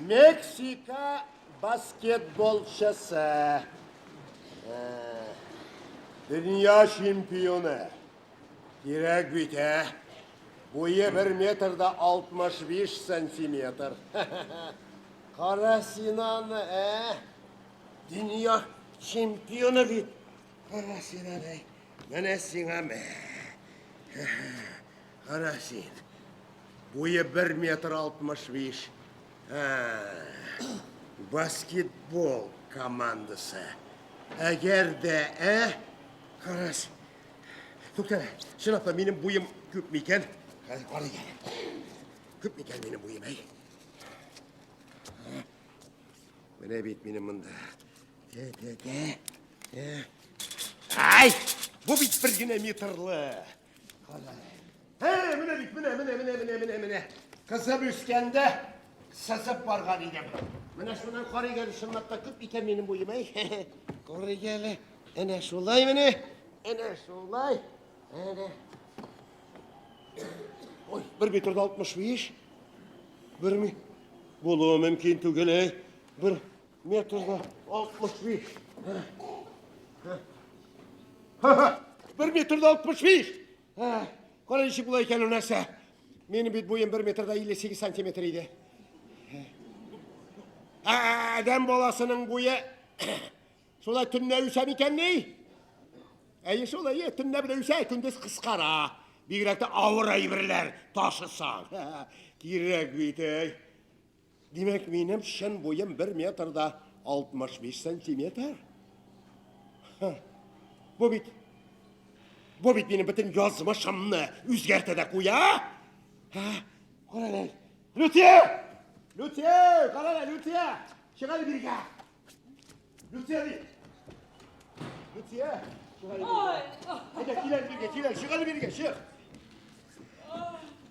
Мексика баскетболчысы. Дөнья чемпионы. Кирәк бит, ә? Буе 1 метр да 65 сантиметр. Кара син аны, ә? Дөнья чемпионы бит. Кара син аны. Менә сиңа мә. Кара син. Буе 1 метр 65. Баскетбол командасы. Әгәр дә, ә? Кара син. Тукта, чынлап та минем буем күп микән? Хәзер карыйк әле. Күп микән минем буем, әй? Менә бит минем монда. Тә, тә, тә. Тә. Ай! Бу бит бер генә метрлы. Кара. Һе, менә бит, менә, менә, менә, менә, менә, менә. Кызым үскәндә сызып барган идем. Менә шуннан карыйк әле, чынлап та күп икән минем буем, әй. Карыйк әле. Әнә шулай менә. Әнә шулай. Әнә. Ой, бер метр да 65. Бер ми. Булуы мөмкин түгел, әй. Бер метр да 65. Бер метр да 65. Кара ничек була икән ул нәрсә. Минем бит буем 1 метр да 58 сантиметр иде. Адәм баласының буе шулай төнлә үсә микән ни? Әйе шул, әйе, төнлә белән үсә, көндез кыскара. Бигрәк тә авыр әйберләр ташысаң. Кирәк бит, әй. Димәк, минем чын буем 1 метр да 65 сантиметр. Бу бит Бу бит минем бөтен язмышымны үзгәртә дә куя. Кара әле. Люция! Люция! Кара әле, Люция! Чык әле бирегә. Люция ди. Люция! Чык әле бирегә. Әйдә, кил әле бирегә, кил әле, чык әле бирегә, чык.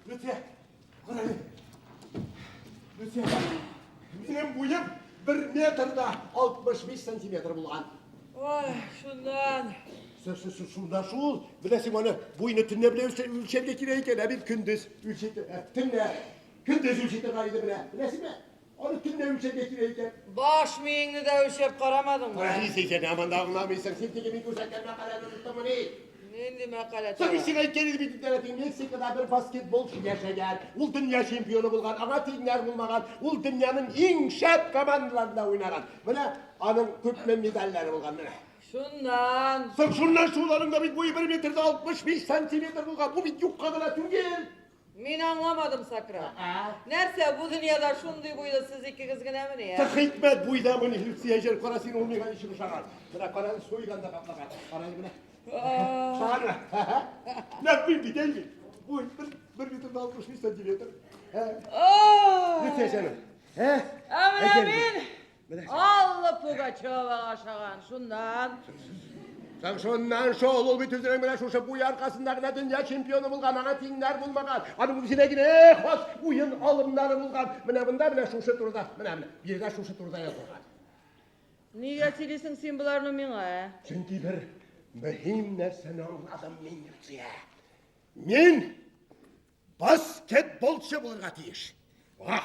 Люция, кара әле. Люция, минем буем 1 метр да 65 сантиметр булган. Ой, шуннан. Шунда шул. Беләсең, аны буйны төнлә белән үлчәргә кирәк икән, ә бит көндез үлчи, төнлә. Көндез үлчи торган иде менә. Беләсеңме? Аны төнлә үлчәргә кирәк икән. Баш миеңне дә үлчәп карамадыңмы? Ай, син син һаман да аңламыйсың. Син теге мин күрсәткән мәкаләне оныттыңмыни? Нинди мәкалә? Соң мин сиңа әйткән идем бит интернетта Мексикада бер баскетболчы яшәгән. Ул дөнья чемпионы булган, аңа тиңнәр булмаган. Ул дөньяның иң шәп командаларында уйнаган. Менә аның күпме медальләре булган менә. Шуннан. Соң шуннан шул аның да бит буе 1 метр да 65 сантиметр булган. Бу бит юкка гына түгел. Мин аңламадым, Сократ. Нәрсә, бу дөньяда шундый буйлы сез икегез генәмени, ә? Тых хикмәт буйдамыни, Люция җыр, кара син ул миңа ничек ошаган. Менә кара суйган да каплаган. Кара әле менә. Ошаганмы? Нәкъ мин бит, әй бит. Буй, бер метр да 65 сантиметр. Люция җаным. Ә менә мин Алла Пугачевага ошаган, шуннан. Соң шуннан шул, ул бит үзенең менә шушы буй аркасында гына дөнья чемпионы булган, аңа тиңнәр булмаган. Аның үзенә генә хас уен алымнары булган. Менә монда менә шушы турыда, менә менә биредә шушы турыда язылган. Нигә сөйлисең син боларны миңа, ә? Чөнки бер мөһим нәрсәне аңладым мин, Люция. Мин Баскетболчы булырга тиеш. Ва!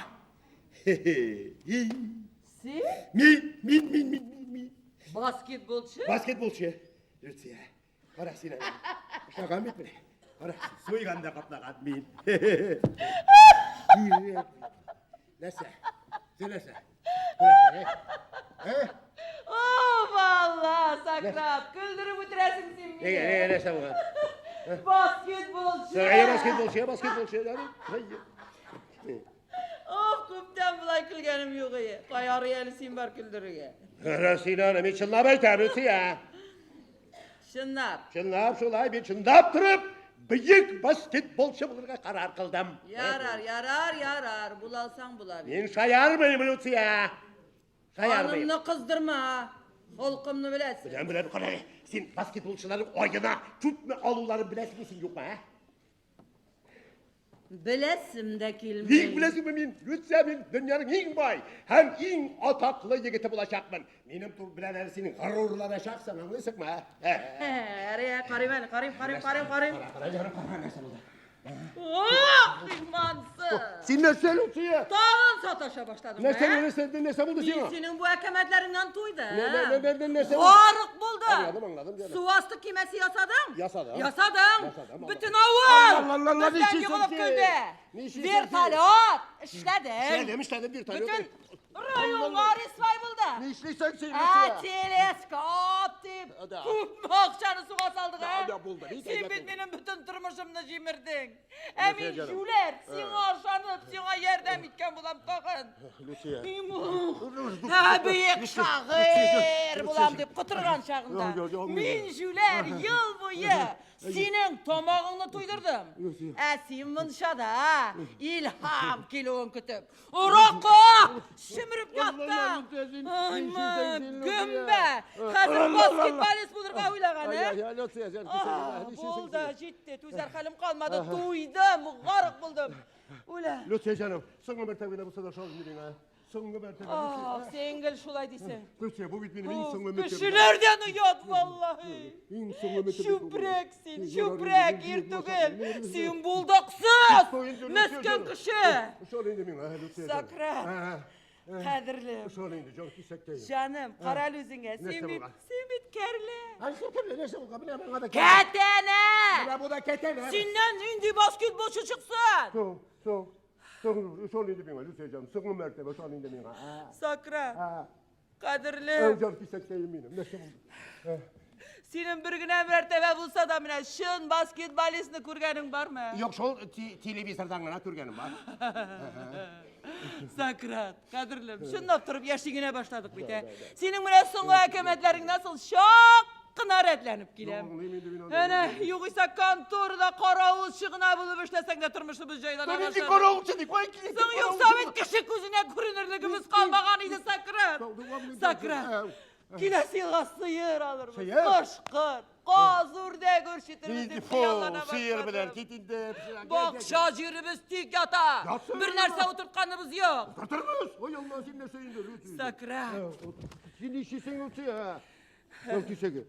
Син? Мин, мин, мин, мин, мин, мин. Баскетболчы? Баскетболчы. Люция, кара син әле. Ошаган бит менә. Кара, суйган да каплаган мин. Нәрсә? Син нәрсә? Ә? О, валла, Сократ, көлдереп үтерәсең син мине. Нигә, нигә, нәрсә булган? Баскетболчы. Әйе, баскетболчы, баскетболчы, да. Ох, күптән болай көлгәнем юк ие. Кай арый әле син бар көлдерергә. Рәсилә, мин чынлап әйтәм, Люция. Чынлап. Чынлап шулай, мин чынлап торып, бөек баскетболчы булырга карар кылдым. Ярар, ярар, ярар. Була алсаң була бит. Мин шаярмыйм, Люция. Шаярмыйм. Канымны кыздырма. Холкымны беләсең. Беләм, беләм, кара әле. Син баскетболчыларның аена күпме алуларын беләсеңме син, юкмы, ә? Беләсем дә килми. Ник беләсеңме мин, Люция, мин дөньяның иң бай һәм иң атаклы егете булачакмын. Минем тур белән әле син горурланачаксың, аңлыйсыңмы? Әре, карыйм әле, карыйм, карыйм, карыйм, карыйм. Кара, кара, җаным, кара, нәрсә булды? Ох, имансыз! Син нәрсә, Люция? Тагын саташа башладың. Нәрсә, нәрсә, нәрсә булды Мин сиңа? синең бу әкәмәтләреңнән туйдым. Нә, нә, нә, нә, нәрсә булды? Гарык булдым. Аңладым, аңладым, җаным. Су асты кимәсе ясадың? Ясадым. Ясадың. Ясадым, Бөтен авыл. Алла, Алла, Алла, Бездән нишлисең егылып син? көлде. Нишлисең син? Вертолет эшләдең. Эшләдем, эшләдем, вертолет. Бөтен район Арисбай булды. Нишлисең син, Ә, Люция? телескоп дип, Да. күпме акчаны суга салдык, Да, ә? да, булды, бит, Син әйбәт бит булды. минем бөтен тормышымны җимердең. Ә мин җаным. җүләр, сиңа ышанып, сиңа ярдәм иткән булам тагын. Люция. Ә, бөек шагыйрь булам дип котырган чагында. Юк, юк, юк, Мин җүләр ел буе синең тамагыңны туйдырдым. Ә син мунчада илһам килүен көтеп, уракка шимереп яттың. Ай, гөмбә! Хәзер баскетболист булырга уйлаган, ә? Люция, җан, Ah, Булды, җитте, түзәр хәлем калмады, туйдым, гарык булдым. Үлә. Люция җаным, соңгы мәртәбә генә булса да шал бирең, ә? Соңгы мәртәбә. Ah, син гел шулай дисең. Люция, бу бит минем иң соңгы өметем. Кешеләрдән оят, валлаһи. Иң соңгы өметем. Чүпрәк син, чүпрәк, ир түгел. Син булдыксыз, мескен кеше. Шол инде миңа, Люция. Сократ. Кадерлем. Шол инде, җан кисәктәй. Җаным, карал үзеңә. Син Нәрсә бит, булган? син бит кәрле. Ай, кем нәрсә булган? Менә моңа да Кәтәнә! Менә бу да кәтәнә. Синнән нинди баскетболчы чыксын? Соң, соң, соң, шол инде миңа, Люция җаным, соңгы мәртәбә шол инде миңа. Сократ, Ай, кадерлем. җан кисәктәй минем. Нәрсә булды? Синең бер генә мәртәбә булса да менә чын баскетболистны күргәнең бармы? Юк, шул телевизордан гына күргәнем бар. Сократ, кадерлем, чынлап торып яши генә башладык бит, ә. Синең менә соңгы әкәмәтләреңнән соң чак кына рәтләнеп киләм. Юк, аңлыйм инде мин аны. Әнә, югыйсә конторда каравылчы гына булып эшләсәң дә тормышыбыз җайлана Нинди башлады. каравылчы ди? Кая килде? Соң юкса бит кеше күзенә күренерлегебез калмаган иде, Сократ. Сократ. Киләсе елга сыер алырбыз. Сыер? Кош-корт, каз, үрдәк үрчетербез Нинди дип хыяллана сыер белән башладым. кит инде. Бакча җиребез тик ята. Ятсын Бер нәрсә утыртканыбыз юк. Утыртырбыз. Ой, Алла, син нәрсә инде, Люция? Сократ. Син нишлисең, Люция? Җан кисәге.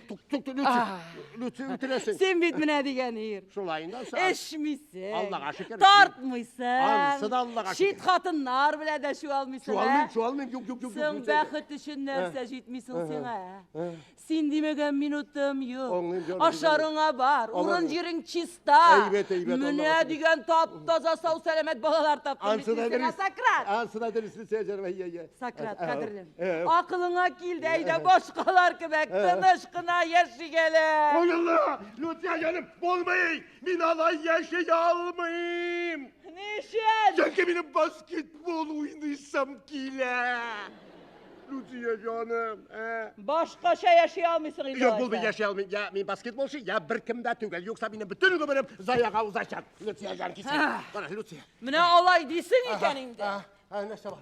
Тук, тук, Люция. Люция, үтерәсең. Син бит менә дигән ир. Шулай инде, Эчмисең. Аллага шөкер. Тартмыйсың. Анысы да Аллага Чит шөкер. хатыннар белән дә чуалмыйсың. Чуалмыйм, ә? чуалмыйм, юк, юк, юк, Соң юк. бәхет өчен нәрсә җитмисең сиңа? Син димәгән минутым юк. Аңлыйм, җаным, Ашарыңа бар, урын Аңлыйм. җирең чиста. Әйбәт, әйбәт, Менә Аллага шөкер. дигән тап-таза сау сәламәт балалар таптым бит Ансы да мин сиңа, дөрес. Сократ. Ансы да дөрес, Люция җаным. Әй, әй, әй. Сократ, Ә, кадерлем. ә, ә. Акылыңа килде, әйдә башкалар кебек тыныч кына яшик әле. Ой, Алла, Люция җаным, булмый. Мин алай яши алмыйм. Ничек? Чөнки минем баскетбол уйныйсым килә. Люция җаным, ә. Башкача яши алмыйсың инде. Юк, булмый алайса. яши алмыйм. Я мин баскетболчы, я беркем дә түгел. Юкса минем бөтен гомерем заяга узачак. Люция җан кисәк. Кара, Люция. Менә алай дисең икән инде. А, нәрсә бар?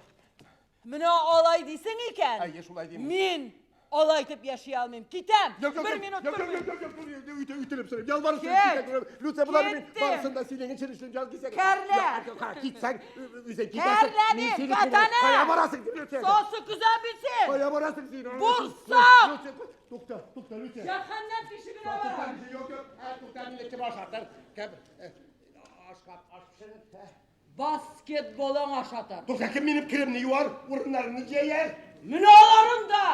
Менә алай дисең икән. Әйе, шулай дим. Мин алай итеп яши алмыйм. Китәм. Yok yok Бер yok. минут Yok yok тормыйм. yok yok yok. Üte ütelip söyleyeyim. Yalvarırım Git. sana. Lütfen bunları min Gitti. barısında da sinin için işleyeceğim. Can gitsek. Kerle. Ya, ha, gitsen üze gidersen. Kerle min değil, seni vatana. Kaya varasın lütfen. Sosu güzel bitsin. Kaya varasın seni. Bursa. Lütfen. Doktor, doktor lütfen. Cehennem kişi Doktor var. bir şey yok yok. Ha, doktor milleti baş atar. Kem. Aşk aşk pişirir. Basketbolun aşatar. Doktor kim benim kirimni yuvar, urunlarını yer. Менә аларын да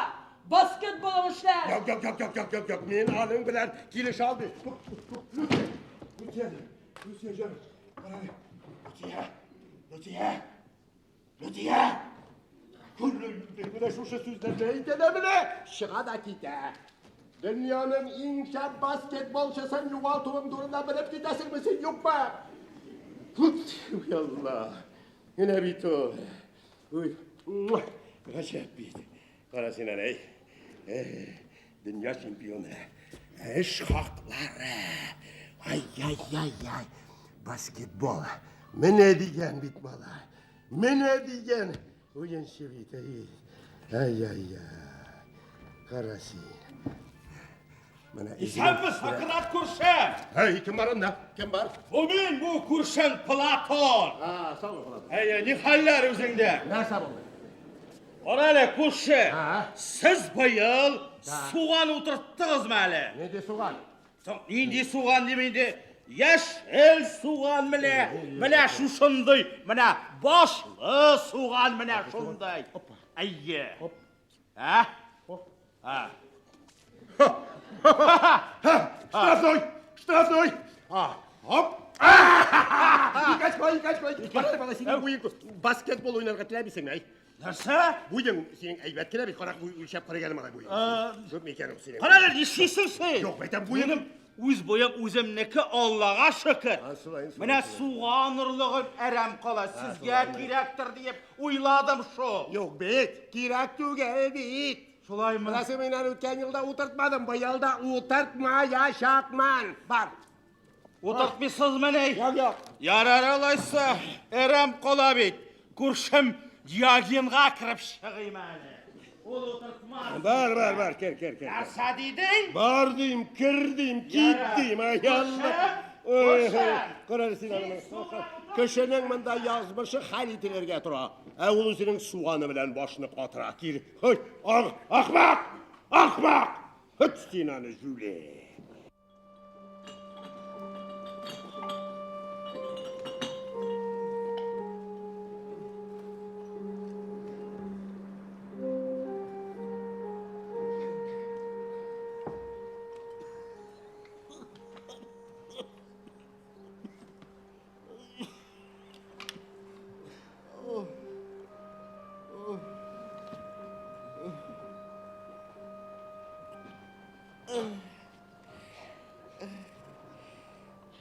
баскетболын эшләр. Yok yok yok yok yok yok yok. Men alın bilen keliş aldı. Lütfen. Lütfen. Lütfen canım. Lütfen. Lütfen. Lütfen. Менә шушы сүзләрне әйтә дә менә чыга да китә. Дөньяның иң шәп баскетболчысын югалтуым турында белеп китәсеңме син, юкмы? Tut, Алла. Менә бит ул. Уй, гаҗәп бит. Кара син әле, әй. Дөнья чемпионы. Эш хаклары. Ай, ай, ай, ай. Баскетбол. Менә дигән бит малай. Менә дигән уенчы бит. Ай, ай, ай. Кара син. Менә Исәнме, Сократ күршем? Һәй, кем бар анда? Кем бар? Бу мин, бу күршең Платон. А, сау бул, Платон. Әйе, ни хәлләр үзеңдә? Нәрсә булды? Кара әле, күрше. А? Сез быел суган утырттыгызмы әле? Нинди суган? Соң нинди суган дим инде? Яшел суган менә, менә шушындый, менә башлы суган менә шундый. Әйе. Ә? Ә. Штрафной! Штрафной! А, хоп! Ике очко, ике очко. Кара, бала, синең буең баскетбол уйнарга теләмисеңме, әй? Нәрсә? Буең синең әйбәт кенә бит, кара, үлчәп карыйк әле малай буең. Күпме икән ул синең? Кара әле, нишлисең син? Юк, әйтәм, буең. Минем үз буем үземнеке, Аллага шөкер. А, шулай, шулай, Менә шулай. суган орлыгым әрәм кала, сезгә кирәктер диеп уйладым шул. Юк бит, кирәк түгел бит. Шулаймы? Менә син мине үткән елда утыртмадың, быел да утыртмаячакмын. Бар. Утыртмыйсызмыни? Юк, юк. Ярар алайса, әрәм кала бит. Күршем Диогенга кереп чыгыйм әле. Ул утыртмас. Бар, бар, бар, кер, кер, кер. Нәрсә дидең? Бар дим, кер дим, кит дим, ай Алла. Күршем! Кара син аны. Кешенең монда язмышы хәл ителергә тора. Ә ул үзенең суганы белән башны катыра. Кир. Хой, ах, ахмак! Ахмак! Хыт син аны, жүле.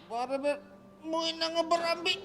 Барыбер муеныңа борам бит.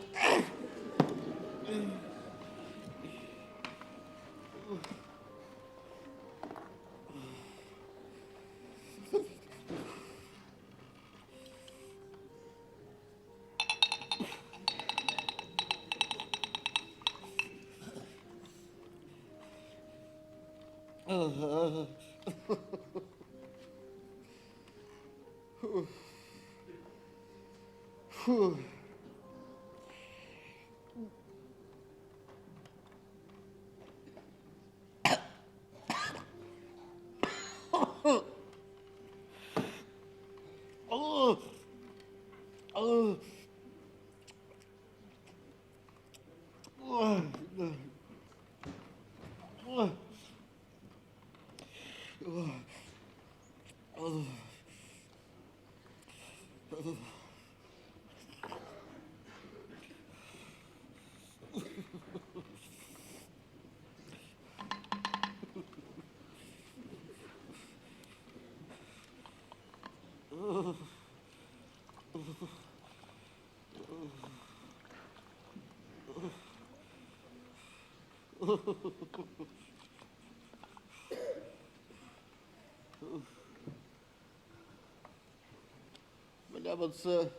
Менә монысы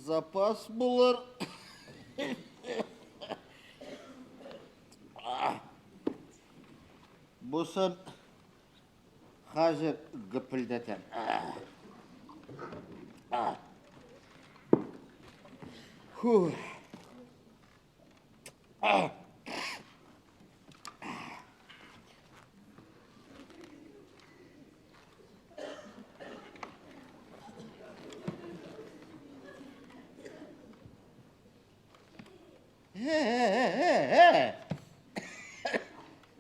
запас булыр. Бусын хәзер гөпелдәтәм. Фу. Э-э-э-э.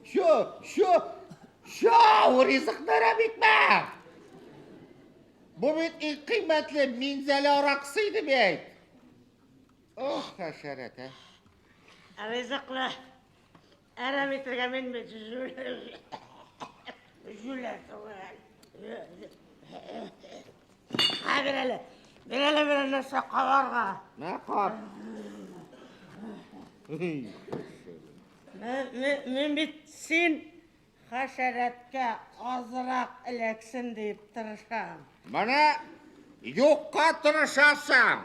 Шо, шо, шо, ризыкны әрәм итмә. Бу бит иң кыйммәтле Минзәлә аракысы иде бит. Ох, хәшәрәт, ә. Ризыкны әрәм итәргә мин бит җүләр түгел. Һә, бир әле. Бир әле бер нәрсә кабарга. Мә, кап. Мин бит син хәшәрәткә азрак эләксен дип тырышам. Менә юкка тырышасың.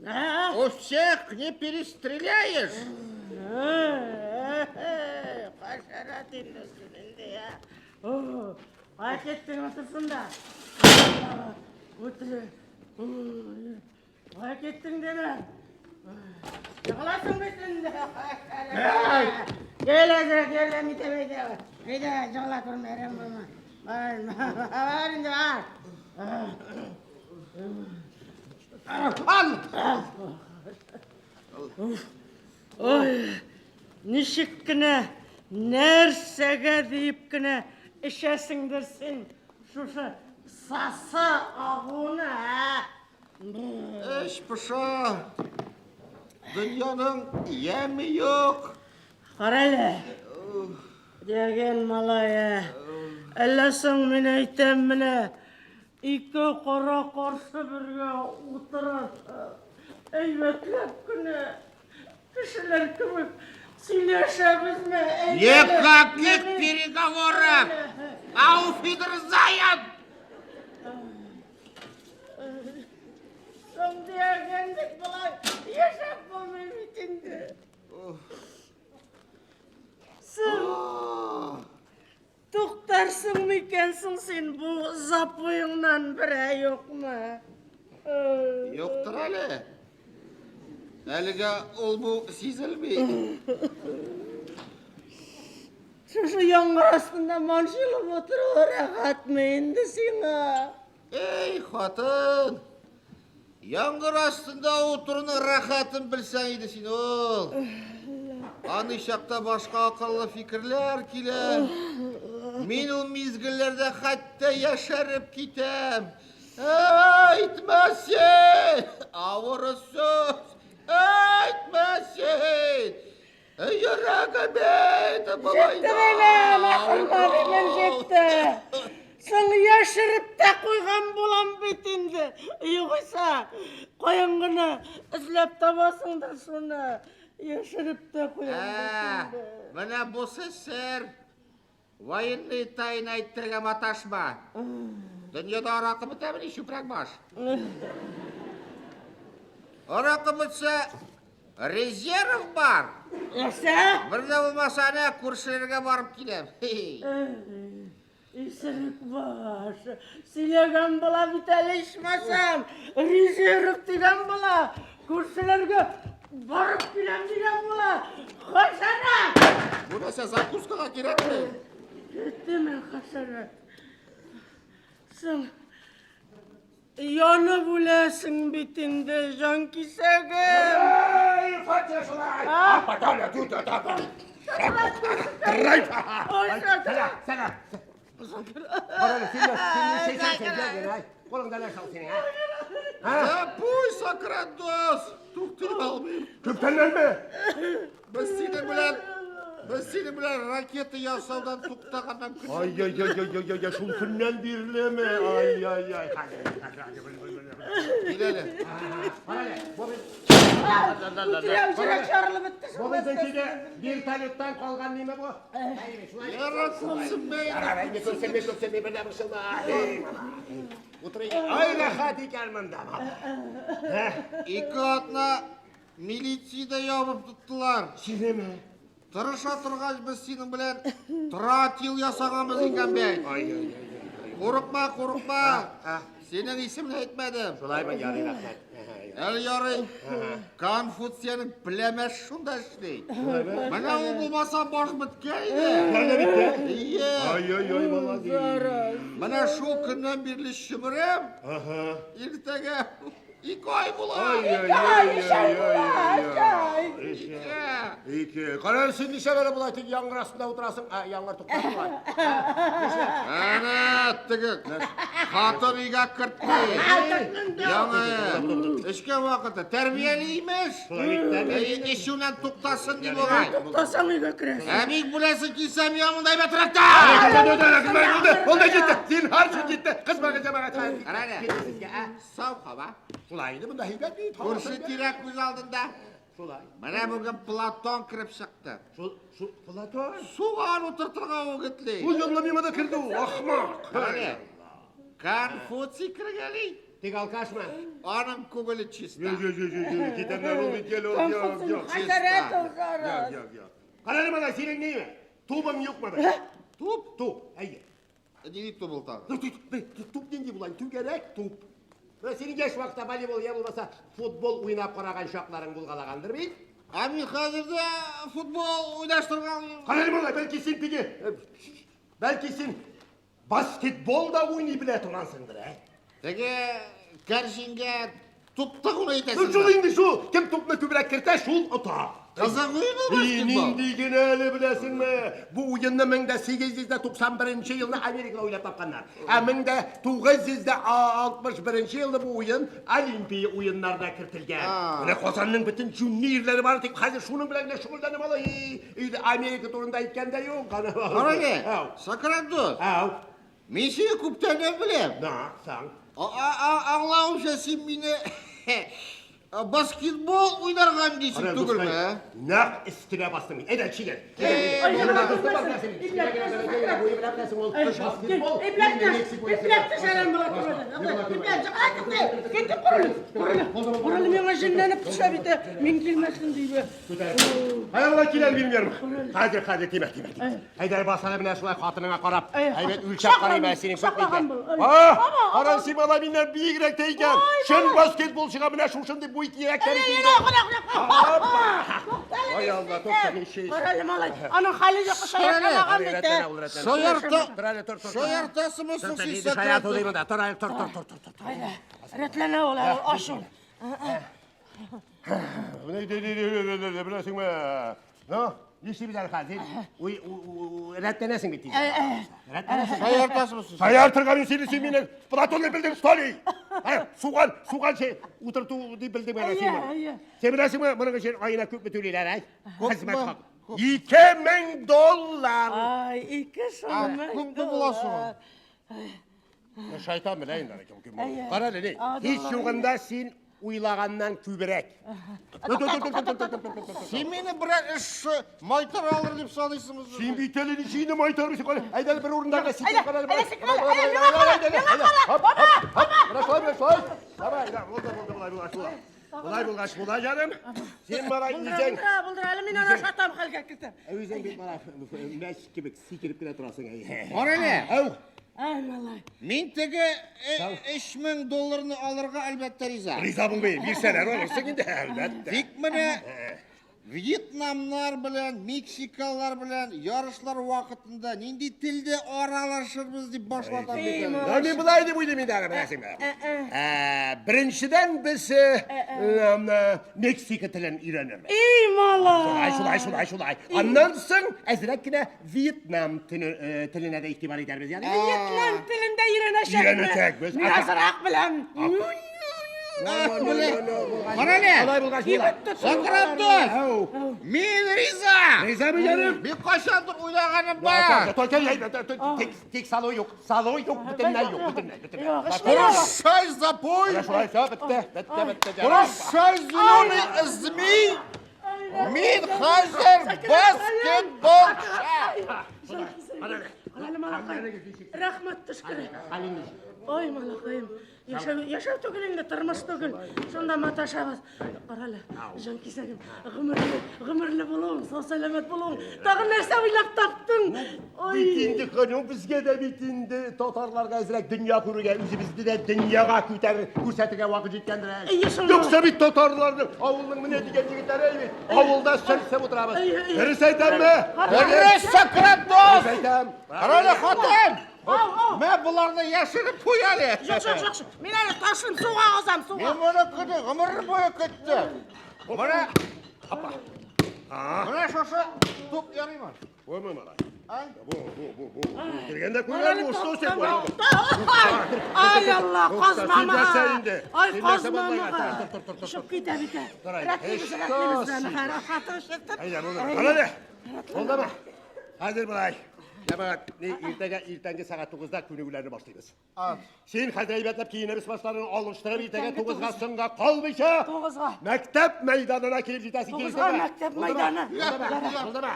Ә? У всех не перестреляешь. Хәшәрәт инде син инде, я. Кая киттең, утырсын да. Утыр. Кая киттең деме? Егыласың бит инде. Кил әзрәк, ярдәм итәм, әйдә. Әйдә, егыла күрмә, әрәм булма. Бар, бар инде, бар. Ал! Ой, ничек кенә, нәрсәгә диеп кенә эчәсеңдер син шушы сасы агуны, ә? Эч поша. Дөньяның яме юк. Карале. Дигән малае. Әллә соң мин әйтәм менә ике кара каршы бергә утырып, әйбәтләп кенә кешеләр кебек сөйләшәбезме? Никаких переговоров! Auf Wiedersehen! Соң дигән бит болай яшәп булмый бит инде. Соң туктарсың микән соң син бу запоеңнан берә юкмы? Юктыр әле. Әлегә ул бу сизелми. Шушы яңгыр астында манчылып утыру рәхәтме инде сиңа? Эй, хатын! Яңгыр астында утыруның рәхәтен белсәң иде син ул. Андый чакта башка акыллы фикерләр килә. Мин ул мизгелләрдә хәтта яшәреп китәм. Әйтмә син! Авыр сүз! Әйтмә син! Йөрәгем әйтте болай Җитте минем, акылга минем җитте. Соң яшереп тә куйган булам бит инде. Югыйсә, каян гына эзләп табасыңдыр шуны. Яшереп тә куям бит инде. Менә бусы сер. Военный тайна әйтергә маташма. Дөньяда аракы бетәмени, чүпрәк баш? Аракы бетсә, резерв бар. Нәрсә? Бер дә булмаса, әнә күршеләргә барып киләм. Исерек баш. Сөйләгән була бит әле ичмасам. Резерв дигән була. Күршеләргә барып киләм дигән була. Хәшәрәт! Бу нәрсә закускага кирәкме? Киттеме хәшәрәт? Соң янып үләсең бит инде, җанкисәгем. Эй, Фатя шулай! Апа, тут, Ой, Сәлә, сәлә. Карале, син син син син син Кулыңда нәрсә ул синең, а? Запуй, Сократ дус! Туктый алмыйм. Күптәннәнме? Без синең белән без синең белән ракета ясаудан туктаганнан көн. Ай, ай, ай, ай, ай, ай, шул көннән бирлеме? Ай, ай, ай. Кил әле. Карале, бу бит Үтерәм, йөрәк ярылып бетте бу безнең вертолеттан калган ниме бу? Яратсын бәй. Ярар, инде күрсенме, күрсенме, бер дә борчылма. Утырыйк. Ай, рәхәт икән монда. Ике атна милициядә ябып тоттылар. Синеме? Тырыша торгач без синең белән тротил ясаганбыз икән бит. Ай, ай, ай, ай. Курыкма, курыкма. А. Синең исемне әйтмәдем. Шулаймы, ярый, рәхмәт. Әле ярый. Конфуцияның пләмәш шунда эшли. Менә ул булмаса баш беткән иде. Нәрдә битте? Ие. Ай, ай, ай, молодец. Менә шул көннән бирле чөмерәм. Ага. Иртәгә ике ай була. Ай, ай, ай, ай, ай, ай. Ике. Ике. Кара, син нишләп әле болай тик яңгыр астында утырасың? А, яңгыр туктады бугай. Әнә теге хатын өйгә кертми. Яңа эшкә вакыты тәрбияли имеш. Шулай бит, Эчүнән туктасын дип бугай. Туктасаң өйгә керәсең. Ә бик бүләсе килсә, миңа монда әйбәтрәк тә. Булды, булды, җитте. Зинһар өчен җитте. Кызмагыз, җәмәгать. Кара әле. Китте сезгә, ә? Сау һава. Шулай инде монда һәйбәт бит. Күрше тирә күз алдында. Шулай. Менә бүген Платон кереп чыкты. Шул, шул Платон. Суган утыртырга үгетли. Ул юлны миңа да керде ул, ахмак. Кара әле. Конфуций кергәли. Тик алкашмы? Аның күңеле чиста. Юк, юк, юк, юк, юк, китәмнәр ул бит гел ул, юк, юк. Хәшәрәт ул Юк, сарыс. юк, юк. Кара әле монда, синең ниме? Тубың юкмы бер? Туп? Туп, әйе. Нинди туп ул тагы? Туп, туп, туп нинди була? Түгәрәк туп. Менә синең яшь вакытта волейбол я булмаса футбол уйнап караган чакларың булгалагандыр бит? Ә мин хәзер дә футбол уйнаштырган. Кара әле монда, бәлки син теге, бәлки син баскетбол да уйный белә торгансыңдыр, ә? Теге кәрҗингә туп тыгуны әйтәсеңме? Шул инде шул. Кем тупны күбрәк кертә, шул ота. Кызык уен ул И, баскетбол. нинди генә әле беләсеңме? Бу уенны 1891 елны Америкада уйлап тапканнар. Ә 1961 елны бу уен Олимпия уеннарына кертелгән. Менә Казанның бөтен җүнле ирләре бар, тик хәзер шуның белән генә шөгыльләнеп ала. И, өйдә Америка турында әйткән дә юк. Кара әле, Ау. Сократ дус, Ау. мин сине күптәннән беләм. На, саң. Аңлавымча, син мине баскетбол уйнарга дисең Кара, түгелме? дускай, нәкъ өстенә бастың. Әйдә, чигел. Китеп корылы. Корылы. Корылы миңа җенләнеп төшә бит. Мин килмәсен дип. Кая килер bilmiyorum. Хәзер, хәзер, тимә, тимә, тимә. Әйдә, басана менә шулай хатыныңа карап. Әйбәт үлчәп карыйм ә синең Шаклаган бул. Кара, син бала миннән биегрәк тә икән. Чын баскетболчыга менә шушындый буй кирәк тә бит инде. Ай Алла, тукта, ни ши. Карале малай. Аның хәле юк, шаяртмаган бит. Шаярта, Тор әле, тор, тор. шаяртасымы соң син, Шаярту Сократ дус? димендә. Тор әле, тор, тор, тор, тор, тор. Рәтләнә ул, аш ул. Беләсеңме? Ну, нишлибез әле хәзер? Уй, рәтләнәсең бит тиз. Рәтләнәсең. Шаяртасымы соң? Шаяртырга мин сине, син мине Платон дип белдең, что ли? Һә, суган, суган шей утырту дип белдең менә син моны. Әйе, әйе. Син беләсеңме, моның өчен аена күпме түлиләр, әй? Хезмәт хакы. Күпме? 2000 доллар. Ай, ике А, шул. күпме була соң? Шайтан белә инде аны кем кем. Әйе. Кара әле, А, һич доллар, югында син уйлаганнан күбрәк. Син мине берәр эш майтара алыр дип саныйсыңмы? Син бит әле ничек инде майтармыйсың? Кара, әйдә әле бер урында гына сикереп Әйдә, кара әле. әйдә, сикер әле, әйдә, миңа кара, миңа кара. Баба, баба. Менә шулай, менә шулай. Давай, да, булды, булды, болай булгач була. Болай булгач була, җаным. Син бара Булдыра, үзең. булдыра, булдыра. Әле мин аны ашатам хәлгә кертәм. Үзең бит бара мәч кебек сикереп кенә торасың. әй. Кара әле. Ау. Ай, малай. Мин теге 3000 долларны алырга әлбәттә риза. Риза булмыйм, бирсәләр алырсың инде, әлбәттә. Тик менә Вьетнамнар белән, Мексикалар белән ярышлар вакытында нинди телдә аралашырбыз дип башлатам бит әле. Да, мин болай дип уйлыйм инде аны, беләсеңме? Беренчедән без Мексика телен өйрәнербез. Ey малай. Шулай, шулай, шулай, шулай. Аннан соң әзрәк кенә Вьетнам теленә дә игътибар итәрбез. Ягъни Вьетнам телендә өйрәнәчәкме? Өйрәнәчәкбез. Мин азрак беләм. Кара әле. Алай булгач була. Сократ дус, мин риза. Ризамы җаным? Мин кайчандыр уйлаганым бар. Тик, тик салу юк, салу юк, бөтенләй юк, бөтенләй, бөтенләй. Юк, эшмә. Прощай, запой. Менә шулай, всё, бетте, бетте, бетте. җаным. Прощай, зеленый змей. Мин хәзер баскетболчы. Карале малакай. Рәхмәт төшкере. Ой, малакаем. Яшәү, яшәү түгел инде, тормыш түгел. Шунда маташабыз. Карале, җан кисәгем, гомерле, гомерле булуың, сау сәламәт булуың. Тагын нәрсә уйлап таптың? Ой. Бит инде ханым, безгә дә бит инде татарларга әзрәк дөнья күрергә, үзебезне дә дөньяга күтәрер, күрсәтергә вакыт җиткәндер. Әйе, шул. Юкса бит татарларның авылның менә дигән егетләре бит. Авылда сөрсеп утырабыз. Әйе, әйе. Дөрес әйтәмме? Дөрес, Сократ Дөрес дус. әйтәм. Карале, хатын. Ау, ау. Мә боларны яшереп куй әле. Юк, юк, юк. Мин әле ташлыйм, суга агызам, суга. Мин моны көне гомер буе көттем. Менә Менә шушы туп ярыймы? Бу малай. А? Бу, бу, бу, бу. Килгәндә күрәм, бу, что син бу? Ай, Алла, Тукта, син казмама. нәрсә инде? Ай, Син нәрсә болай? казмама. Тор, тор, тор, тор, Шып китә бит. Тор, әйдә. Рәтлибез, Что рәтлибез. син? Рәхәт чыктым. Әйдә, булды. Кара әле. Булдымы? Хәзер болай. Җәмәгать, ни иртәгә иртәнге сәгать 9-да күнегүләрне башлыйбыз. Син хәзер әйбәтләп киенеп, башларын алыштырып иртәгә 9-га соңга калмыйча 9-га. Мәктәп мәйданына килеп җитәсең. 9-га мәктәп мәйданы. Булдымы? Булдымы?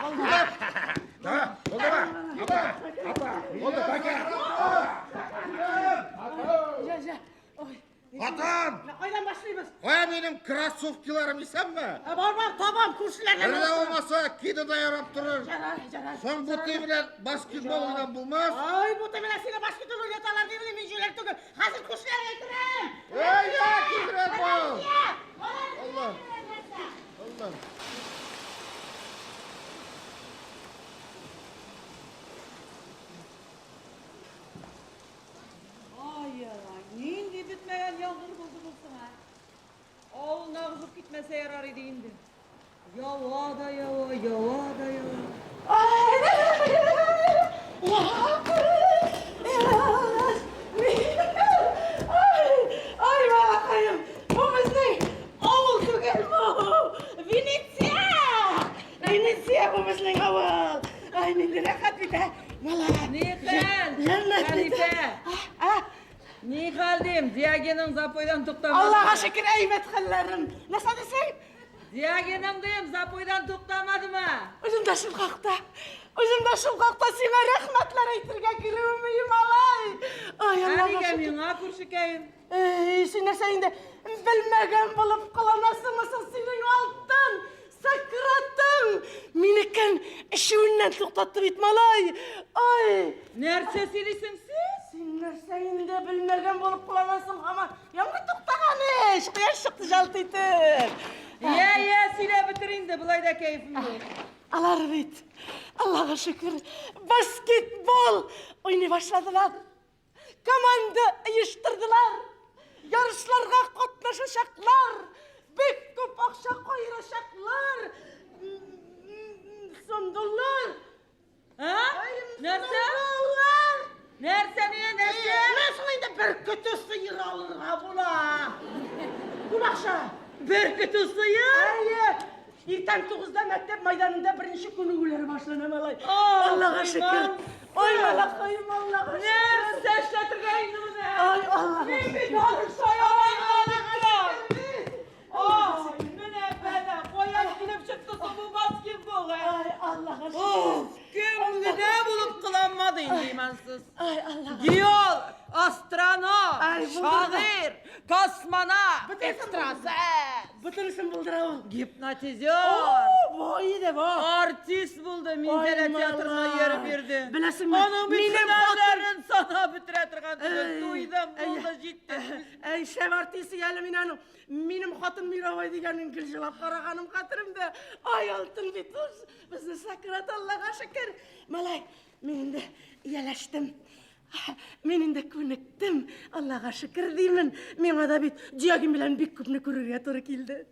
Булдымы? Апа, апа, булды, бака. Җә, җә. Ой. Хатын! Кайдан башлыйбыз? Кая минем кроссовкиларым исәнме? Ә, Бар, бар, табам, күршеләрдән. Бер дә булмаса, киды да ярап торыр. Ярар, ярар. Соң буты белән баскетбол уйнап булмас. Ай, буты белән сине баскетбол уйнаталар дип мин җүләр түгел. Хәзер күршеләргә әйтәм. Эй, я, тизрәк бул! Алла. Алла. Ай, ай, нинди бетмәгән яңгыр. бетмәсә ярар иде инде. Ява да ява, ява да ява. Ай, балакаем, бу безнең авыл түгел бу. Венеция! Венеция бу безнең авыл. Ай, нинди рәхәт бит, ә? Малай. Ни хәл? Җәннәт бит. Хәнифә. А, Ни хәл дим? Диагеның запойдан туктамады. Аллага шөкер, әйбәт хәлләрем. Нәрсә дисең? Диагеның дим, запойдан туктамадымы? Үзем дә шул хакта. Үзем дә шул хакта сиңа рәхмәтләр әйтергә керүем, малай. Ай, Ә Аллага нигә шөкер. миңа күршекәем? Эй, син нәрсә инде белмәгән булып кыланасыңмы соң синең алтын Сократың минекен эчүеннән туктатты бит малай. Ай! Нәрсә сөйлисең син? Син нәрсә инде белмәгән булып кыланасың һаман. Яңгыр туктаган эш, кояш чыкты жалт итеп. Йә, йә, сөйләп бетер инде, болай да кәефем юк. Алар бит, Аллага шөкер, баскетбол уйный башладылар. Команда оештырдылар. Ярышларга катнашачаклар. Бик күп акча каерачаклар. Сум доллар. А? Нәрсә? Доллар. Нәрсә не, нәрсә? Менә соң инде бер көтү сыер алырга була. Күп акча. Бер көтү сыер? Әйе. Иртән 9-да мәктәп майданында беренче күнегүләр башлана малай. Ах, Аллага шөкер. имансыз. Ой, малакаем, Аллага шөкер. Нәрсә эшләтергә инде моны? Ай, Аллага Мин бит шөкер. ярыша Ай, менә бәла, каян килеп чыкты соң бу баскетбол, ә? Ай, Аллага Уф, шөкер. кем генә булып кыланмады инде имансыз. Ай, Аллага. Геолог, астроном, Ай, булдырды. шагыйрь, космонавт, Бөтенесен экстрасенс, Бөтенесен булдыра ул. гипнотизер, О, бу иде бу. артист булды, Минзәлә Ай, театрына малай. йөреп йөрде. Беләсеңме, Аның бит минем һөнәрләрен санап бетерә торган түгел. Әй, Туйдым, әй, булды, җитте. Әй, шәп артист әле мин аның. Минем хатын Мировой дигәнен гел җылап караганым хәтеремдә. Ай, алтын бит ул. Безне Сократ Аллага шөкер. Малай, мин инде ияләштем. Мин инде күнектем. Аллага шөкер димен. Миңа да бит Диогин белән бик күпне күрергә туры килде.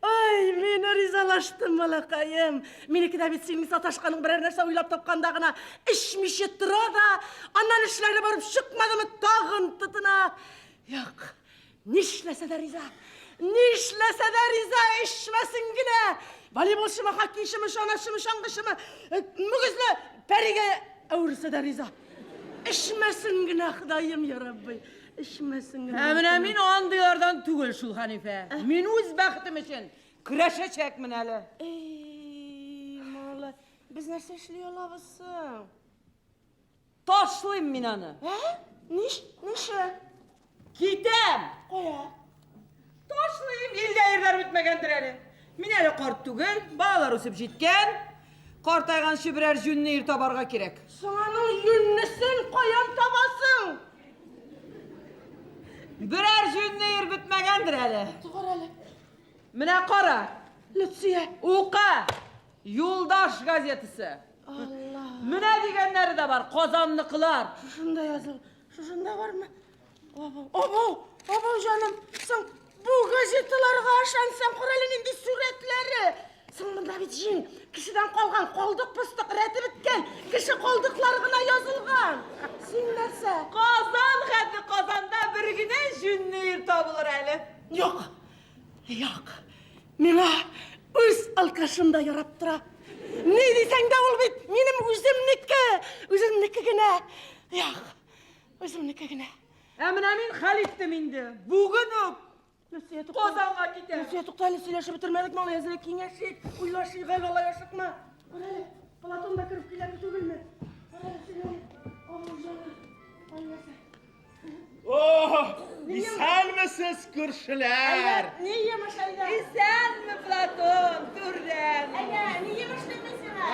Ай, мин ризалаштым, малакаем. Минеке дә бит синең саташканың берәр нәрсә уйлап тапканда гына эчмичә тора да, аннан эшләре барып чыкмадымы, тагын тотына. Юк, нишләсә дә риза. Нишләсә дә риза, эчмәсен генә. Волейболчымы, хоккейчымы, чаначымы, чаңгычымы, мөгезле пәригә әверелсә дә риза. Эчмәсен генә, Ходаем, я Рабби. Эчмәсен генә. Ә менә мин андыйлардан түгел шул, Хәнифә. Мин үз бәхетем өчен көрәшәчәкмен әле. Эй, малай, без нәрсә эшли алабыз соң? Ташлыйм мин аны. Ә? Ниш, нишлә? Китәм. Кая? Ташлыйм, илдә ирләр бетмәгәндер әле. Мин әле карт түгел, балалар үсеп җиткән. Картайганчы берәр җүнле ир табарга кирәк. Соң аның юньлесен каян табасың? Берәр җүнле ир бетмәгәндер әле. Тугар әле. Менә кара, Люция. укы. Юлдаш газетасы. Алла. Менә дигәннәре дә бар, Казанныкылар. Шушында языл. Шушында бармы? Абау, абау, абау җаным. Соң бу газеталарга ышансаң, кара әле нинди сурәтләре. Соң монда бит җин, кешедән калган калдык пыстык рәте беткән, кеше калдыклары гына язылган. Син нәрсә? Казан хәтле Казанда бер генә җүнле ир табылыр әле. Юк. Юк. Миңа үз алкашым да ярап тора. Ни дисәң дә ул бит минем үземнеке, үземнеке генә. Юк. Үземнеке генә. Ә менә мин хәл иттем инде. Бүген үк Люция, тукта. Казанга китәм. Люция, тукта әле сөйләшеп бетермәдек, малай, әзрәк киңәшик, уйлашыйк әле, алай ашыкма. Кара әле, Платон да кереп киләме түгелме? Кара әле, син әле. Авыл җаны. Ай, нәрсә? О, исәнмесез, күршеләр! Әйдә, ни йомыш, әйдә? Исәнме, Платон, түрдән. Әйдә, ни йомыш димме сиңа?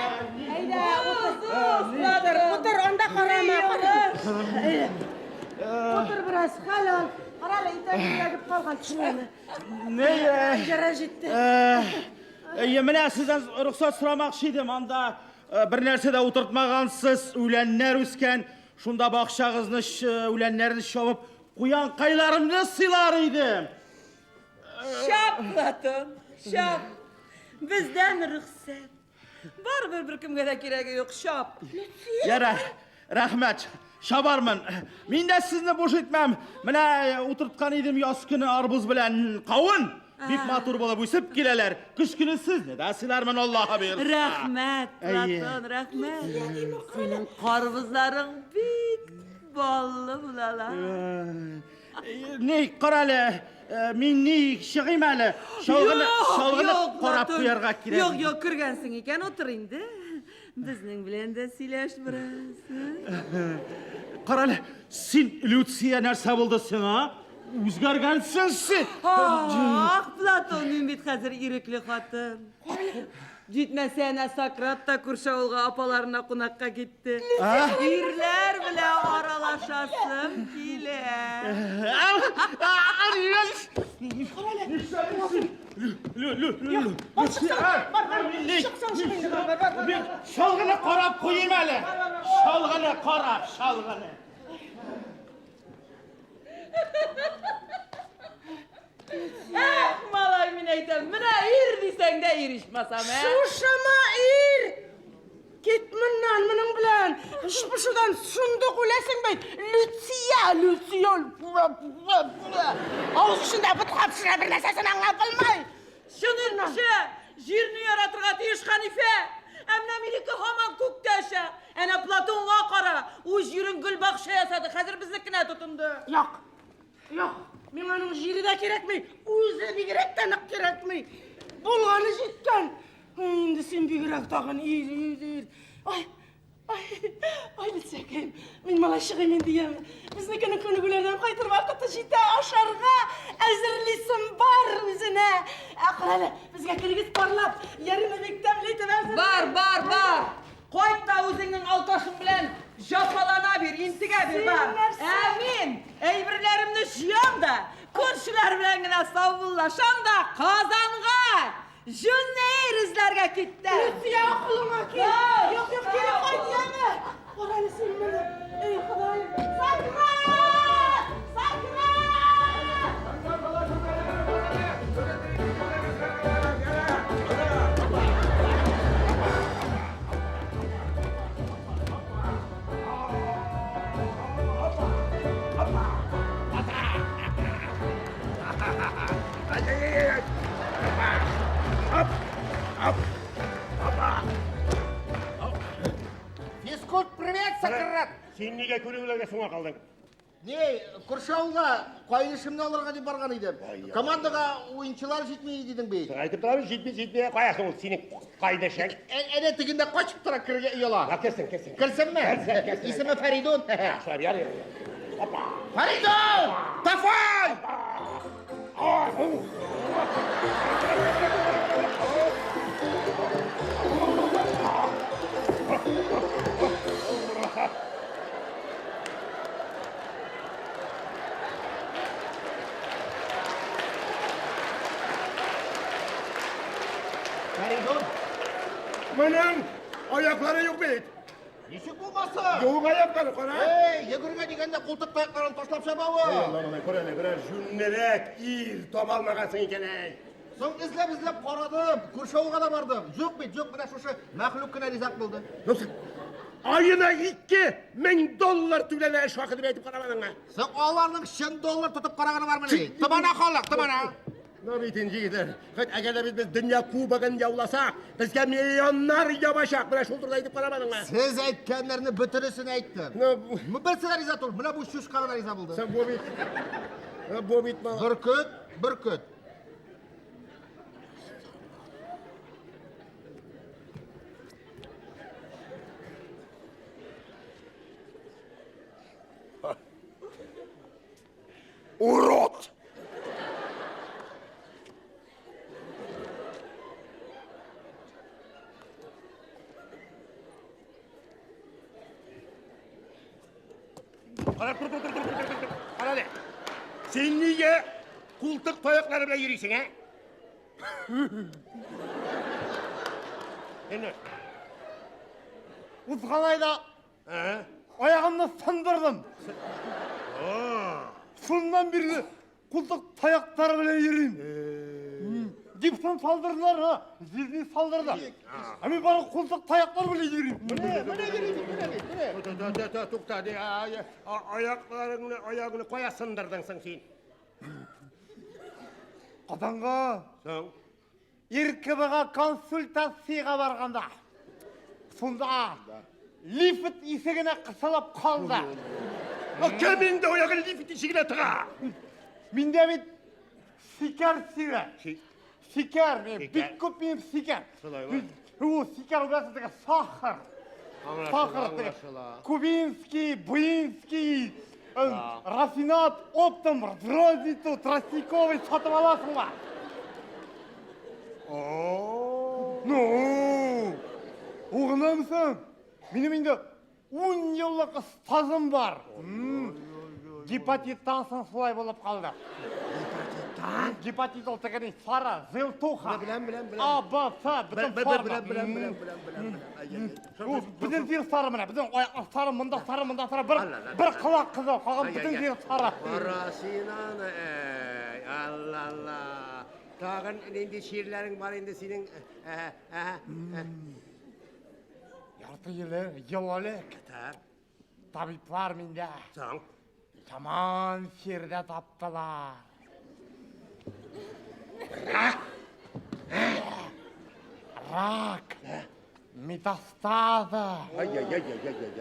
Әйдә, Уз, утыр. уз, Платон. Утыр, анда карама. Ни йомыш? Әйдә. Утыр бераз, хәл ал. Кара әле, итәгең эләгеп калган төшмәне. Не, Җара җитте. Менә сездән рөхсәт сорамакчы идем. Анда бер нәрсә дә утыртмагансыз, үләннәр үскән. Шунда бакчагызны, үләннәрне чабып, куянкайларымны сыйлар идем. Чап, Платон, чап. Бездән рөхсәт. Барыбер беркемгә дә кирәге юк, чап. Ярар, рәхмәт. Чабармын. Мин дә сезне буш итмәм. Менә э, утырткан идем яз көне арбуз белән кавын. Бик матур булып үсеп киләләр. Көз көне сезне дә сыйлармын, Аллаһы боерса. Рәхмәт, Әйе. Платон, рәхмәт. Синең карбызларың бик баллы булалар. Э, Ни, кара әле, э, мин ни чыгыйм әле. Чалгыны, чалгыны карап Платон. куярга кирәк. Юк, юк, кергәнсең икән, утыр инде. Безнең белән дә сөйләш бераз. Кара әле, син, Люция, нәрсә булды сиңа? Үзгәргәнсең син. Ах, Платон, мин бит хәзер ирекле хатын. Җитмәсә, әнә Сократ та күрше авылга апаларына кунакка китте. Ирләр белән аралашасым килә. Мин чалгыны карап куйыйм әле. Чалгыны карап, чалгыны. Эх, малай, мин әйтәм, менә ир дисәң дә ир ичмасам, ә? Шушыма ир! Кит моннан, моның белән! Эш пошудан шундук үләсең бит! Люция, Люция! Авыз эчендә ботка пешерә бер нәрсәсен аңлап булмый! Чын ир кеше җирне яратырга тиеш, Хәнифә! Ә менә минеке һаман күктә оча. Әнә Платонга кара, үз җирен гөлбакча ясады, хәзер безнекенә тотынды. Юк, юк, миңа аның җире дә кирәкми, үзе бигрәк тә нык кирәкми. Булганы җиткән. Инде син бигрәк тагын ир, ир, ир. Ай, ай, ай, Люциякәем, мин малай чыгыйм инде, яме. Безнекенең күнегүләрдән кайтыр вакыты җитә, ашарга әзерлисем бар үзенә. Ә, кара әле, безгә керегез парлап, ярыймы бик тәмле итеп әзерлим. Бар, бар, бар! Кайт та үзеңнең алкашың белән җафалана бир, интегә бир, Син бар. нәрсә? Ә мин әйберләремне җыям да, күршеләр белән генә саубуллашам да, Казанга җүнле ир эзләргә киттем. Люция, акылыңа кил. Бар, Юк, юк, кире кайт, яме. Кара әле син моны. Эй, Ходаем. Сократ! Сократ! Физкульт, привет, Сократ! Син нигә күнегүләргә соңга калдың? Не, күрше авылга каенишемне алырга дип барган идем. Командага уенчылар җитми дидең бит. Әйтеп торабыз, җитми, җитми. Кая соң ул синең кайнешең? Әнә тегендә качып тора керергә ояла. На, керсен, керсен. Керсенме? Керсен, керсен. Исеме Фәридун. Яхшылап, ярый, ярый. Опа! Фәридун! Тафай! Фәридун, Моның аяклары юк бит. ничек булмасын? Юк аяклары, кара. Эй, йөгерергә дигәндә култык таякларын ташлап чабавы. Алла малай, күр әле, берәр җүнлерәк ир таба алмагансың икән, әй. Соң эзләп-эзләп карадым, күрше авылга да бардым. Юк бит, юк, менә шушы мәхлук кына ризак булды. Нәрсә? Аена 2000 доллар түләнә эш хакы дип әйтеп карамадыңмы? Соң аларның чын доллар тотып караганы бармыни? Томана халык, томана. Ну бит инде егетләр, хәт әгәр дә бит без дөнья кубогын яуласак, безгә миллионнар ябачак. Менә шул турыда әйтеп карамадыңмы? Сез әйткәннәрне бөтенесен әйттем. Ну, Берсе дә риза түгел. Менә бу чучка гына риза булды. Соң бу бит, бу бит малай. Бөркет, бөркет. Урод! Кара, тор, тор, тор, тор, тор, тор, тор. Кара әле. Син нигә култык таяклары белән йөрисең, ә? Әнә. Узган айда Ә? аягымны сындырдым. Шуннан бирле Култык таяклары белән йөрим. Гипсын салдырдылар, ха, җизни салдырды. Ә мин бары култык таяклар белән йөрим. Менә, менә йөрим, менә бит, менә. Тукта, тукта, аякларыңны, аягыңны кая сындырдың соң син? Казанга. Соң? РКБга консультациягә барганда, шунда лифт ишегенә кысылып калды. Кем инде аягын лифт ишегенә тыга? Миндә бит сикәр сирә. Сикәр, бик күп минем сикәр. Ул сикәр беләсең теге сахар. Сахар теге. Кубинский, Буинский, рафинат, оптом, розницу, тростниковый сатып аласың ба? Ну, угынамсың? Минем инде 10 еллык стажым бар. Гепатиттан соң шулай булып калды. Гепатиттан? Гепатит ул теге сары, желтуха. Беләм, беләм, беләм. А, Б, С, бөтен сары. Беләм, беләм, беләм, беләм, беләм. Ул бөтен җир сары менә, бөтен аяклар сары, монда сары, монда сары, бер бер колак кызыл, калган бөтен җир сары. Кара син аны, әй, Алла, Алла. Тагын нинди чирләрең бар инде синең? Ярты ел, ел элек. Так. Табиблар миндә. Соң? Яман чирдә таптылар. Рак. Метастаза.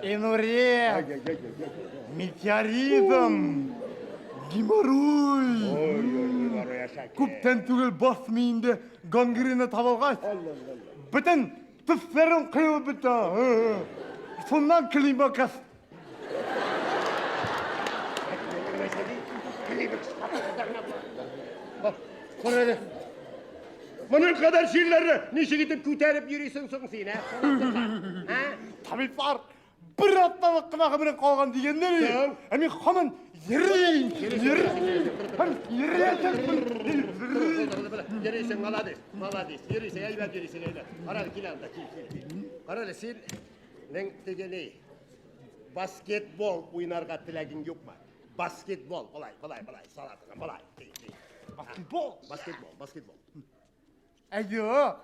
Энурез. Метеоризм. Геморрой. Күптән түгел баш миендә гангрена табылгач, бөтен төсләрем коелып бетте. Шуннан климакс. Кара әле. Моның кадәр чирләрне ничек итеп күтәреп йөрисең соң син, ә? Ә? Табиблар бер атналык кына гомерең калган дигәннәр иде. Ә мин һаман йөрим, йөрим, һәм йөрәчәкмен. Йөрисең, молодец, молодец. Йөрисең, әйбәт йөрисең, әйбәт. Кара әле, кил анда, кил, кил, кил. Кара әле, син нең теге ни, баскетбол уйнарга теләгең юкмы? Баскетбол, болай, болай, болай, сала торган, болай. Баскетбол? Баскетбол, баскетбол. Ә юк.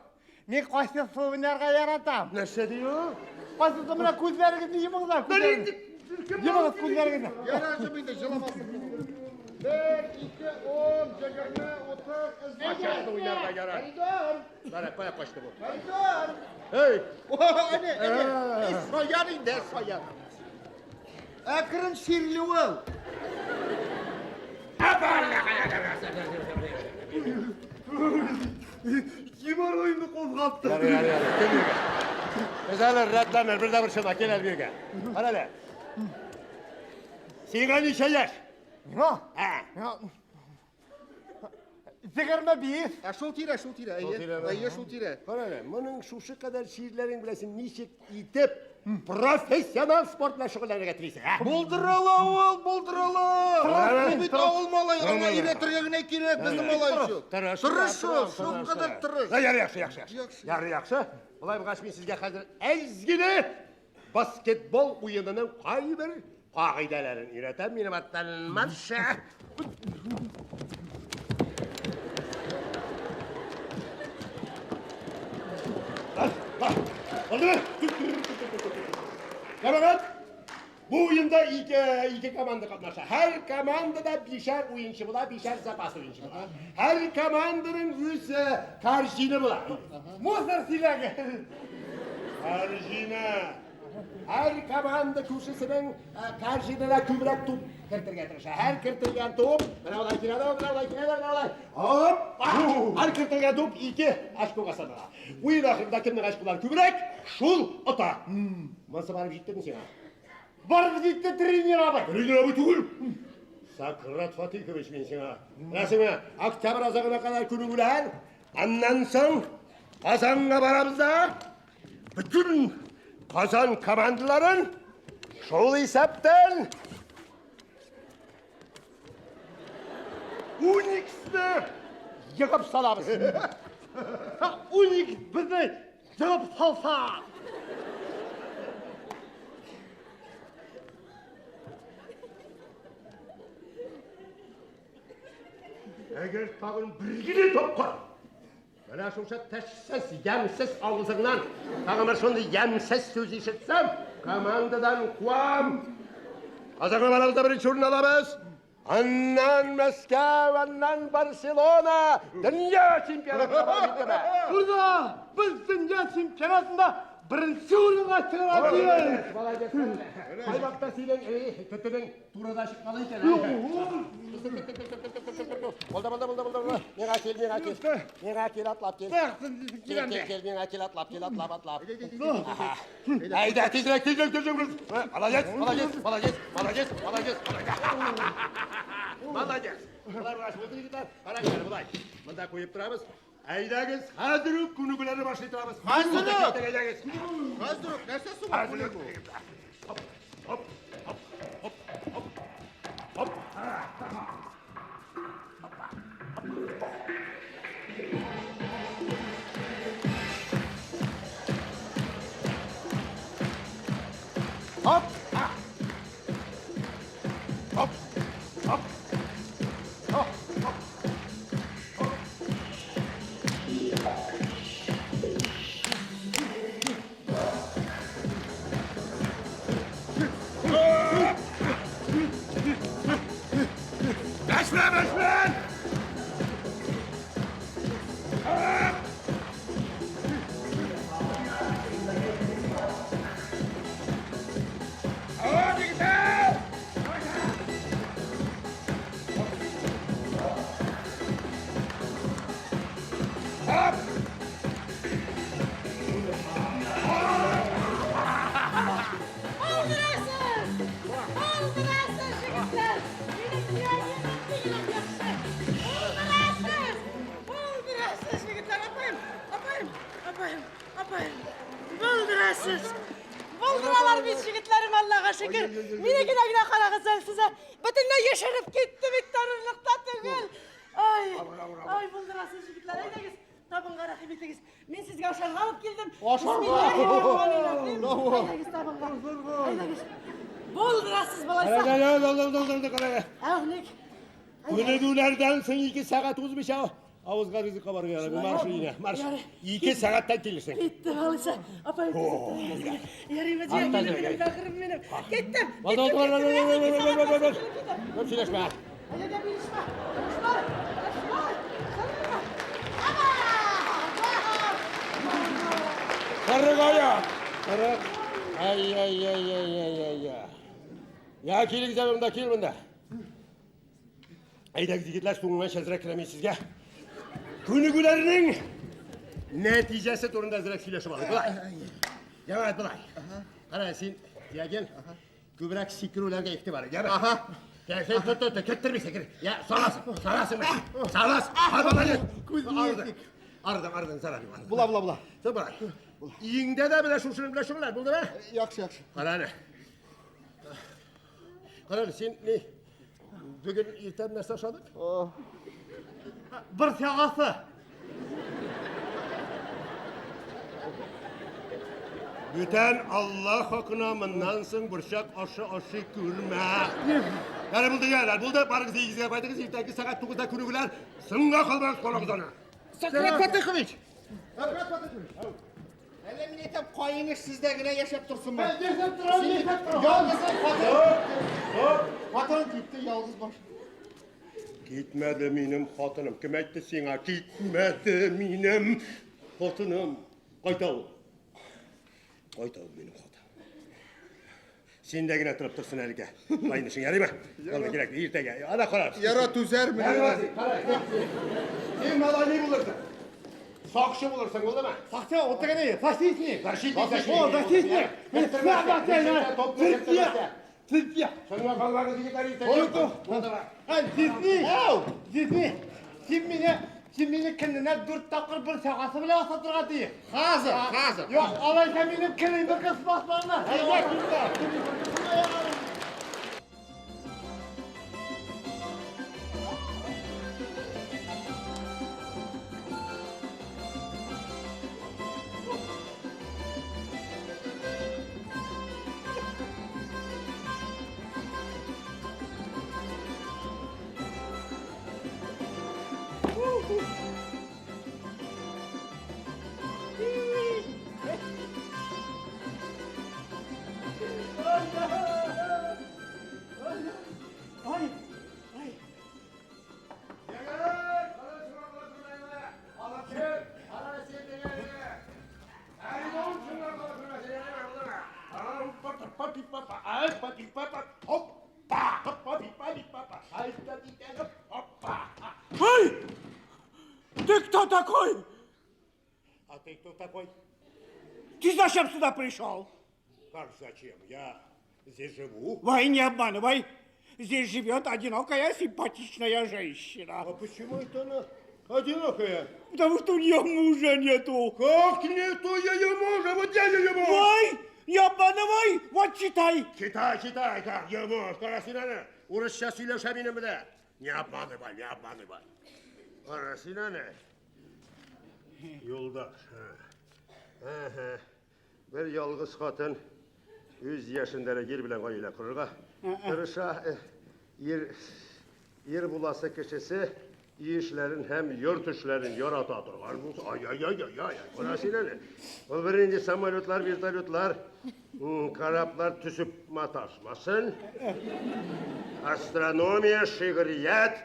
Мин кайсысы уйнарга яратам. Нәрсә ди ул? Кайсысы менә күзләрегезне йомыгыз да. Йомыгыз күзләрегезне. Ярар, инде җыламасын. 1, 2, 10, 20, 30, Кайсы уйнарга ярар. Кара, кая качты бу? Фәридун! Эй! Әне, әне. Шаян инде, шаян. Әкрен чирли ул. Геморройны кузгатты. Ярый, ярый, ярый. Кил биргә. Без әле рәтләнер, бер дә борчылма, кил әле биргә. Кара әле. Сиңа ничә яшь? Миңа? Ә. Миңа 25. Ә шул тирә, шул тирә. Шул Әйе, тирәме? әйе, шул тирә. Кара әле, моның шушы кадәр чирләрең белән син ничек итеп профессионал спорт белән шөгыльләнергә телисең, ә? Булдырыла ул, булдырыла. Ул бит авыл малае, аңа өйрәтергә генә кирәк, безнең малай шул. Тырыш, Тырыш ул, шул кадәр тырыш. Ярый, яхшы, яхшы, яхшы. Яхшы. Ярый, яхшы. Болай булгач, мин сезгә хәзер әз генә баскетбол уенының кайбер кагыйдәләрен өйрәтәм. Минем арттан марш. Булдымы? Җәмәгать, бу уенда ике команда катнаша. Һәр командада бишәр уенчы була, бишәр запас уенчы була. Һәр команданың үз корзина була. Мусор силәге. Корзина. Һәр команда күршесенең корзинына күбрәк туп кертергә тырыша. Һәр кертелгән туп, менә болай килә, менә болай килә, менә болай. Хоп! Һәр кертелгән туп 2 очкога санала. Уен ахырында кемнең очколары күбрәк, шул ота. Монысы барып җиттеме сиңа? Барып җитте тренер абый. Тренер абый түгел. Сократ Фатихович мин сиңа. Беләсеңме, октябрь азагына кадәр күнегүләр, аннан соң Казанга барабыз да, бөтен Казан командаларын шул исәптән Униксны егып салабыз. Уникс безне егып салса. Әгәр тагын бер генә тапкыр менә шушы тешсез, ямьсез авызыңнан тагын бер шундый ямьсез сүз ишетсәм, командадан куам. Казанга барабыз да беренче урын алабыз. Аннан Мәскәү, аннан Барселона, дөнья чемпионатына барып җитәбез. Ура! Без дөнья чемпионатында беренче урынга чыгарга тиеш. Молодец. Кайвакытта синең төтенең турыда чыккан икән. Булды, булды, булды, булды, булды. Миңа кил, миңа кил. Миңа кил, атлап кил. Кил, кил, кил, миңа кил, атлап кил, атлап, атлап. Әйдә, тизрәк, тизрәк, тизрәк. Молодец, молодец, молодец, молодец, молодец. Молодец. Болай булгач, булды, егетләр. Карагыз әле, болай. Монда куеп торабыз. Әйдәгез, хәзер үк күнегүләрне башлый торабыз. Хәзер үк? Әйдәгез. Хәзер үк, нәрсә соң Хәзер үк. күнегү? Хоп, хоп, хоп, хоп, хоп, хоп. Хоп. Хоп, хоп, хоп, хоп. Бәшмә, бәшмә! Хоп, егетләр! Хоп! Булдырасыз! Булдырасыз, егетләр! Минем пианином бигрәк яхшы! Булдырасыз! Булдырасыз, егетләр! Апаем, апаем, апаем, апаем! Булдырасыз! Булдыралар бит егетләрем, Аллага шөкер! Минекенә генә карагыз әле сез, ә! Бөтенләй яшереп китте бит, танырлык та түгел! Ай, ай, булдырасыз, егетләр, әйдәгез, табынга рәхим итегез. Мин сезгә ашарга алып килдем. Ашарга? Бисмиллаһир-рахманир-рахим. Әйдәгез табынга. Әйдәгез. Булдырасыз болайса. Әү, ник? Күнегүләрдән соң 2 сәгать узмыйча авызга ризык кабарга ярамый. Марш өенә, марш. Ярый. 2 сәгатьтән килерсең. Киттем алайса. Апай, ярыймы, Артта җиңгем җөр, минем, ярый. бәгырем минем. Киттем. Булды, Киттем, булды, киттем, булды, ике булды, сәгать булды, булды. килеп китәм. Күп сөйләшмә. Әйдә, бирешмә. Тырышма, тырышма, тырышма. Ага! Кырык аяк. Кырык. Ай, ай, ай, ай, ай, ай, ай. Я, килегез әле монда, кил монда. Әйдәгез, егетләр, соңыннан әзрәк кенә мин сезгә күнегүләрнең нәтиҗәсе турында әзрәк сөйләшеп алыйк. Болай. Җәмәгать, болай. Кара, син, Диоген, күбрәк сикерүләргә игътибар ит. Яме? Я, син тот, тот, көттерми сикер. Я, саласың, саласың, салас. Молодец. Арыдың, арыдың, арыдың, зарар юк. Була, була, була. Син болай. Өеңдә дә менә шушының белән шөгыльлән, булдымы? Яхшы, яхшы. Кара әле. Кара әле, син ни? Бүген иртән нәрсә ашадың? Бер сәгате. Бүтән Алла хакына моннан соң борчак ашы ашый күрмә. Әле булды, әле булды. Барыгыз өегезгә кайтыгыз. Иртәнге сәгать 9-да күнегүләр. Соңга калмагыз, карагыз аны. Сократ Фатыхович! Сократ Фатыхович! Әллә мин әйтәм, каениш сездә генә яшәп торсынмы? Яшәп торам, яшәп торам. Ялгызың хатын. Хатын китте, ялгыз баш. Китмәде минем хатыным. Кем әйтте сиңа? Китмәде минем хатыным. Кайта ул. Кайта ул минем хатын. Син дә генә торып торсын әлегә. Каенишең ярыймы? Ул кирәк, иртәгә. Ана карарбыз. Яра түзәрмен. Син малай ни булырсың? Сакчы булырсың, булдымы? Сакчы, ул теге ни? Защитник. Защитник, защитник. О, защитник. Мин Төртмә, Цепья. Соңга калмагыз, егетләр, иртәгә. Булды. Булдымы? Ай, Зизни. Зизни. Син мине көненә 4 тапкыр бер сәгате белән асатырга тиеш. Хәзер, хәзер. Юк, алайса минем келемне кысмасларына. Әйдә, китте. Ой! Ты кто такой? А ты кто такой? Ты зачем сюда пришел? Как зачем? Я здесь живу. Вай, не обманывай. Здесь живет одинокая симпатичная женщина. А почему это она одинокая? Потому что у нее мужа нету. Как нету ее мужа? Вот я ее муж! Вай, не обманывай! Вот читай. Читай, читай, как ее муж. Кара син аны. Урысча сөйләшә минем белән. Не обманывай, не обманывай. Кара син аны. Юлдаш. Әһә. Бер ялгыз хатын үз яшендәрәк ир белән гаилә корырга тырыша. Ир ир буласы кешесе өй эшләрен һәм йорт эшләрен ярата торган булса, ай-ай-ай-ай-ай, кара син әле. Ул бернинди самолетлар, вертолетлар, кораблар төзеп маташмасын. Астрономия, шигърият,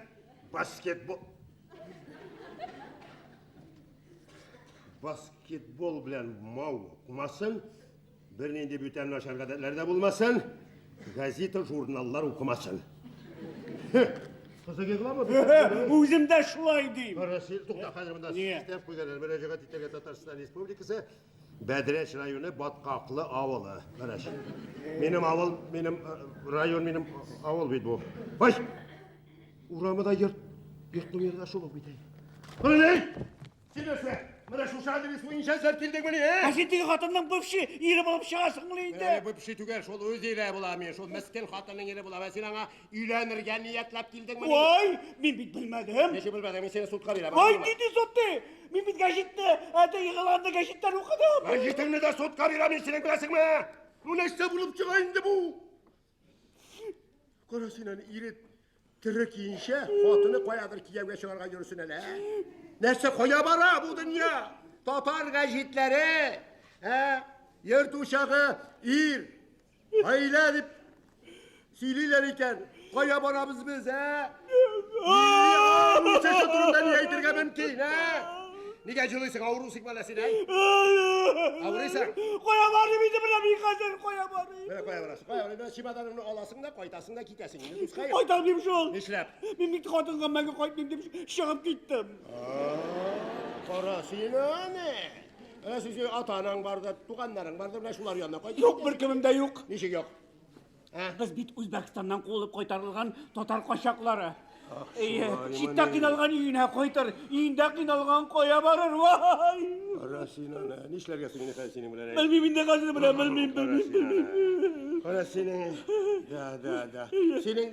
баскетбол. Баскетбол белән мавыкмасын, бернинди бүтән начар гадәтләр дә булмасын, газета, журналлар укымасын. Кызык егламы? Үзем дә шулай дим. Россия, тукта, хәзер монда Не? систем куйганнар. Мөрәҗәгать итәргә Татарстан Республикасы Бәдрәч районы Баткаклы авылы. Бәдрәч. Минем авыл, минем район, минем авыл бит бу. Ай! Урамы да йорт, йорт номеры да шул ук бит. Менә ни? Син нәрсә? Менә шушы адрес буенча эзләп килдеңмени, ә? Ә син теге хатынның бывший ире булып чыгасыңмыни инде? Әле бывший түгел, шул үз ире була мин, шул мескен хатынның ире була. Ә син аңа өйләнергә ниятләп килдеңмени? Ой, мин бит белмәдем. Ничек белмәдең, мин сине судка бирәм. Ой, нинди суд ди? Мин бит гәҗитне, әтә игъланны гәҗиттән укыдым. Гәҗитеңне дә судка бирәм мин синең, беләсеңме? Ну нәрсә булып чыга инде бу? Кара син аны, ире тере киенчә, хатыны каядыр кияүгә чыгарга йөрсен әле, ә? Нәрсә кая бара бу дөнья? Татар гәҗитләре, ә? Йорт учагы, ир, гаилә дип сөйлиләр икән. Кая барабыз без, ә? Милли аң үсеше турында ни әйтергә мөмкин, ә? Нигә җылыйсың, авырусың әллә син, ә? Авырыйсың? Кая барыйм инде менә мин хәзер, кая барыйм? Менә кая барасың? Кая барасың? Чемоданыңны аласың да, кайтасың да, китәсең инде, дускаем. Кайта алмыйм шул. Нишләп? Мин бит хатынга мәңге кайтмыйм дип чыгып киттем. Кара син аны. Ә син ата-анаң бар да, туганнарың бар да, менә шулар янына кайт. Юк, беркемем дә юк. Ничек юк? Ә? Без бит Үзбәкстаннан куылып кайтарылган татар качаклары. Әйе, шулай читтә мыни? кыйналган өенә кайтыр, өендә кыйналган кая барыр? Вай! Кара син аны. Нишләргә соң инде хәзер синең белән? Белмим инде хәзер менә, белмим, белмим, белмим. Кара синең. Да, да, да. Синең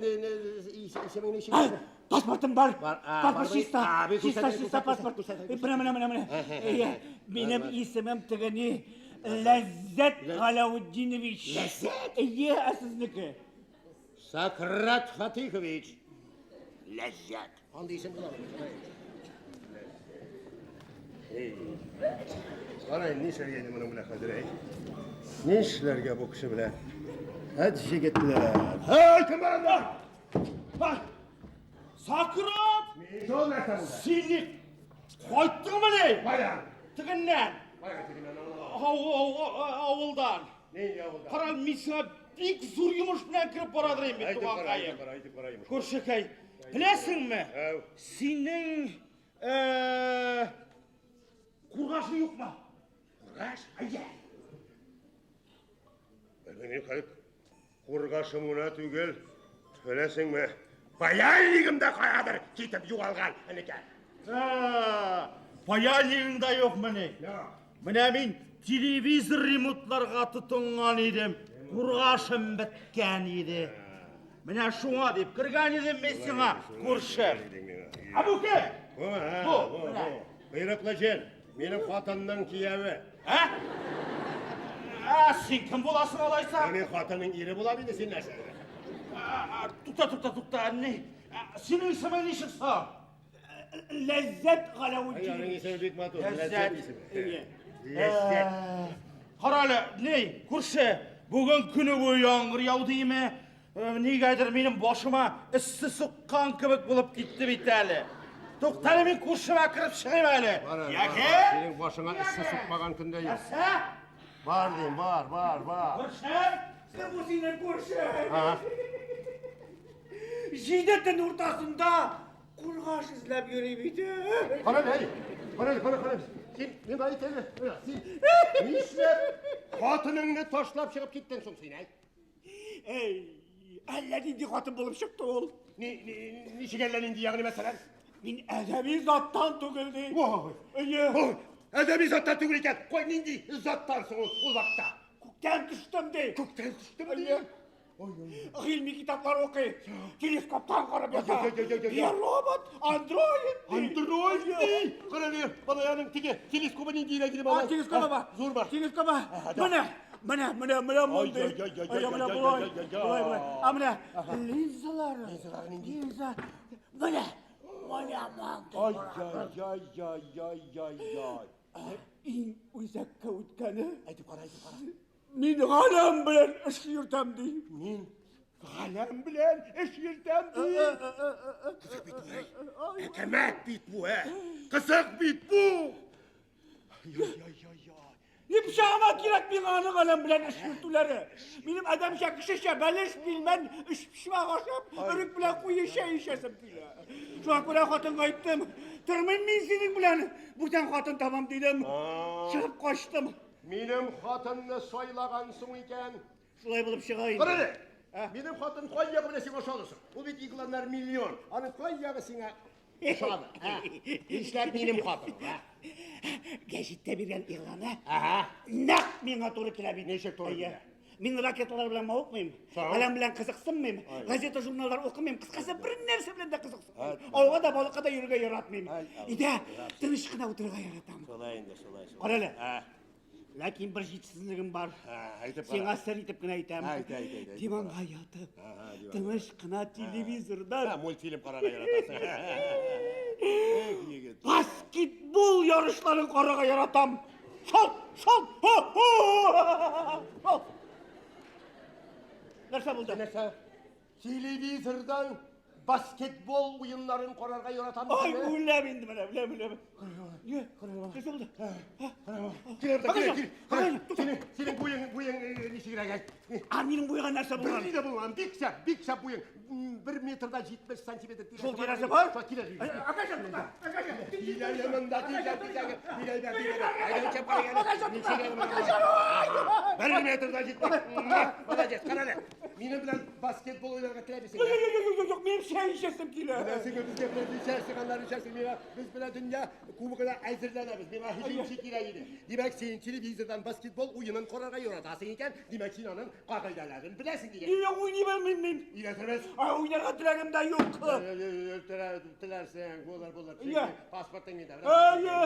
исемең ничек? Паспортым бар. Бар, а, Паспорт бар, чиста. а, бир, Чиста, күрсәт, чиста күрсәт, паспорт. күрсәт, күрсәт. Менә, менә, менә, менә. Әйе, минем исемем теге ни? Ләззәт Галәүддинович. Ләззәт? Әйе, ә сезнеке? Сократ Фатыхович. Ләззәт. Андый исем буламы? Эй. Кара, нишләргә инде моның белән хәзер, әй? Нишләргә бу кеше белән? Әт җегетләр. Һәй, кем бар анда? Бak! Сократ! Мин шул нәрсә булды. Син ни кайттыңмыни? Кайдан? Тегеннән. Кайдан тегеннән? Авылдан. Нинди авылдан? Кара, мин сиңа бик зур йомыш белән кереп барадыр инде, Әйтеп кара, туганкаем. әйтеп кара, әйтеп кара йомыш. Күршекәй, беләсеңме? Әү. Синең кургашың юкмы? Кургаш? Әйе. Белмим, хәзер кургашым гына түгел. Беләсеңме? Паяльнигым да каядыр китеп югалган, энекәй. Паяльнигың да юкмыни? Юк. Менә мин телевизор ремонтларга тотынган идем. Кургашым беткән иде. Менә шуңа дип кергән идем мин сиңа, күрше. Ә бу кем? Бу, ә, Бу, бу, менә. бу. Койрыклы җен. Минем хатынның кияве. Ә? Ә, син кем буласың алайса? Минем хатынның ире була бит син нәрсә? Тукта, тукта, тукта, ни? Синең исемең ничек соң? Ләззәт Аның Галәүддинович. исеме бик матур. Ләззәт. Ләззәт исеме. Әйе. Ләззәт. Кара әле, ни, күрше, бүген көне буе яңгыр яуды име? Нигәдер минем башыма эссе суккан кебек булып китте бит әле. Тукта әле, мин күршемә кереп чыгыйм әле. Бар, бар, Яке? Синең башыңа эссе сукмаган көндә юк. Нәрсә? Бар дим, бар, бар, бар. Күрше? Кем бу синең күршең? Җиде төн уртасында кургаш эзләп йөри бит. Кара әле, кара әле, кара, кара. Син, мин әйт әле, менә, син нишләп хатыныңны ташлап чыгып киттең соң син, әй? Әй, әллә нинди хатын булып чыкты ул. Ни, ни, ничек әллә нинди, ягъни мәсәлән? Мин әдәби заттан түгел ди. Ой, Әйе. ой, әдәби заттан түгел икән. Кой, нинди заттан соң ул, ул вакытта? Күктән төштем ди. Күктән төштем ди. Әйе. Гыйльми китаплар укый. Телескоптан карап ята. Ой, ой, ой, ой, ой. Я робот, андроид ди. Андроид ди. Кара әле, бала аның теге телескобы нинди килеп А, телескобы бар. Зур бар. Телескобы. да. Менә, менә, менә, менә мондый. Ай, ай, ай, ай, Ай, менә ай, болай. ай, ай, ай, Болай, болай. А менә линзалары. Линзалары нинди? Линза. Менә, менә мондый. Ай, ай, ай, ай, ай, ай, ай. Иң үзәккә үткәне. Әйтеп кара, әйтеп кара. Мин галәм белән эш йөртәм ди. Мин галәм белән эш йөртәм ди. Кызык бит бу, әй. Әкәмәт бит бу, ә. Кызык бит бу. Ай, ай, ай, ай, ай. Ни пычагыма кирәк миңа аның галәм белән эш йөртүләре. Минем адәмчә кешечә бәлеш, пилмән, өчпочмак ашап, өрек белән куе чәй эчәсем килә. Шуңа күрә хатынга әйттем, тормыйм мин синең белән, бүтән хатын табам дидем. Чыгып качтым. Минем хатынны сайлагансың икән. Шулай булып чыга инде. Кара әле. Минем хатын кай ягы белән сиңа ошады соң? Ул бит игъланнар миллион. Аның кай ягы сиңа ошады? ә? Нишләп минем хатын? ә? Гәҗиттә биргән игъланы Ага. нәкъ миңа туры килә бит. Ничек туры Әйе. килә? Мин ракеталар белән мавыкмыйм, Соң? галәм белән кызыксынмыйм, газета, журналлар укымыйм, кыскасы бер нәрсә белән дә кызыксынмыйм. Ауга да, балыкка да йөрергә яратмыйм. Өйдә тыныч кына утырырга яратам. Шулай инде, шулай, шулай. Кара әле. Ләкин бер җитсезлегем бар. Әйтеп кара. Сиңа сер итеп кенә әйтәм. Әйт, әйт, әйт, әйт. Диванга ятып, Ага, диванга. тыныч кына телевизордан Ха, мультфильм карарга яратасың. Эх, егет. баскетбол ярышларын карарга яратам. Шалт, шалт, хо, хо. Шалт. Нәрсә булды? Нәрсә? Телевизордан баскетбол уеннарын карарга яратам. Ай, үләм инде менә, үләм, үләм. Не? Нәрсә булды? Кил, кил, кил. Акажан, Синең, синең буең, буең ничегрәк әйт? А, минем буйга нәрсә булган? Бер дә булган, бик шәп, бик шәп буең. 1 метрда 70 сантиметр тирәсе. Шул тирәсе бар? Шул килә. Акажан, тукта, Акажан. Килә әле монда, килә, килә, килә, килә. Әйдә, шәп карый әле. Акажан, тукта, Ничек әле монда? Акажан, ай! 1 метрда 70. Молодец, кара әле. Минем белән баскетбол уйнарга теләмисең? Юк, юк, юк, юк, юк, минем чәй эчәсем килә. Менә син безгә белән эчәрсең, аннары эчәрсең. Миңа без белән дөнья кубогына әзерләнәбез. Миңа һөҗүмче кирәк иде. Димәк, син телевизордан баскетбол уенын карарга яратасың икән, димәк, син аның кагыйдәләрен беләсең дигән. Юк, уйный белмим мин. Өйрәтербез. Ай, уйнарга теләгем дә юк. Теләрсең, булыр, булыр. Иә. Паспортың миндә. Әйе,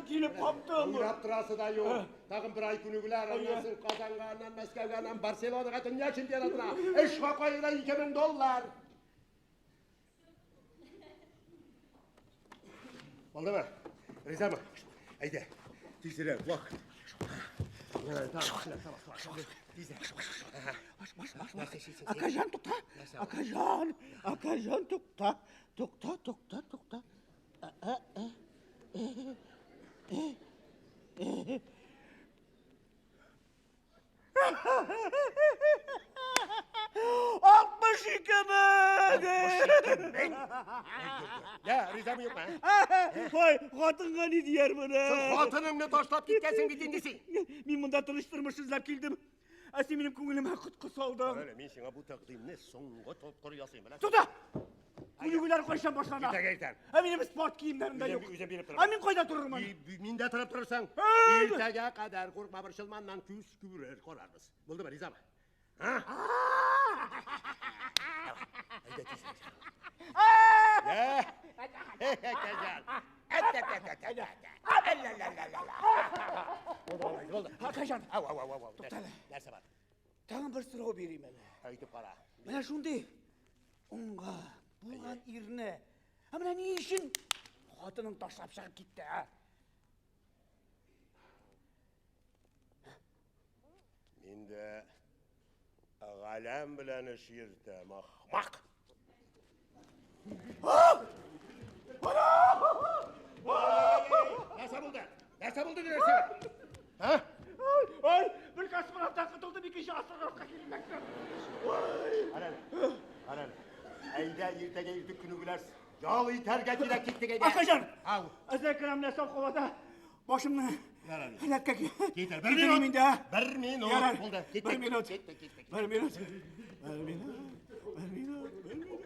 килеп каптым. Уйлап торасы да юк. Тагын бер ай күнегүләр, аннан соң Казанга, аннан Мәскәүгә, аннан Барселонага, дөнья чемпионатына. Эш хакы аена 2000 доллар. Булдымы? Ризамы? Әйдә. Тизрәк, вакыт. Акажан, тукта. Акажан, Акажан, тукта. Тукта, тукта, тукта. 62 мең! Я, ризамы юкмы? Ой, хатынга ни диярмен? Хатыныңны ташлап киткәнсең бит инде син. Мин монда тыныч тормыш эзләп килдем. Ә син минем күңелемә коткы салдың. Әле мин сиңа бу тәкъдимне соңгы тапкыр ясыйм, беләсеңме? Тукта! Күнегүләр кайчан башлана? Иртәгә иртән. Ә минем спорт киемнәрем дә Үзем- юк. үзем биреп торам. Ә мин кайда торырмын? Миндә торып торырсың. Әй! Иртәгә кадәр куркма борчылма, аннан күз күрер карарбыз. Булдымы, ризамы? Ха? Әйдә тизрәк. Ә? Кәҗәл. Булды, булды. Акажан, Ау, ау, ау, ау. Туктале. Нәрсә бар? Тагын бер сорау бирим әле. Әйтеп кара. Менә шундый уңга булган ирне. Ә менә ни өчен хатының ташлап чыгып китте, ә? Мин дә галәм белән эш йөртәм, ахмак. Нәрсә булды? Нәрсә булды дигән сиңа? Ха? Ай, бер космонавттан котылдым, икенче Икенче астрографка килеп эләктем. Карале. Карале. Әйдә, иртәгә иртүк күнегүләр. Ял итәргә кирәк, киттек әйдә. Акаҗан! Ау. Әзрәк кенә менә сау һавада башымны Ярар. халәткә Китер. Бер китерим минут. инде, а? Бер минут. Ярар. Булды. Киттек. Бер минут. Киттек, киттек. Бер минут. Бер минут. Бер минут. Бер минут.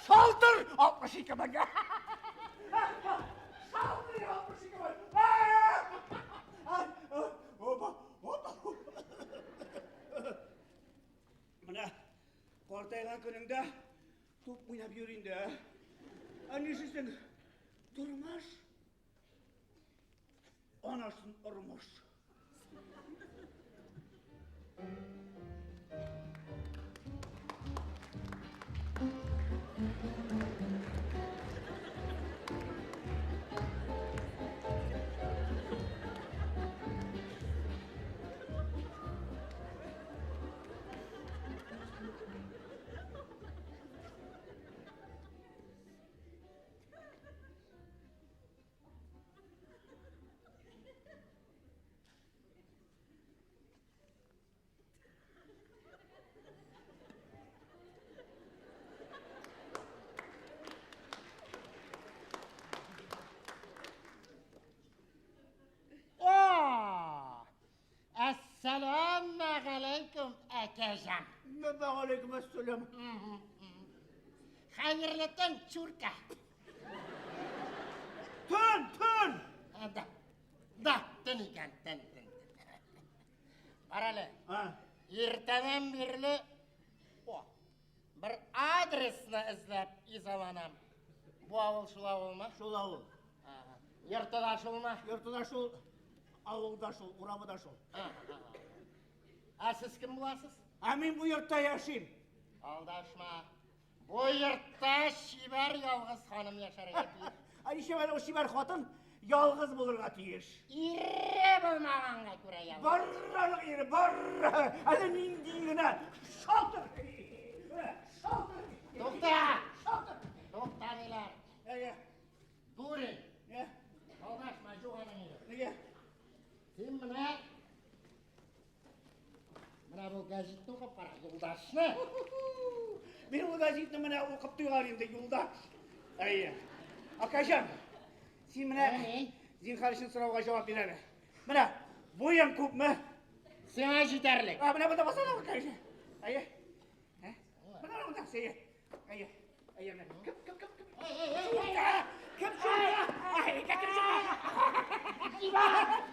Шалтыр! 62 меңгә. Шалтыр 62 мең. Опа, опа. Менә картайган көнеңдә туп уйнап йөр инде. Ә Ә нишлисең? Тормыш. Анасын ормыш. О! Әссәламә галәйкүм, әкәҗан. Вә алейкум әссәлам. Хәерле төн, чурка. Төн, төн. А, Да. Да, төн икән, төн, төн. Бар әле. А, Иртәдән бирле о, бер адресны эзләп изаланам. Бу авыл шул авылмы? шул авыл. Ага. Йорты да шулмы? Йорты да шул, авыл да шул, урамы да шул. Ага, ага. Ә сез кем буласыз? Ә мин бу йортта яшим. Алдашма. Бу йортта чибәр ялгыз ханым яшәргә тиеш. Ә ничек әле ул чибәр хатын ялгыз булырга тиеш? Ире булмаганга күрә ялгыз. Бар аның ире, бар. Әле нинди генә шалтыр. Шалтыр. Тукта! Шалтыр. Тукта диләр. Әйе. Дурин, Ә, алдашма, юк аның ире. Нигә? Син менә менә бу гәзитне укып кара, юлдашны. Мин ул газетны менә укып туйган инде юлда. Әйе. Акаҗан, син менә Әни? зинһар өчен сорауга җавап бир әле. Менә буең күпме? Сиңа җитәрлек. А, менә монда басана Акаҗан. Әйе. Ә? Менә монда, әйе. Әйе. Әйе, менә. Кем, кем, кем, кем? Шурка! Кем шурка? Ай, кем шурка?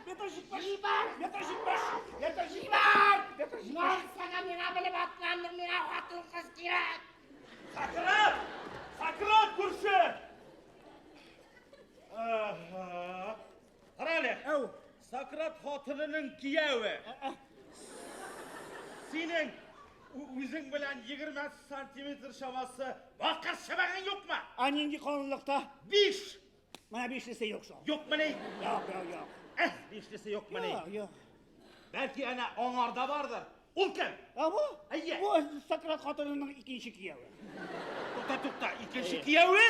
Метр җитмеш. Җибәр! Метр җитмеш. Метр җитмеш. Җибәр! Метр җитмеш. Нәрсәгә миңа белеп атландың, миңа хатын-кыз кирәк. Сократ! Сократ күрше! Ага. Карале. Әү. Сократ хатынының кияве. Синең үзең белән 20 сантиметр чамасы бакыр чыбыгың юкмы? Ә нинди калынлыкта? 5. Менә бишлесе юк шул. Юкмыни? Юк, юк, юк. Эх, бишлесе юкмыни? Юк, юк. Бәлки әнә аңарда бардыр. Ул кем? Ә бу? Әйе. Бу Сократ хатынының икенче кияве. Тукта, тукта, икенче кияве?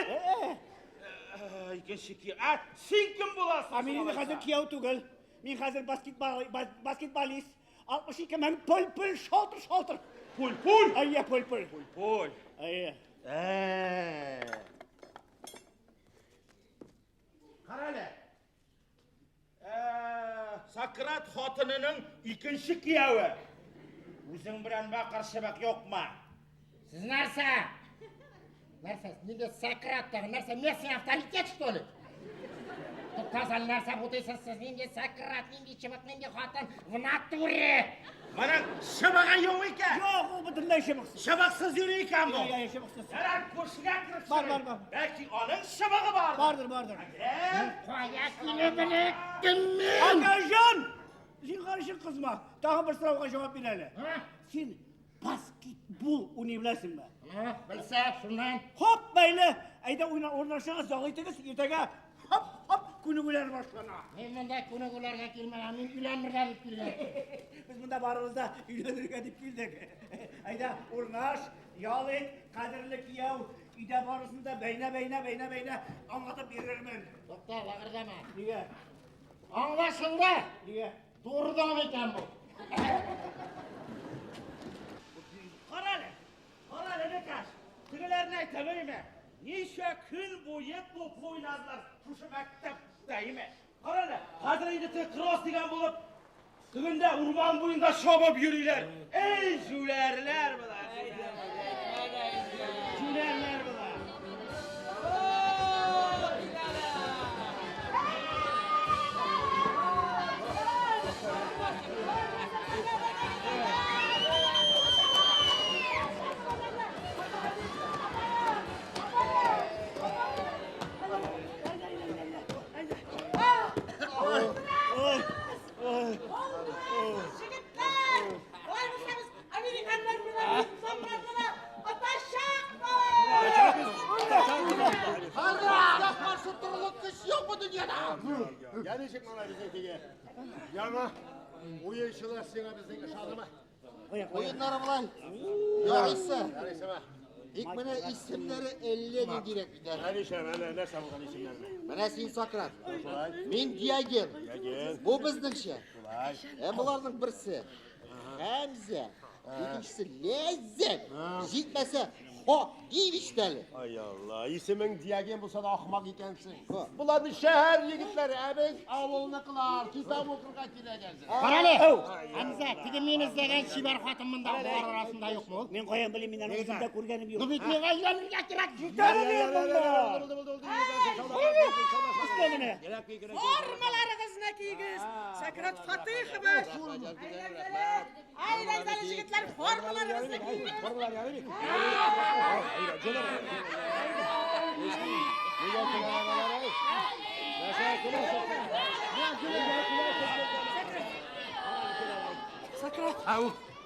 Э, Икенче кияү. Ә, син кем буласың? Ә мин инде хәзер кияү түгел. Мин хәзер баскетбол, баскетболист. 62 мең пөл-пөл шалтыр-шалтыр. Пуль-пуль. Әйе, пөл-пөл. Пуль. Әйе. Ә. Карале. Ә, Сократ хатынының икенче кияве. Үзең белән бакыр чыбык юкмы? Сез нәрсә? Нәрсә? Нинди Сократ тагы? Нәрсә? Местный авторитет, что ли? Туктагыз әле, нәрсә бутыйсыз сез? Нинди Сократ, нинди чыбык, нинди хатын? В натуре! Моның чыбыгы юк икән. Юк, ул бөтенләй чыбыксыз. Чыбыксыз йөри икән бу. Әйе, әйе, чыбыксыз. Ярар, күршегә кереп Бар, чыгыйк. бар, бар. Бәлки аның чыбыгы бардыр. Бардыр, бардыр. Ә? Кая килеп эләктем мин? Акаҗан! Зинһар өчен кызма. Тагын бер сорауга җавап бир әле. Һа? Син баскетбол уйный беләсеңме? Һа, белсә, шуннан. Хоп, мәйле. Әйдә уйна урнашыгыз, ял итегез, иртәгә хоп, хоп, күнегүләр башлана. Мин монда күнегүләргә килмәгән, мин өйләнергә дип килгән. Без монда барыбыз да өйләнергә дип килдек. Әйдә, урнаш, ял ит, кадерле кияү, өйдә барысын да бәйнә-бәйнә, бәйнә-бәйнә аңлатып бирермен. Тукта, лагырда Эзләмә. Нигә? Аңлашылды. Нигә? Дурдом икән бу. Карале, карале, энекәш. Тегеләрне әйтәм, әйме? Ничә көн буе туп уйнадылар шушы мәктәптә, әйме? Карале, хәзер инде теге кросс дигән булып, тегендә урман буенда чабып йөриләр. Эй, җүләрләр болар. Җүләрләр болар. Егетләр! Алай булса без американнар белән самолетларга атачакбыз! Хәзер безгә каршы торырлык көч юк бу дөньяда. Я ничек малай безнең теге яңа уенчылар сиңа безнең ошадымы? Уеннары болай. Ярыйсы. Ярыйсымы? Тик менә исемнәре әллә ниндирәк бит әле. Ә нишләп, әллә нәрсә булган исемнәренә? Менә син Сократ. Мин Диоген. Диоген. Бу безнеңчә. Шулай. Ә боларның берсе Хәмзә, икенчесе Ләззәт. Җитмәсә, Хо Дивич тә әле. Ай Алла, исемең Диоген булса да ахмак икәнсең. Болар бит шәһәр егетләре, ә без авылныкылар, китап укырга кирәк әзер. Карале! Хәмзә, теге мин эзләгән чибәр хатын монда болар арасында юкмы ул? Мин каян белим, мин аны үзем дә күргәнем юк. Ну бит миңа өйләнергә кирәк. Формаларыгызны киегез! Сократ Фатыйхович! Әйдәгез әле, егетләр, формаларыгызны киегез! Сократ,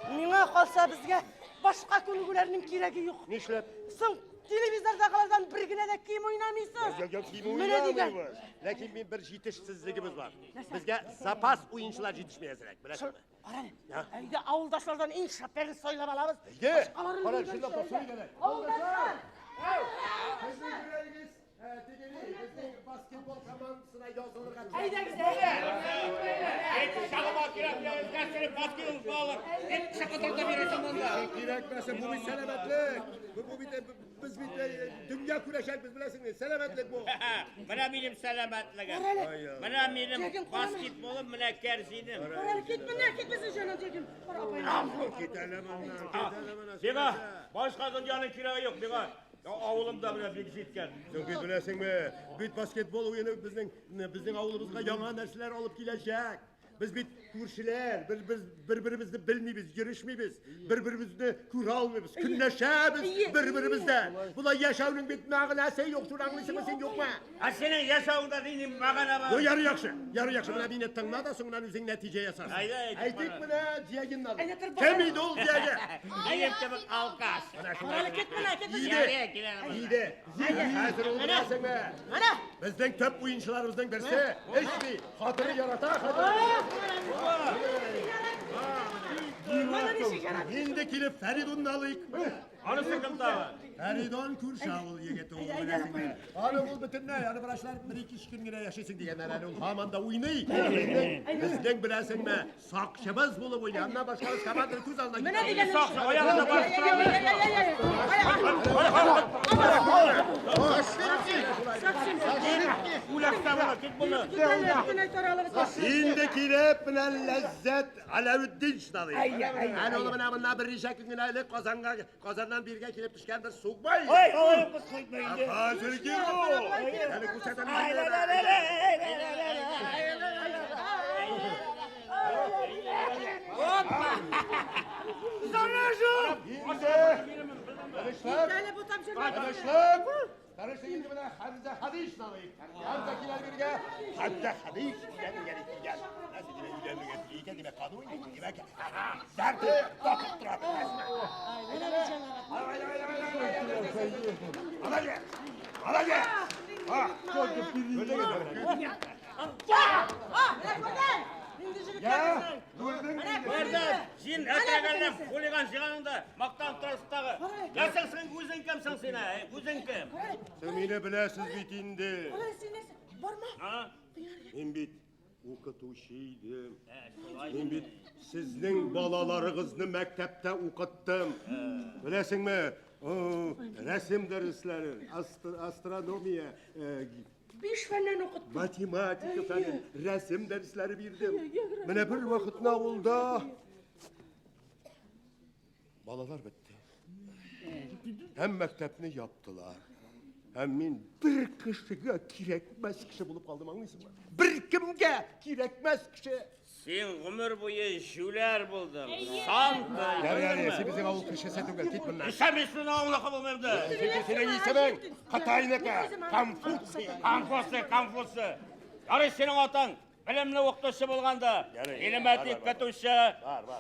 миңа калса безгә башка күнегүләрнең кирәге юк. Нишләп? Соң телевизордагылардан бер генә дә ким уйнамыйсыз. Юк, юк, ким Менә дигән. уйнамыйбыз. Ләкин мин бер җитешсезлегебез бар. Безгә запас уенчылар җитешми әзрәк, беләсеңме? Карале, әйдә авылдашлардан иң шәпләрен сайлап алабыз. Әйдә. Башкаларын Карале, белгәнче, шунда әйдә. тасуй генә. Авылдашлар! Безнең йөрәгегез, теге ни, безнең баскетбол командасына язылырга тиеш. Әйдәгез, әйдә. Кирәкмәсен, бу бит сәламәтлек. Бу бит без бит дөнья күрәчәкбез, беләсеңме? Сәламәтлек бу. Менә минем сәламәтлегем. Менә минем баскетболым, менә кәрзинем. Карале, кит менә, кит безнең җанын, Җәкем. Кара апай. Кит әле моннан, кит әле моннан. Миңа башка дөньяның кирәге юк, миңа авылымда менә бик җиткән. Соң бит беләсеңме, бит баскетбол уены безнең безнең авылыбызга яңа нәрсәләр алып киләчәк. Без бит күршеләр, без без бер-беребезне белмибез, йөрешмибез, бер-беребезне күрә алмыйбыз, көнләшәбез бер-беребездән. Болай яшәүнең бит мәгънәсе юк, шуны аңлыйсыңмы син, юкмы? Ә синең яшәвеңдә нинди мәгънә бар? Yo, ярый яхшы, ярый яхшы. Менә мине тыңла да соңыннан үзең нәтиҗә ясарсың. Әйдә, әйтик Әйтик менә Диогенны. Әйдә, тор, Кем иде ул Диоген? Минем кебек алкаш. Карале, кит менә, кит безнең. Иде. Килә, килә. Иде. Хәзер ул беләсеңме? Менә. Безнең төп уенчыларыбызның берсе эчми, хатыны ярата, хатыны. Менә ничек ярата. Инде килеп Фәридунны алыйк. Анысы кем тагы? Фәридун күрше авыл егете ул беләсеңме? Аны ул бөтенләй, аны врачлар бер-ике өч көн генә яшисең дигәннәр, әле ул һаман да уйный. Безнең беләсеңме, сакчыбыз булып уйный. Аннан башка без команданы күз алдына Менә китерә дигән. Сакчы, аягында барып тора. Үләктә була, кит моны. Инде килеп менә Ләззәт Аләветдин шыналый. Әле ул менә моннан берничә көн генә элек Казанга, Казаннан биргә килеп төшкән бер сукбай. Ой, ой, кыз кайтма инде. Хәзер кил бу. Әле күрсәтәм. Инде. Тынычлык. Әле бу там җырлап. Тынычлык. Тынычлык инде менә Хәмзә Хадиш налый. Хәмзә килә биргә. Хәмзә Хадиш өйләнергә дип килгән. Нәрсә димәк өйләнергә дип икән, димәк канун, димәк. Дәрте тапып тора. Алай, алай. Ha, А, менә күрдең? Инде Я, җегетләр. күрдең Менә инде. Күрдем, син әтәгәннән хулиган җыганыңда да мактанып торасың тагы. Нәрсәң син үзең кемсең син, ә? Үзең кем? Син мине беләсез бит инде. Карале, син нәрсә? Барма. А? Мин бит укытучы идем. Мин бит сезнең балаларыгызны мәктәптә укыттым. Беләсеңме, рәсем дәресләрен, астрономия, Биш фәннән укыттым. Математика фәнен, рәсем дәресләре бирдем. Менә бер вакытны авылда балалар бетте. Һәм мәктәпне яптылар. Һәм мин бер кешегә кирәкмәс кеше булып калдым, аңлыйсыңмы? Бер кемгә кирәкмәс кеше. Син гомер буе җүләр булдың. Санта. Ярый, ярый, син безнең авыл кешесе түгел, кит моннан. Нишләп мин сезнең авылныкы булмыйм да? Чөнки синең исемең Кытайныкы, Конфуций. Конфуций, Конфуций. Ярый, синең атаң белемле укытучы булганда, минем әти көтүче.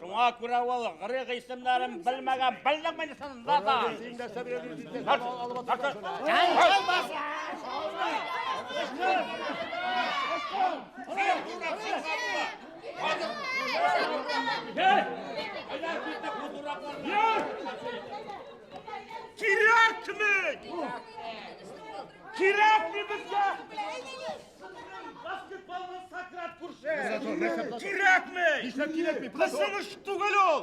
Шуңа күрә ул грек исемнәрен белмәгән. Белдеңме инде син, надан? Син нәрсә беләсең? Алып атасың. Кирәкме? Кирәкме безгә? Баскетболны Сократ күрше. Кирәкме? Нишләп кирәкми? Безнең эш түгел ул.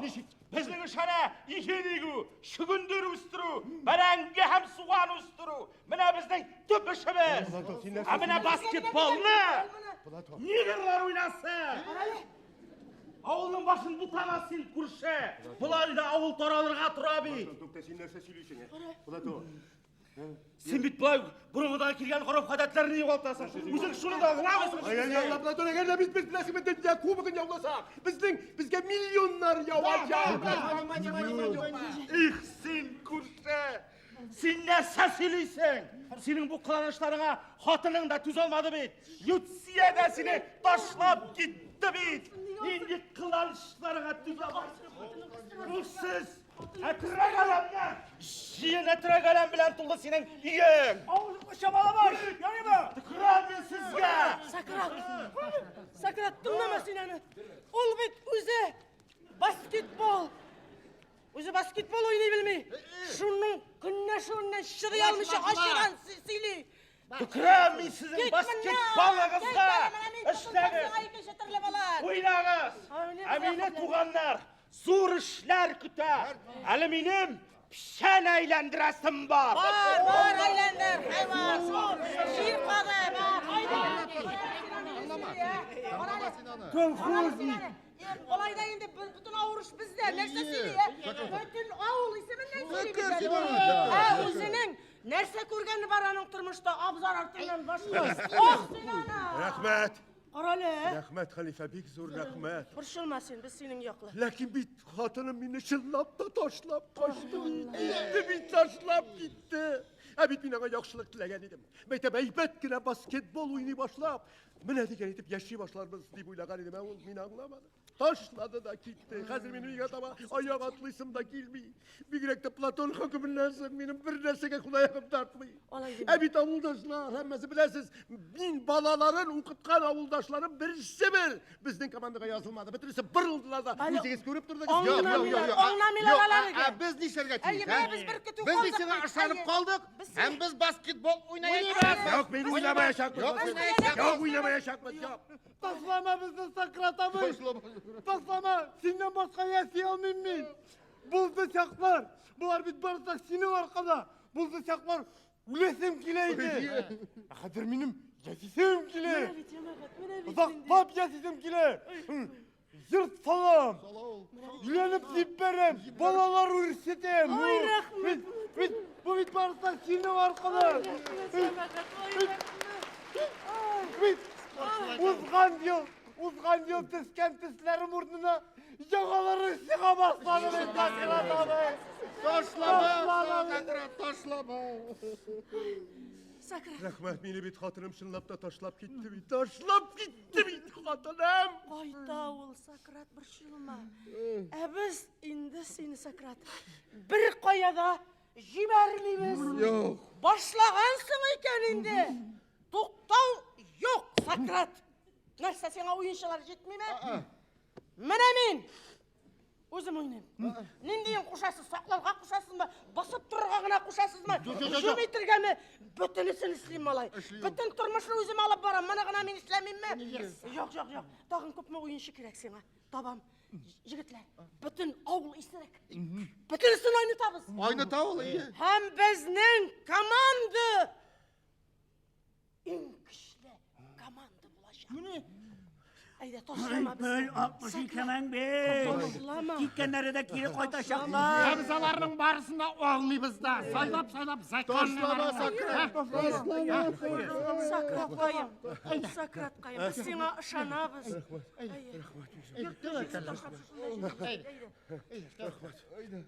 Безнең эш әнә иген игү, чөгендер үстерү, бәрәңге һәм суган үстерү. Менә безнең төп эшебез. Ә менә баскетболны негрлар уйнасын. Авылның башын бутама син, күрше. Болай да авыл таралырга тора бит. Тукта, син нәрсә сөйлисең? Платон. Син бит болай борынгыдан килгән гореф-гадәтләрне югалтасың. Үзең шуны да аңламыйсың. Ай, ай, ай, Платон, әгәр дә без без беләсеңме, дөнья кубогын яуласак, безнең безгә миллионнар явачак. Их, син, күрше! Син нәрсә сөйлисең? Синең бу кыланышларыңа хатының да түзә алмады бит. Люция дә сине ташлап китте бит. Нинди кыланышларыңа түзә алмыйсың? Рухсыз! Әтрәк әләмнән! Җыен әтрәк әләм белән тулды синең өең! Авызыңны чамаламай! Ярыймы? Төкерәм мин сезгә! Сократ! Сократ, тыңлама син аны. Ул бит үзе баскетбол. Үзе баскетбол уйный белми. Шуның көнләшүеннән чыдый алмыйча ачыган сөйли. Төкерәм мин сезнең баскетболыгызга! Эшләгез! Икенче төрле була. Уйнагыз! Ә мине туганнар зур эшләр көтә. Әле минем печән әйләндерәсем бар. Бар, бар, әйләндер, хайван, шул, шир кады, бар, Колхозник! Болай да инде бөтен авыр эш бездә. Нәрсә сөйли, ә? Бөтен авыл исеменнән сөйли бит әле. Ә үзенең нәрсә күргәне бар аның тормышта абзар артыннан башка. Ох, син аны! Рәхмәт. Карале. Рәхмәт, хәлифә, бик зур рәхмәт. Борчылма син, без синең яклы. Ләкин бит хатыным мине чынлап та ташлап качты бит. Китте бит, ташлап китте. Ә бит мин аңа яхшылык теләгән идем. Мәктәп әйбәт кенә баскетбол уйный башлап, менә дигән итеп яши башларбыз дип уйлаган идем, ә ул мине аңламады. Ташлады да китте. Хәзер минем өйгә таба аяк атлыйсым да килми. Бигрәк тә Платон хөкеменнән соң минем бер нәрсәгә кул-аягым тартмый. Ә бит авылдашлар, һәммәсе беләсез, мин балаларын укыткан авылдашларым берсе бер безнең командага язылмады. Бөтенесе борылдылар да. Үзегез күреп тордыгыз. Аңламыйлар, аңламыйлар алар. Ә без нишләргә тиеш? Әйе, менә без бер көтү Без калдык бит сиңа бит, ышанып әйе. калдык. Без Һәм без баскетбол уйнаячакбыз. Юк, мин уйнамаячакмын. Юк, уйнаячакбыз. Юк, уйнамаячакмын. Юк. Ташлама безне, Сократ абый! Ташлама! Синнән башка яши алмыйм мин! Булды чаклар! Болар бит барысы да синең аркада! Булды чаклар! Үләсем килә иде! Ә хәзер минем яшисем килә! Озаклап яшисем килә! Йорт салам! Өйләнеп җибәрәм! Балалар үрчетәм! Ой, рәхмәт! Бит, бу бит барысы да синең аркада! Бит узган ел, узган ел төскән төсләрем урынына яңалары чыга башлады бит, Сократ абый! Ташлама, Сократ, ташлама. Сократ. Рәхмәт, мине бит хатыным чынлап та ташлап китте бит. Ташлап китте бит хатыным. Кайта ул, Сократ, борчылма. Ә без инде сине, Сократ, бер кая да җибәрмибез. Юк. Башлагансың икән инде. Туктау юк, Сократ. Нәрсә, сиңа уенчылар җитмиме? Менә мин. Үзем уйныйм. Ниндиен кушасыз? Сакларга кушасызмы? Басып торырга гына кушасызмы? Һөҗүм итергәме? Бөтенесен эшлим, малай. Бөтен тормышны үзем алып барам. Моны гына мин эшләмимме? Юк, юк, юк. Тагын күпме уенчы кирәк сиңа? Табам. Егетләр, бөтен авыл исерек. Бөтенесен айнытабыз. Айныта ул, ие. Һәм безнең команда иң көчле команда булачак. Менә. Әйдә, ташлама Бел, безне. 62 000. Ташлама. Киткәннәре дә кире кайтачаклар. Ә без аларның барысын да аңлыйбыз да. Сайлап-сайлап Ташлама, законнар. Сократ. Сократкаем, Сократкаем, без сиңа ышанабыз. Әйе. Йорт җирен ташлап шушында җир. Әйдә. Егетләр, килегез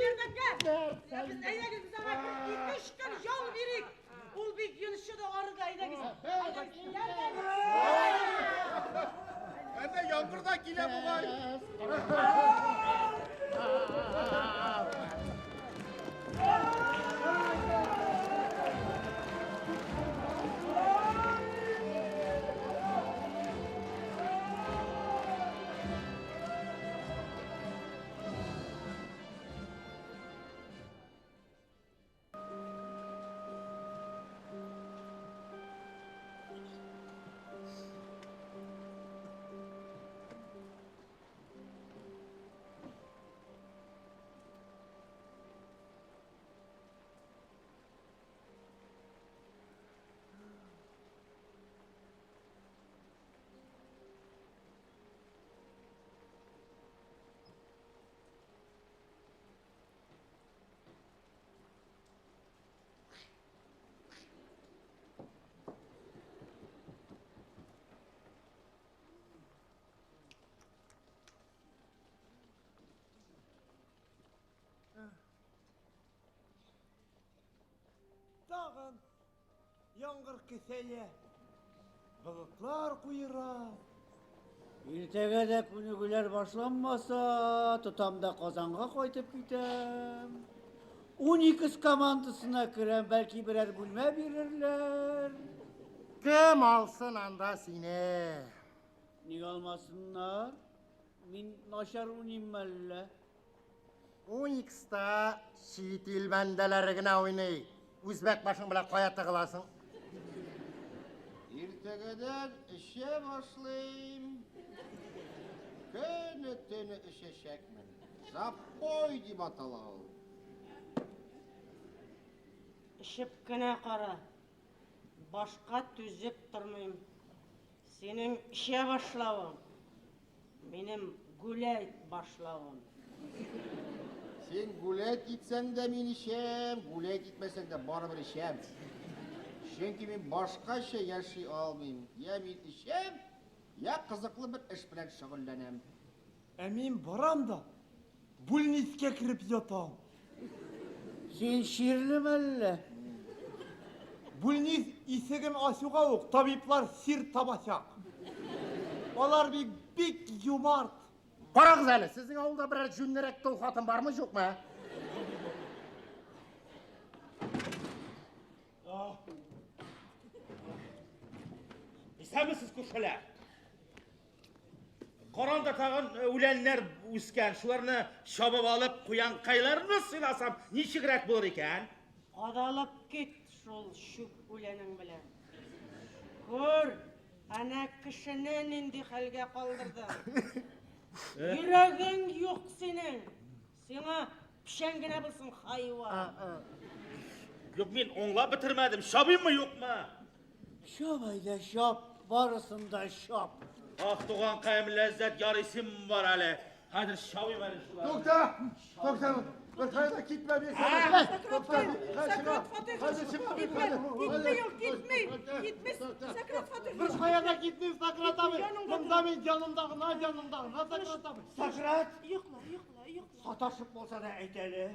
ярдәмгә. Без әйдәгез, без аңа бер ике-өч көн ял бирик. Ул бик йончыды, арыды, әйдәгез. Әйдәгез, ярдәм. Әнә яңгыр да килә бугай. Тагын яңгыр көсәя. Болытлар куера. Иртәгә дә күнегүләр башланмаса, тотам да Казанга кайтып китәм. Уникс командасына керәм, бәлки берәр бүлмә бирерләр. Кем алсын анда сине? Ник алмасыннар? Мин начар уйныйммы әллә? Уникста чит ил бәндәләре генә уйный. Үзбәк башың белән кая тыгыласың? Иртәгәдән эчә башлыйм. Көне төне эчәчәкмен. Запой дип атала ул. Эчеп кенә кара. Башка түзеп тормыйм. Синең эчә башлавың, минем гулять башлавым. Син гулять итсәң дә мин эчәм, гулять итмәсәң дә барыбер эчәм. Чөнки мин башкача яши алмыйм. Я мин эчәм, я кызыклы бер эш белән шөгыльләнәм. Ә мин барам да бүлнискә кереп ятам. Син чирлеме әллә? Бүлнис исеген ачуга ук табиблар сир табачак. Алар бик бик юмарт. Карагыз әле, сезнең авылда берәр җүнлерәк тол хатын бармы, юкмы? Исәнмесез, күршеләр. Каранда тагын үләннәр үскән, шуларны чабып алып, куянкайларны сыйласам, ничегрәк булыр икән? Кадалып кит шул чүп үләнең белән. Күр, әнә кешене нинди хәлгә калдырдың. Йөрәгең юк синең. Сиңа печән генә булсын, хайван. Юк, мин аңлап бетермәдем. Чабыйммы, юкмы? Чап әйдә, чап, барысын да чап. Ах, туганкаем, ләззәт ярыйсым бар әле. Хәзер чабыйм әле шуларны. Тукта! Тукта! Бер кая да китмә, бер кая да. Тукта! Сократ Фатыйхович, китмә, китми ул, китми, китми, Сократ Фатыйхович. Бер кая да китмим, Сократ абый. Монда мин янымда гына, янымда гына, Сократ абый. Сократ, Йокла, йокла, йокла. саташып булса да әйт әле.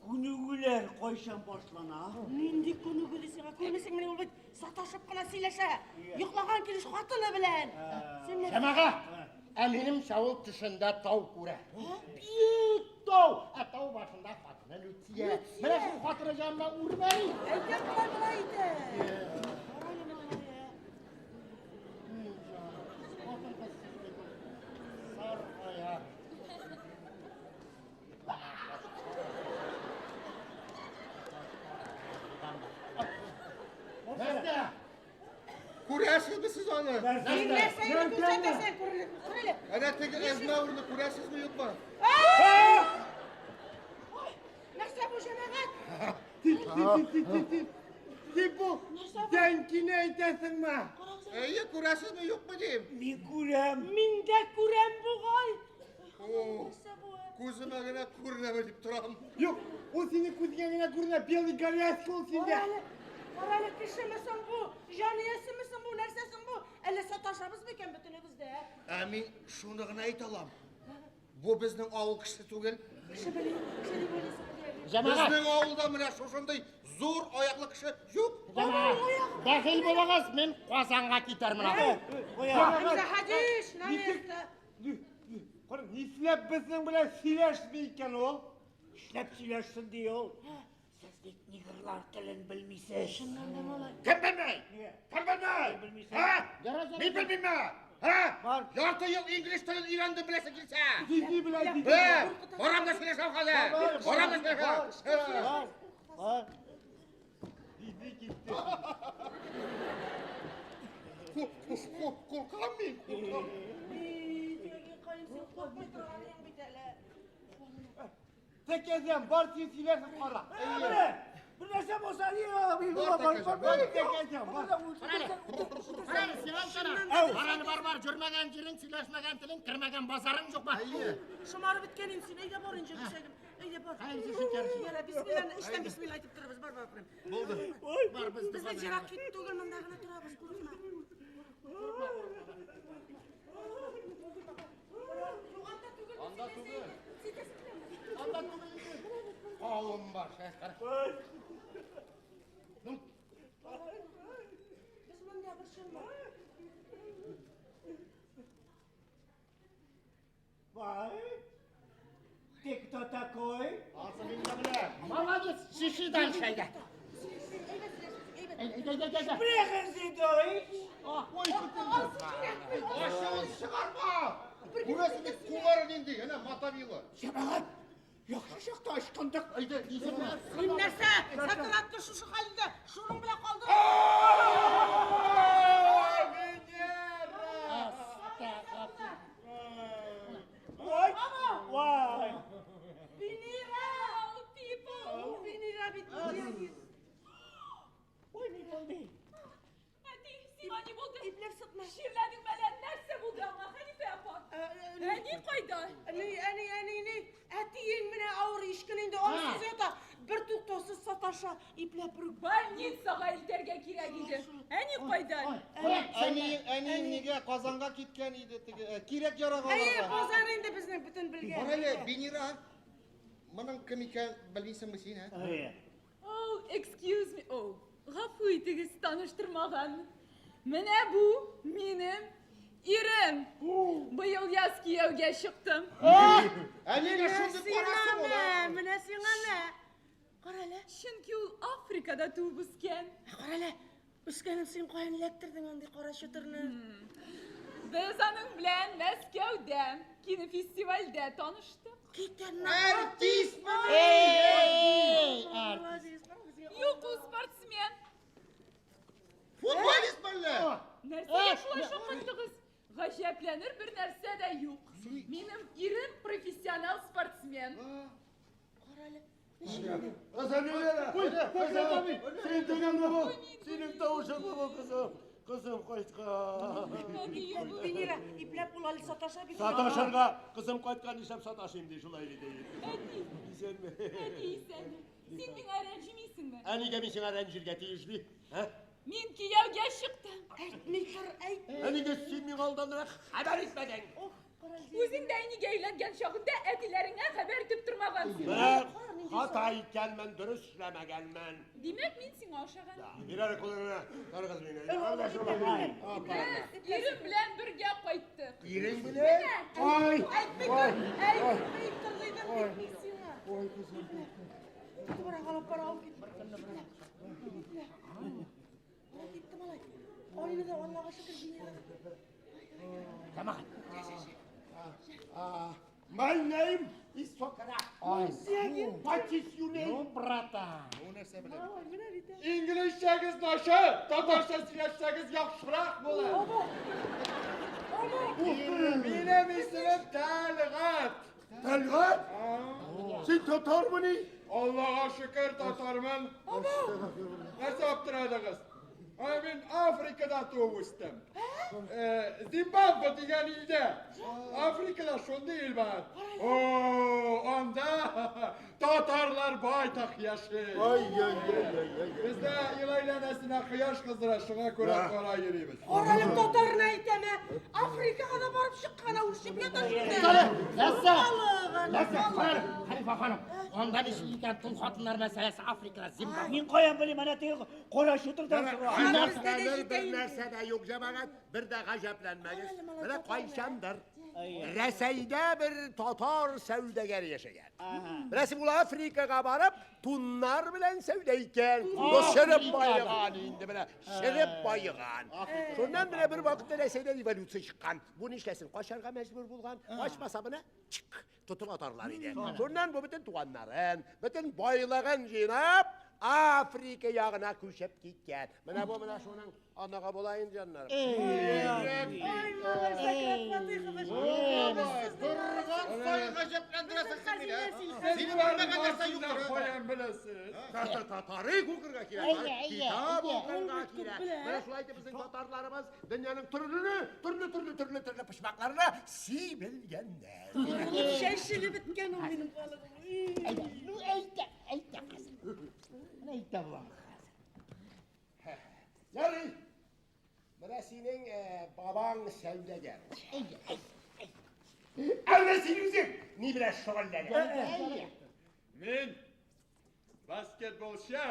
Күнегүләр кайчан башлана? Нинди күнегү ди сиңа? Күрмисеңмени, ул бит саташып кына сөйләшә. Йоклаган килеш хатыны белән. Син нәрсә? Җәмәгать, ә минем ул төшендә тау күрә. Биек тау! Ә тау башында хатыны Люция. Менә шул хатыны янына үрмәли. Әйтәм, болай болай итә. Карале, малай, ә. Хатын-кыз саргая. Нәрсә? Күрәсезме сез аны? Син нәрсә инде күрсәтәсең, күреле. Карале. Әнә теге әзмәверне күрәсезме, юкмы? Ой, нәрсә бу, җәмәгать? Син бу дәнкине әйтәсеңме? Әйе, күрәсезме, юкмы дим. Мин күрәм. Мин дә күрәм бугай. О, Нәрсә бу? ә? күземә генә күренәме дип торам. Юк, ул синең күзгә генә күренә, белый горячка ул синдә. Карале, карале, кешеме соң бу? Җан иясеме соң бу? Нәрсә соң бу? Әллә саташабыз микән бөтенебез дә? Ә мин шуны гына әйтә алам. Бу безнең авыл кешесе түгел. Кеше белми, кеше дип уйлыйсың бит. Җәмәгать, Безнең авылда менә шушындый зур аяклы кеше юк. җәмәгать, бәхил булыгыз, мин Казанга китәрмен әле. Хәмзә Хадиш, на место. Кара, нишләп безнең белән сөйләшми икән ул? Эшләп сөйләшсен ди ул. Сез бит негрлар телен белмисез. Чыннан да малай. Кем белми? Кем белми? Белмисең. Һа? Ярар, ярар. Мин белмимме? Һа? Бар. Ярты ел инглиз телен өйрәндем беләсең килсә. Сизи белән сизи. Бе, барам да сөйләшәм хәзер. Барам да сөйләшәм. Бар, бар. Сизи китте. Куркам мин, куркам. Эй, Тәгин каен, син куркмый торган идең бит әле. Тәкәзәм, бар син сөйләшеп кара. Менә, бер нәрсә булса, ни, Бар, бар, Бар, тәкәзәм, бар. Карале, сиңа кара. Карале, бар, бар, йөрмәгән җирең, сөйләшмәгән телең, кермәгән базарың юк бар. Шомарып беткән инде син. Әйдә бар инде, күсәгем. Әйдә бар. Яра, бисмилла, эштән бисмилла әйтеп торабыз. Бар, бар, бар. Булды. Бар, без Без бит ерак кит түгел, монда гына торабыз, курыкма. Анда түгел. Анда түгел инде. Кавым бар, шәй, кара. Без монда борчылма. Вай. Ты кто такой? Ансы мин дә беләм. Молодец, шиши дальше әйдә. Әйбәт. Әйдә, әйдә, әйдә. Sprechen Sie Deutsch? Ой, Ачуын чыгарма. Күрәсең бит, куллары нинди, әнә мотовила. Җәмәгать, яхшы чакта ычкындык. Әйдә, исеме. Син нәрсә? Сократны шушы хәлендә шуның белән калдыр. Венера! Вай, вай. Венера! People! Венера бит. Ой, ни булды? Әти, сиңа ни булды? Ипләп сытма. Чирләдеңме әллә? Нәрсә булды аңа, Хәнифә апа? Әни кайда? Әни, әни, әни, ни? Әтиең менә авыр ишкен инде аңсыз ята. Бер туктаусыз саташа. Ипләп бер Больницага илтәргә кирәк иде. Әни кайда? Әниең, әниең нигә Казанга киткән иде теге, кирәк ярак Әйе, алырга. базар инде безнең бөтен белгән. Бар әле, Венера. Моның кем икән белмисеңме син, ә? Әйе. Oh, excuse me. Oh, гафу итегез, таныштырмаган. Менә бу минем ирем. Быел яз кияүгә чыктым. Ә нигә шундый карасы Сиңа була? мә, менә сиңа мә. Кара әле. Чөнки ул Африкада туып үскән. Кара әле. Үскәнем, син каян эләктердең андый кара чытырны? Без аның белән Мәскәүдә кинофестивальдә таныштык. Китәр. Артист! Эй, артист. Юк, ул спортсмен. Футболист мәллә? Нәрсәгә шулай шаккаттыгыз? Гаҗәпләнер бер нәрсә дә юк. Минем ирем профессионал спортсмен. Кара әле. Венера! Син түгелме бу? Синең тавышыңмы бу, кызым? Кызым кайткан. Венера, ипләп ул әле саташа бит. Саташырга кызым кайткан, нишләп саташыйм ди, шулай бит. Әти, Исәнме? әти, исәнме? Син миңа рәнҗемисеңме? Ә нигә мин сиңа рәнҗергә тиеш ди? Ә? Мин кияүгә чыктым. Әйтми тор, әйт. Ә нигә син миңа алданрак хәбәр итмәдең? Үзең дә әнигә өйләнгән чагында әтиләреңә хәбәр итеп тормагансың. Хата иткәнмен, дөрес эшләмәгәнмен. Димәк, мин сиңа ошаган. Бир әле кулыңны, карагыз мине. Без ирем белән бергә кайттык. Ирең белән? Ай! Әйтми тор, әйтми тордым бит мин сиңа. Ой, кызым. Тотыбрак алып бара, алып кит. Алып китте малай. Айны да Аллага шөкер Венера. Җәмәгать. My name is Socrates. What is your name? Ну, братан. Малай, менә бит. Инглизчәгез начар, татарча сөйләшсәгез яхшырак була. Минем исемем Тәлгать. Тәлгать? Син татармыни? Аллага шөкер, татармын. Нәрсә аптырадыгыз? Ай, мин Африкада туып үстем. Зимбабве дигән илдә. Африкада шундый ил бар. О, анда татарлар байтак яши. Ай-яй-яй-яй-яй. Бездә ел әйләнәсенә кояш кыздыра, шуңа күрә кара йөрибез. Карале, татарны әйтәме? Африкага да барып чыккан, үрчеп ята Әле, нәрсә? Халык, Нәрсә? Карале, Хәнифә ханым, анда ничек икән тол хатыннар мәсьәләсе Африкада, Зимбабве? Мин каян белим, әнә теге кара шутырдан сора. Гаҗәпләнер бер нәрсә дә юк, җәмәгать, бер дә гаҗәпләнмәгез. Менә кайчандыр Рәсәйдә бер татар сәүдәгәре яшәгән. Беләсең, ул Африкага барып, туннар белән сәүдә иткән. Бу шереп баеган инде менә, шереп баеган. Шуннан менә бер вакытта Рәсәйдә революция чыккан. Бу нишләсен? Качарга мәҗбүр булган. Качмаса менә чик тотып атарлар иде. Шуннан бу бөтен туганнарын, бөтен байлыгын җыйнап, Африка ягына күчеп киткән. Менә бу менә шуның анага була инде, җаннарым. Ай, малай, Сократ Фатыйхович. Торган саен гаҗәпләндерәсең син мине. Сез Сине белмәгән нәрсә юктыр. Каян беләсез? Тарих укырга кирәк, Әйе, әйе, китап әйе. укырга кирәк. Менә шулай итеп безнең татарларыбыз дөньяның төрле, төрле, төрле, төрле, төрле почмакларына сибелгәннәр. Чәчелеп беткән ул минем халыгым. Әйдә, ну әйтә, әйтә хәзер. Менә әйтә була. Ярый. Менә синең бабаң сәүдәгәр. Әйе, әйе. Ә син үзең ни белән шөгыльләнәсең? Мин баскетболчы.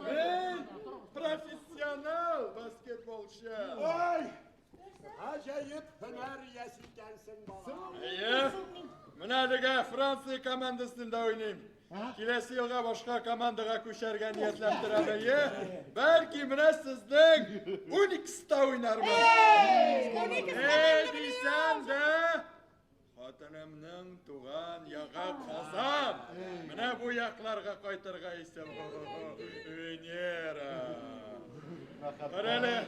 Мин профессионал баскетболчы. Ой! Гаҗәеп һөнәр иясе икәнсең, балам. Әйе. Менә әлегә Франция командасында уйныйм. Киләсе елга башка командага күчәргә ниятләп торам, әйе. Бәлки менә сезнең Уникста уйнармын. Ни дисәм дә, хатынымның туган ягы Казан. Менә бу якларга кайтырга исәп. Венера. Карале,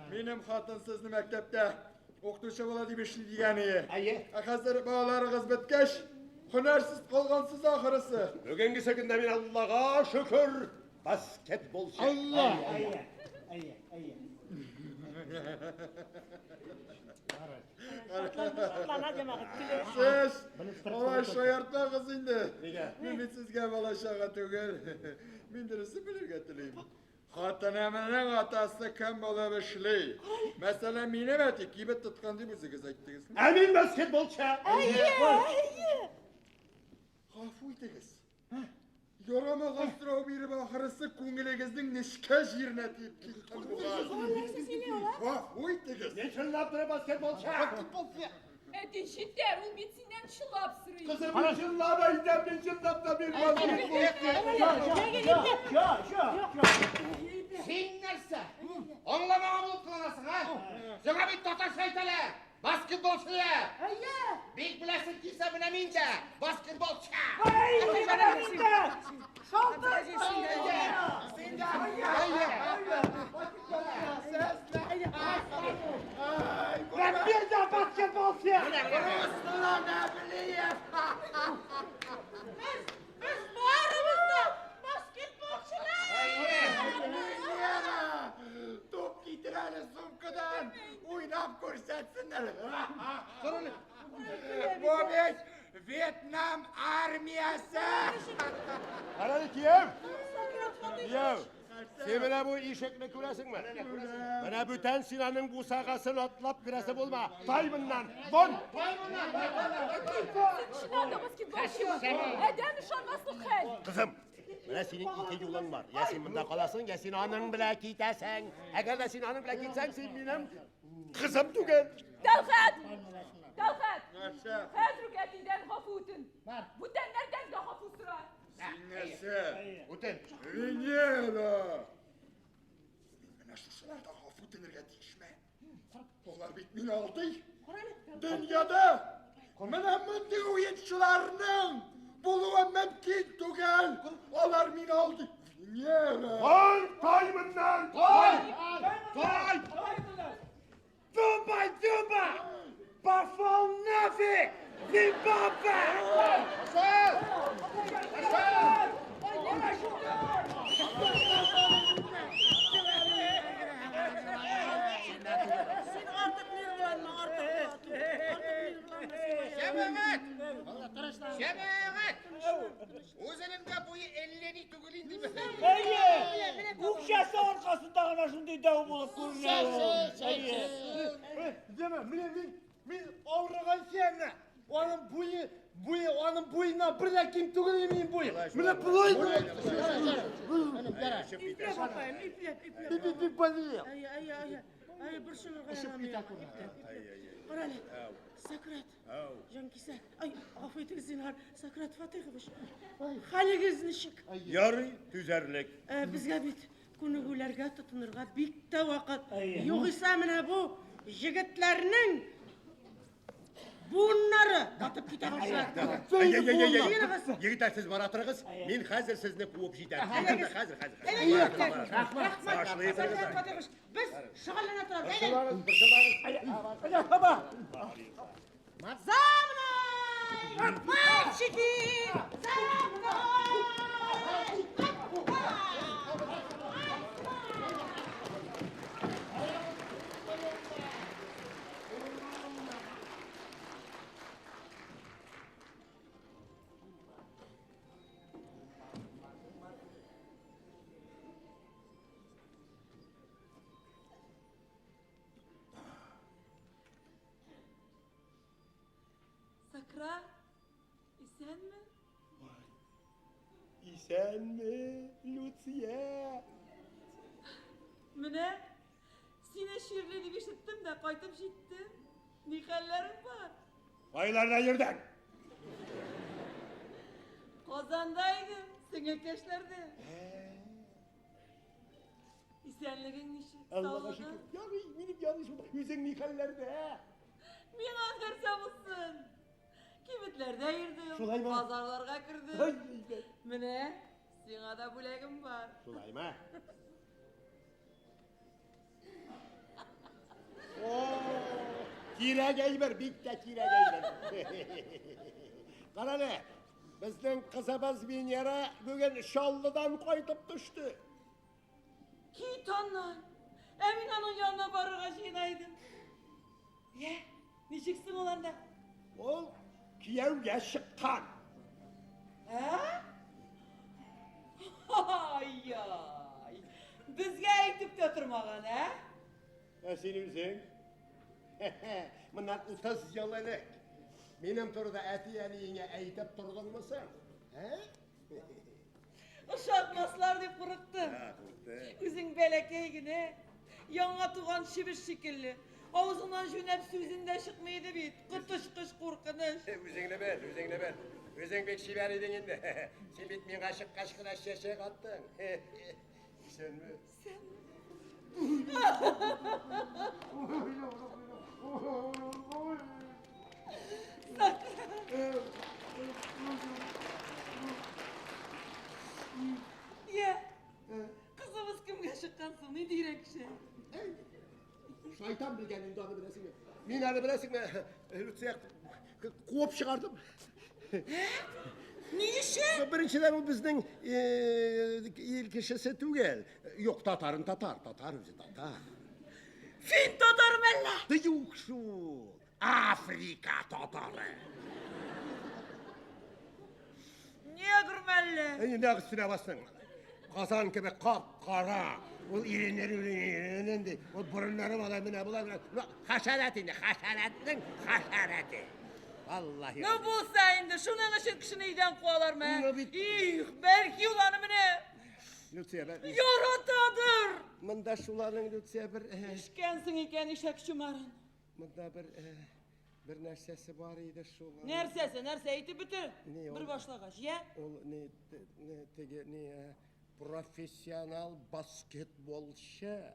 минем хатын сезне мәктәптә укытучы була дип эшли дигән ие. Әйе. Ә хәзер балаларыгыз беткәч, һөнәрсез калгансыз ахрысы. Бүгенге көндә мин Аллага шөкер баскетболчы. Алла! Әйе, әйе, әйе. Шатлана җәмәгать, көлә. Сез алай шаяртмагыз инде. Нигә? Мин бит сезгә бала-чага түгел. Мин дөресен белергә телим. Хатынымның атасы кем булып эшли? Мәсәлән, минем әти кибет тоткан дип үзегез әйттегез. Ә мин баскетболчы. Әйе, әйе. Гафу итегез. Ярамаган сорау биреп ахрысы күңелегезнең нечкә җиренә тиеп киттем бугай. Гафу итегез. Мин чынлап торып баскетболчы. Әти, җитәр, ул бит синнән чынлап сорый. Кызым, мин чынлап әйтәм, мин чынлап та мин баскетболчы. Ша, ша, ша. Син нәрсә? Аңламаган булып кыланасың, а? Сиңа бит татарча әйтәләр. Баскетболчы. Әйе. Бик беләсең килсә, менә мин дә баскетболчы. Ай, менә мин дә. Шалтыр. Син дә. Әйе. Мин дә баскетболчы. Руслан Әблиев. Без барыбыз да баскетболчылар. Венера! Туп китер әле сумкадан. Уйнап күрсәтсеннәр. Бу бит Вьетнам армиясе! Карале, кияү! Кияү! Син менә бу ишекне күрәсеңме? Менә бүтән син аның бусагасын атлап керәсе булма. Тай моннан! Вон! Син чыннан да баскетболчымы? Адәм ышанмаслык хәл. Кызым, менә синең ике юлың бар. Я син монда каласың, я син аның белән китәсең. Әгәр дә син аның белән китсәң, син минем кызым түгел. Тәлгать! Тәлгать! Хәзер үк әтидән гафу үтен. Бүтәннәрдән дә гафу сора. Син нәрсә? Үтен. Венера! Мин менә шушылардан гафу үтенергә тиешме? Алар бит мине алдый. Дөньяда менә мондый уенчыларның булуы мөмкин түгел. Алар мине алдый. Венера! Тай, тай моннан! Тай! Тай! Зумба, зумба! Пошел нафиг! Зимбабве! Син артык нервланма, артык, артык нервланма. Җәмәгать! Җәмәгать! Үзенең дә буе әллә ни түгел инде. Әйе, үкчәсе аркасында гына шундый дәү булып күренә ул. Әйе. Димә, менә мин, мин авырган сине. Аның буе, буе, аның буеннан бер дә ким түгел минем буем. Менә болай. Ипләп, апаем, ипләп, ипләп. Бик бик бик. Әй, әй, әй, әй, борчылырга ярамый. Ипләп, ипләп. Кара әле, Сократ, җанкисәк. Ай, гафу итегез, зинһар, Сократ Фатыйхович. Хәлегез ничек? Ярый, түзәрлек. Ә, безгә бит күнегүләргә тотынырга бик тә вакыт. Югыйсә менә бу җегетләрнең буыннары батып китә башлар. Ай-яй-яй-яй. Егетләр, сез бара торыгыз. Мин хәзер сезне куып җитәм. Хәзер, хәзер, хәзер. Рәхмәт, Башлый Сократ торыгыз. Фатыйхович, без шөгыльләнә торабыз. Әйдә. Борчылмагыз, борчылмагыз. За мной! Мальчики! За мной! Сократ, исәнме? Исәнме, Люция? Менә сине чирле дип ишеттем дә кайтып җиттем. Ни хәлләрең бар? Кайларда йөрдең? Казанда идем, сеңелкәшләрдә. Исәнлегең ничек? Аллага Саулыгың? шөкер. Ярый, минем ярый шул. Үзең ни хәлләрдә? Миңа нәрсә булсын? Кибетләрдә йөрдем, Шулаймы? базарларга кердем. Ай, әйбәт. Менә сиңа да бүләгем бар. Шулаймы? О, кирәк әйбер, бик тә кирәк әйбер. Кара әле, безнең кызыбыз Венера бүген Чаллыдан кайтып төште. Кит аннан. Ә мин аның янына барырга җыена идем. Йә, ничек соң ул анда? Ул кияүгә чыккан. Ә? Ай-яй. Безгә әйтеп тә тормаган, ә? Ә син үзең? Моннан 30 ел элек минем турыда әти-әниеңә әйтеп тордыңмы соң? Ә? Ошатмаслар дип курыктым. Үзең бәләкәй генә, яңа туган чебеш шикелле. Авызыңнан җүнәп сүзең дә чыкмый иде бит. Коточкыч куркыныч. Үзеңне бел, үзеңне бел. Үзең бик чибәр идең инде. Син бит миңа чыккач кына чәчәк аттың. Исәнме? Йә, кызыбыз кемгә чыккан соң? Ниндирәк кеше? Шайтан белгән инде аны беләсеңме? Мин аны беләсеңме, Люция, куып чыгардым. Ни өчен? Беренчедән ул безнең ил кешесе түгел. Юк, татарын татар, татар үзе татар. Фин татары мәллә? Да юк шул. Африка татары. Негр мәллә? Инде нәкъ өстенә бастың. Казан кебек кап-кара. Ул иреннәре нинди, ул борыннары малай менә болай менә. Ну, хәшәрәт инде, хәшәрәтнең хәшәрәте. Валлаһи. Ну булса инде, шуның өчен кешене өйдән куалармы? Ну бит- Их, бәлки ул аны менә Люция, бә- яратадыр. Монда шуларның Люция бер Эчкәнсең икән ишәк чумарын. монда бер бер нәрсәсе бар иде шул. Нәрсәсе, нәрсә әйтеп бетер. Ни ул? Бер башлагач, я? Ул ни ни теге ни профессионал баскетболчы.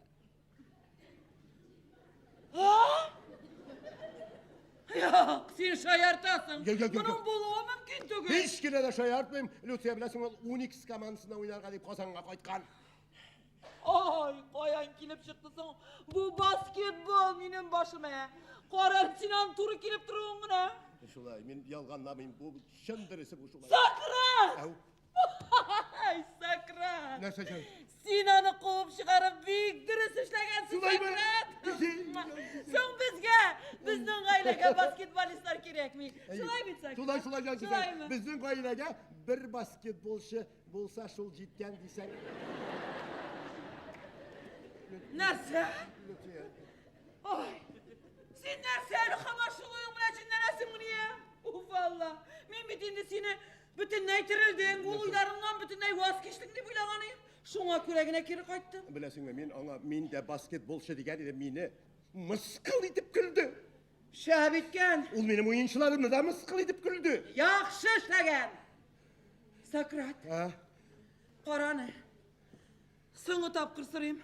Юк, син шаяртасың. Юк, юк, юк, Моның юк. булуы мөмкин түгел. Һич кенә дә шаяртмыйм. Люция беләсең, ул Уникс командасында уйнарга дип Казанга кайткан. Ай, каян килеп чыкты соң? Бу баскетбол минем башыма. Кара, син аның туры килеп торуың гына. Шулай, мин ялганламыйм. Бу чын дөресе бу шулай. Сократ! Әү, Ай, Сократ! нәрсә җан? Син аны куып чыгарып бик дөрес эшләгәнсең, Шулаймы? Сократ! Соң безгә, безнең гаиләгә баскетболистлар кирәкми. Шулай бит, Сократ? Шулай, шулай, җан Шулаймы? Безнең гаиләгә бер баскетболчы булса шул җиткән дисәң. Нәрсә? Люция. Ой, син нәрсә әле һаман шул уең белән җенләнәсеңмени, ә? Уф, Алла! Мин бит инде сине бөтенләй терелдең, ул уйларыңнан бөтенләй ваз кичтең дип уйлаган идем. Шуңа күрә генә кире кайттым. Беләсеңме, мин аңа мин дә баскетболчы дигән идем, мине мыскыл итеп көлде. Шәп иткән. Ул минем уенчыларымны да мыскыл итеп көлде. Яхшы эшләгән. Сократ, А? караны. Соңгы тапкыр сорыйм.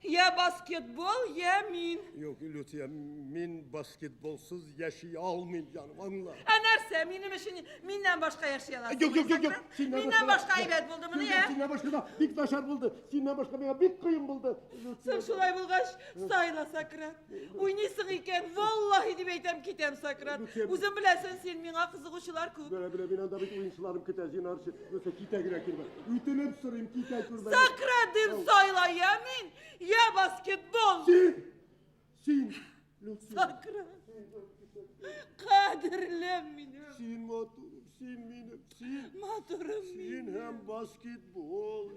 Я баскетбол, я мин. Юк, Люция, мин баскетболсыз яши алмыйм, җаным, аңла. Ә нәрсә, минем өчен миннән башка яши аласың. Юк, юк, юк, юк. Миннән башка әйбәт булдымыни, ә? Синнән башка да бик начар булды. Синнән башка миңа бик кыен булды. Соң шулай булгач, сайла, Сократ. Уйныйсың икән, валлаһи дип әйтәм, китәм, Сократ. Люция, Үзең беләсең, син миңа кызыгучылар күп. Белә, белә, мин анда бит уенчыларым көтә, зинһар өчен. Люция, китә генә күрмә. Үтенеп сорыйм, китә күрмә. Сократ дип сайла, я мин, я баскетбол. Син! Син! Люция. Сократ. Кадерлем минем. Син матурым, син минем, син. Матурым Син минем. һәм баскетбол.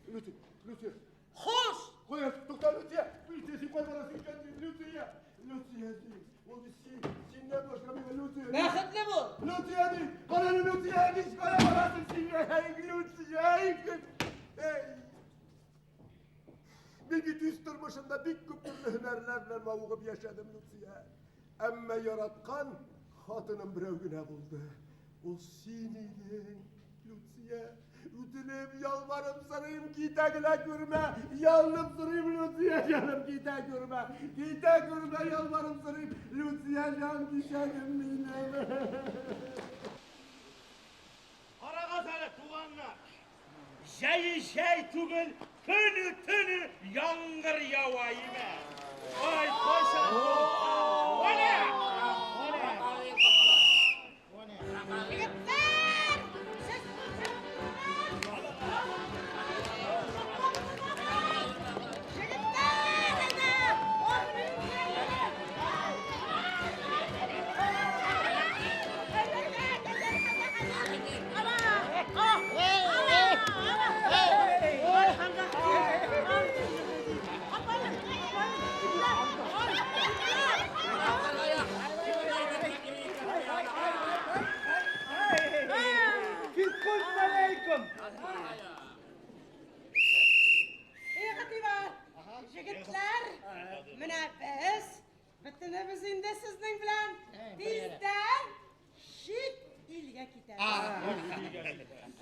Люция, Люция. Хуш! Куя, тукта, Люция. Люция, син кая барасың икән? Люция. Люция, син. Ул бит син. Синнән башка миңа Люция. Бәхетле бул. Люция, ди. Кара әле, Люция, ди. Кая барасың син? Эй, Люция, эй. Эй. Мин бит үз тормышымда бик күп төрле һөнәрләр белән мавыгып яшәдем, Люция. Әмма яраткан хатыным берәү генә булды. Ул син идең, Люция. Үтенеп, ялварып сорыйм, китә генә күрмә. Ялынып сорыйм, Люция, җаным, китә күрмә. Китә күрмә, ялварып сорыйм, Люция, җан кисәгем минем. Карагыз әле, туганнар. Җәе җәй түгел, көне төне яңгыр ява име. Ай, кайчан Оля! Егетләр! Сез Егетләр! Әнә! Физкульт алейкум! Игътибар! Егетләр, менә без бөтенебез инде сезнең белән тиздән чит илгә китәбез.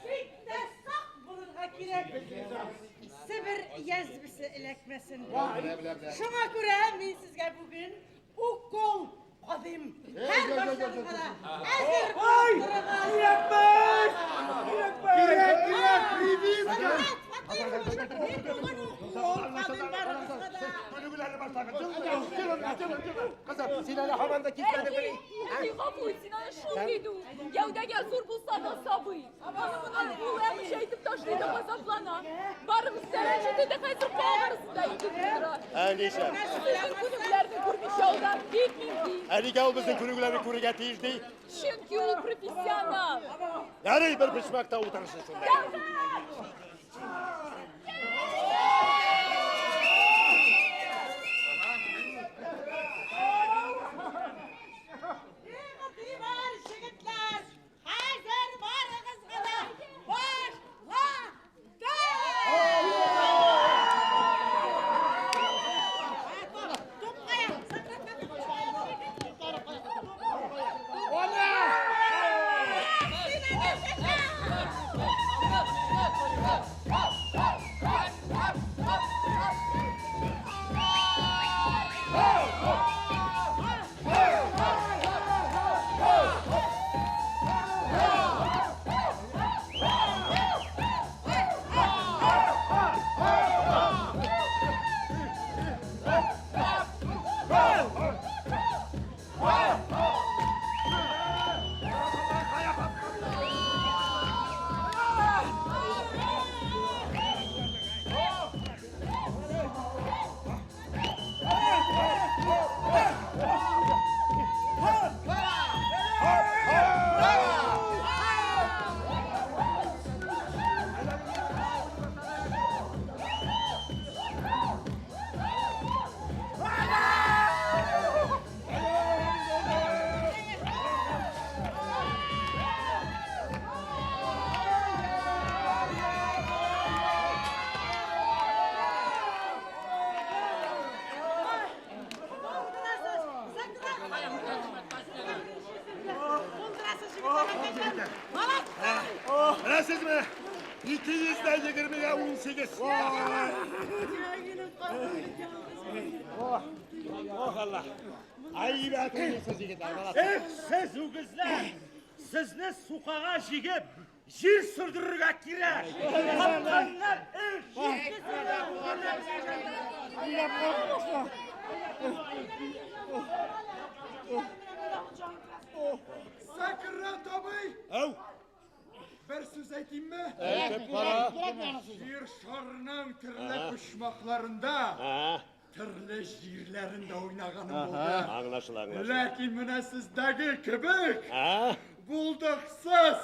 Бик тә сак булырга кирәк. Себер язвасы эләкмәсен. Шуңа күрә мин сезгә бүген укол кадыйм. Һәр башларыгызга да әзер Ай! булып торыгыз. Кирәкмәс! Кирәкмәс! Кирәк, кирәк, прививка! Сократ Фатыйхович, мин бүген укол кадыйм барыгызга да. Күнегүләрне башлагыз. Чыгын, чыгын, чыгын. Кызым, син әле һаман да китмәдең мени? Әти, гафу ит, син аны шундый ду. Гәүдәгә зур булса да сабый. Аны моны ул әмешә әйтеп ташлый да газаплана. Барыгыз да рәнҗетә дә хәзер колак арасында әйтеп утыра. Ә, нишләп? Сезнең күнегүләрне күрмичә күрмичә алдан китмим, ди. Ә нигә ул безнең күнегүләрне күрергә тиеш, ди? Чөнки ул профессионал. Ярый, бер почмакта утырсын шунда. Игътибар, җегетләр! Хәзер барыгызга да башлады! Туп кая? Беләсезме? 220-гә 18. Ох, Алла. Әйбәт уйныйсыз, егетләр, молодцы. Эх, сез үгезләр! Сезне сукага җигеп, җир сөрдерергә кирәк. Капканнар, эх, Сократ абый! Әү! Бер сүз әйтимме? Әйтеп кара. Җир шарының төрле почмакларында, төрле җирләрендә уйнаганым булды. Аңлашыла, аңлашыла. Ләкин менә сездәге кебек А? булдыксыз,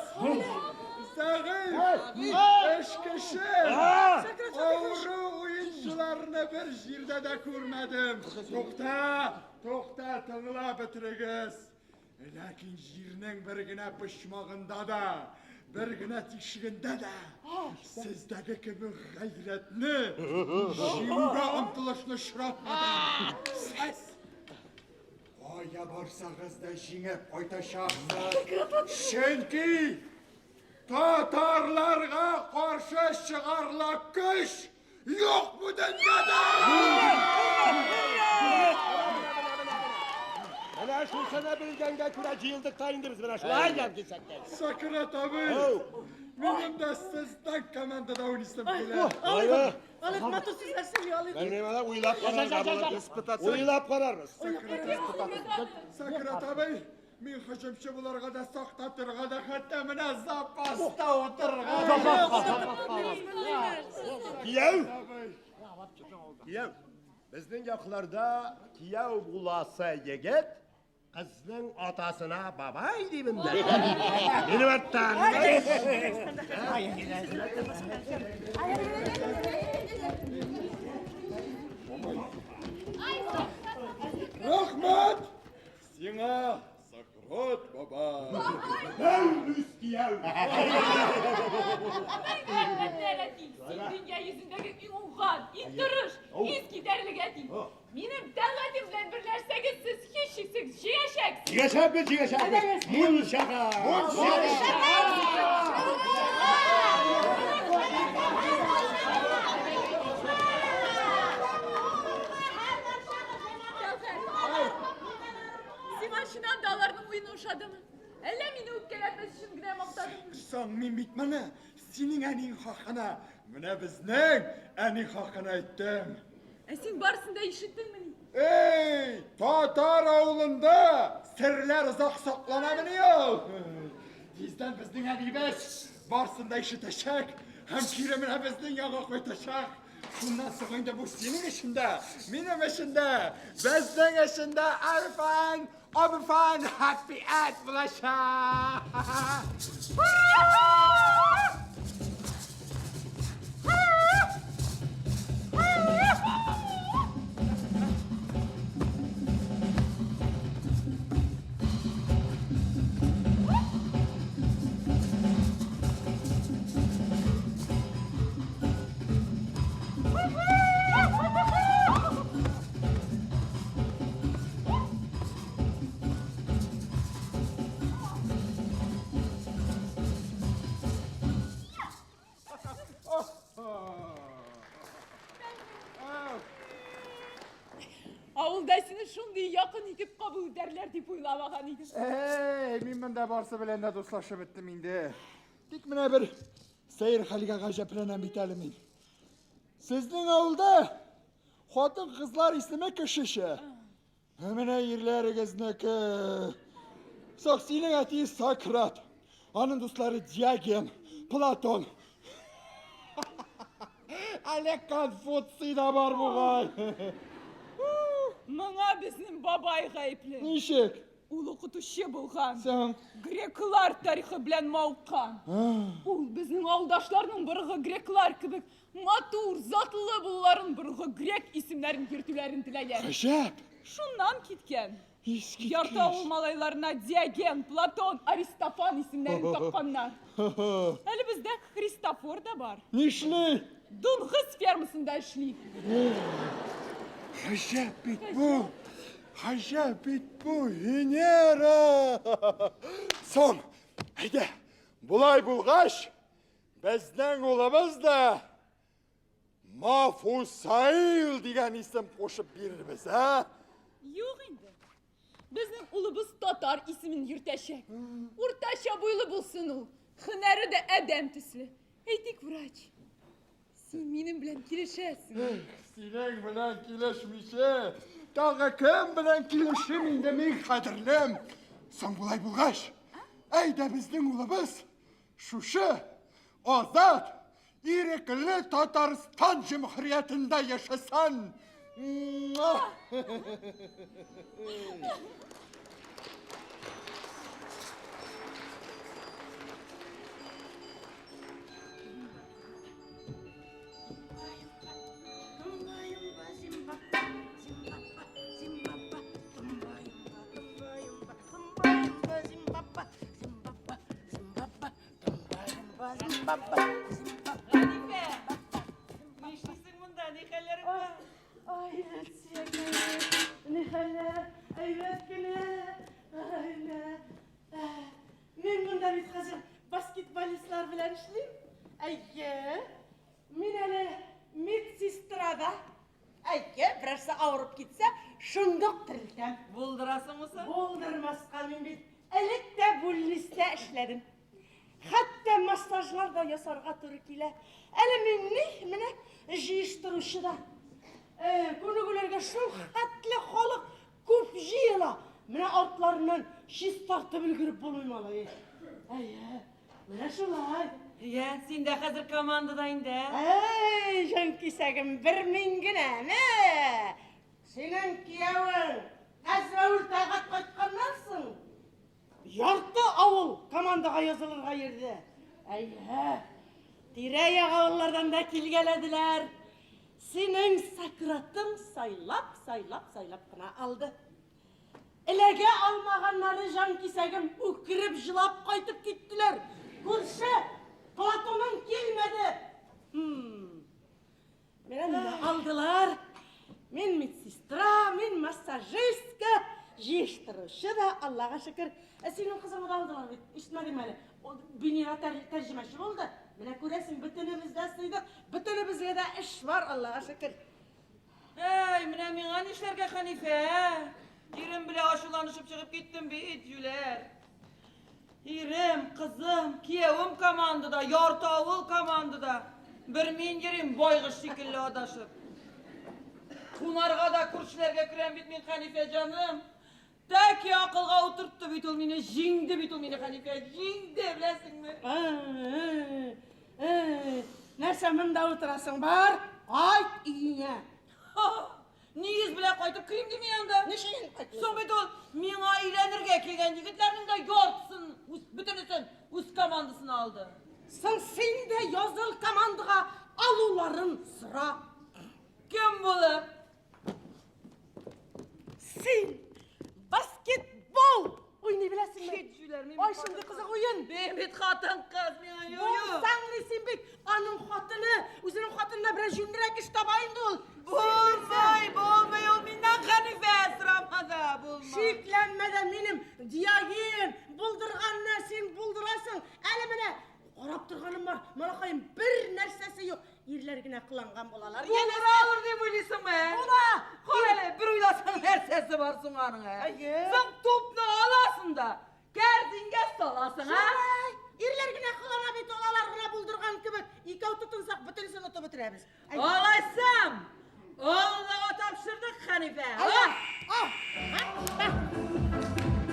зәгыйфь, эшкече, авыру уенчыларны бер җирдә дә күрмәдем. Тукта, тукта, тыңлап бетерегез. Ләкин җирнең бер генә почмагында да, бер генә тишегендә дә сездәге кебек гайрәтне, җиңүгә омтылышны очратмадым. Сез кая барсагыз да җиңеп кайтачаксыз. Чөнки татарларга каршы чыгарлык көч юк бу дөньяда! Менә шушыны белгәнгә күрә җыелдык та инде без менә шулай дип килсәк тә. Сократ абый, минем дә сезнең командада уйныйсым килә. Алыйк. Алыйк, матур сүзләр сөйли, алыйк. Белмим, әле уйлап карарга була. Уйлап карарбыз. Сократ абый, мин һөҗүмче булырга да, сакта торырга да, хәтта менә запаста утырырга да. Кияү! Кияү! Безнең якларда кияү буласы егет кызның атасына бабай дип эндәшә. Минем арттан. Рәхмәт сиңа, Сократ бабай. Дәү кияү. Әлбәттә, әти, син дөнья йөзендәге иң уңган, иң тырыш, искитәрлек әти. Минем Тәлгатем белән берләшсәгез, сез һичшиксез җиңәчәксез. Җиңәчәкбез, җиңәчәкбез. Мунчага. Тәлгать, сиңа чыннан да аларның уены ошадымы? Әллә мине үпкәләтмәс өчен генә мактадыңмы? Соң мин бит моны синең әниң хакына, менә безнең әни хакына әйттем. Ә син барысын да ишеттеңмени? Эй, татар авылында серләр озак сакланамыни ул? Тиздән безнең әнибез барысын да ишетәчәк һәм кире менә безнең ягга кайтачак. Шуннан соң инде бу синең өчен дә, минем өчен дә, безнең өчен дә Арфан, Обфан, Happy End булачак. Авылда сине шундый якын итеп кабул итәрләр дип уйламаган идем. Әй, мин монда барсы белән дә дуслашып беттем инде. Тик менә бер сәер хәлгә гаҗәпләнәм бит әле мин. Сезнең авылда хатын-кызлар исеме кешечә. Ә менә ирләрегезнеке. Соң синең әти Сократ, аның дуслары Диоген, Платон. Әле Конфуций да бар бугай. Моңа безнең бабай гаепле. Ничек? Ул укытучы булган. Соң? Греклар тарихы белән мавыккан. Ул безнең авылдашларның борынгы греклар кебек матур, затлы булуларын, борынгы грек исемнәрен йөртүләрен теләгән. Гаҗәп! Шуннан киткән. Искиткеч. Ярты авыл малайларына Диоген, Платон, Аристофан исемнәрен такканнар. Әле бездә Христофор да бар. Нишли? Дуңгыз фермасында эшли. Гаҗәп бит бу! Гаҗәп бит бу, Венера! Соң, әйдә, болай булгач, безнең улыбыз да Мафусаил дигән исем кушып бирербез, ә? Юк инде. Безнең улыбыз татар исемен йөртәчәк. Уртача буйлы булсын ул. Һөнәре дә адәм төсле. Әйтик, врач. Син минем белән килешәсең. Синең белән килешмичә, тагы кем белән килешим инде мин, кадерлем? Соң болай булгач, әйдә безнең улыбыз шушы азат, ирекле Татарстан җөмһүриятендә яшәсен. Хәнифә! Нишлисең монда? Ни хәлләрең бар? Ай, Әлсиякәем, ни хәлләр? Әйбәт кенә. Ай, менә. Мин монда бит хәзер баскетболистлар белән эшлим. Әйе. Мин әле медсестра да. Әйе, берәрсе авырып китсә, шундук терелтәм. Булдырасыңмы соң? Булдырмаска мин бит элек тә бүлнистә эшләдем. Хәтта массажлар да ясарга туры килә. Әле мин ни, менә җыештыручы да. Э, күнегүләргә шул хәтле халык күп җыела. Менә артларыннан чистартып өлгереп булмый малай. Әйе, менә шулай. Йә, син дә хәзер командада инде, ә? Әй, җанкисәгем, бер мин генәме? Синең киявең Әзрәүл Тәгать кайтканнан соң, ярты авыл командага язылырга йөрде. Әйе, тирә-як авыллардан да килгәләделәр. Синең Сократың сайлап, сайлап, сайлап кына алды. Эләгә алмаганнары җанкисәгем үкереп җылап кайтып киттеләр. Күрше, Платоның килмәде. Хм. Менә мине алдылар. Мин медсестра, мин массажистка, җыештыручы да, Аллага шөкер. Ә синең кызыңны да алдылар бит, ишетмәдеңме әле? Ул Венера тәрҗемәче булды. Менә күрәсең, бөтенебез дә сыйдык, бөтенебезгә дә эш бар, Аллага шөкер. Әй, менә миңа нишләргә, Хәнифә? Ирем белән ачуланышып чыгып киттем бит, җүләр. Ирем, кызым, киявем командада, ярты авыл командада. Бер мин йөрим байгыш шикелле адашып. Кунарга да күршеләргә керәм бит мин, Хәнифә җаным. Тәки акылга утыртты бит ул мине, җиңде бит ул мине, Хәнифә, җиңде, беләсеңме? Нәрсә монда утырасың, бар? Кайт өеңә. Ни йөз белән кайтып керим ди мин анда? Ничек инде кайтмыйсың? Соң бит ул миңа өйләнергә килгән егетләрнең дә яртысын, үз, бөтенесен үз командасына алды. Соң син дә языл командага алуларын сора. Кем булып? Син баскетбол уйный беләсеңме? Кит җүләр, мин Ай, бит шундый хатын-кыз. кызык уен. Мин бит хатын-кыз, миңа юк, юк. Булсаң ни син бит аның хатыны, үзенең хатынына берәр җүнлерәк эш таба инде ул. Булмый, булмый, ул миннән Хәнифә сорамады, булмый. Шикләнмә дә минем Диоген, булдырганны син булдырасың. Әле менә карап торганым бар, малакаем бер нәрсәсе юк. Ирләр генә кыланган булалар. Булдыра алыр дип уйлыйсыңмы? Була. Кара әле, бер уйласаң нәрсәсе бар соң аның, ә? Әйе. Соң тупны аласың да, кәрзингә саласың, ә? Шулай. Ирләр генә кылана бит ул, алар гына булдырган кебек. Икәү тотынсак, бөтенесен отып бетерәбез. Әйдә. Алайсам, Аллага тапшырдык, Хәнифә. Әйдә. А? Ал. Һа, һа.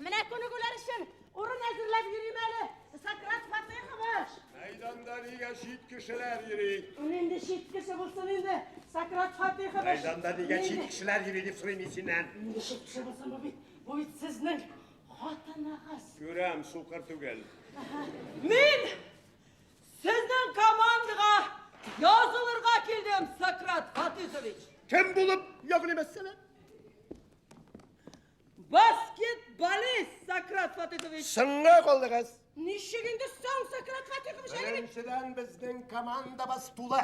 Менә күнегүләр өчен урын әзерләп йөрим әле. Сократ Фатыйхович. Мәйданда нигә чит кешеләр йөри? Нинди чит кеше булсын инде, Сократ Фатыйхович. Мәйданда нигә чит кешеләр йөри дип сорыйм мин синнән. Нинди чит кеше булсын бу бит? Бу бит сезнең хатыныгыз. Күрәм, сукыр түгел. Мин сезнең командага язылырга килдем, Сократ Фатыйхович. Кем булып, ягъни мәсәлән? Баскетболист Сократ Фатыйхович. Соңга калдыгыз. Ничек инде соң, Сократ Фатыйхович, әле бит Беренчедән безнең командабыз тулы.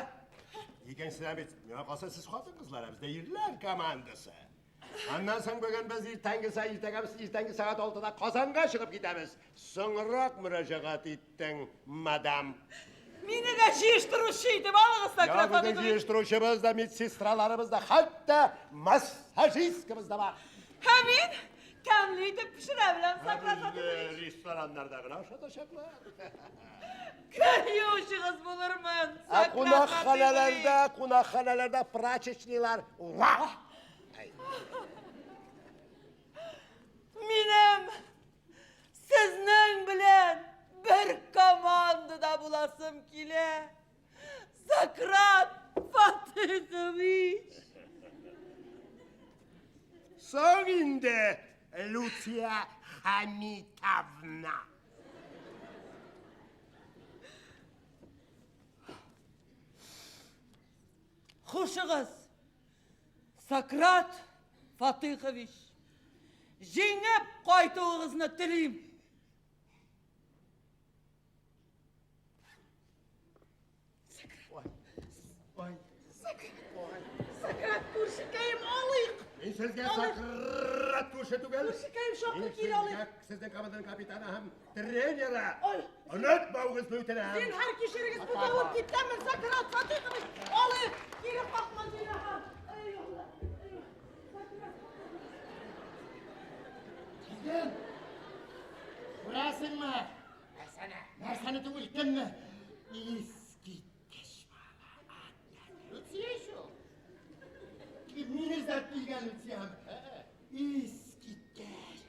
Икенчедән бит, миңа калса сез хатын-кызлар, ә бездә ирләр командасы. Аннан соң бүген без иртәнге сәгать, иртәгә без иртәнге сәгать 6-да Казанга чыгып китәбез. Соңрак мөрәҗәгать иттең, мадам. Мине дә җыештыручы итеп алыгыз, Я Сократ безнең Фатыйхович. җыештыручыбыз да, медсестраларыбыз да, хәтта массажисткабыз да бар. Һәм мин тәмле итеп пешерә беләм, Сократ Безне Фатыйхович. рестораннарда гына ашатачаклар. Кер юучыгыз булырмын, Ә Сократ кунакханәләрдә, Фатыйхович. кунакханәләрдә прачечныйлар. Ура! Минем сезнең белән бер командада буласым килә. Сократ Фатыйхович. Соң инде, Люция Хамитовна. Хушыгыз, Сократ Фатыйхович. Җиңеп кайтуыгызны телим. Сократ күршекәем алыйк. Мин сезгә Сократ күрше түгел. Күршекәем шакыр Мин кил алыйк. сезгә сезнең команданың капитаны һәм тренеры. Ой. Онытмавыгызны үтенәм. Зинһар кичерегез, буталып киткәнмен, Сократ Фатыйхович. Алыйк, кире какма зинһар. Эй, Алла, эй, Сократ. Килдем. Күрәсеңме? Нәрсәне? Нәрсәне түгел, кемне? Искиткеч бала. Люция шул. Мине эзләп килгән Люциям. Искиткеч.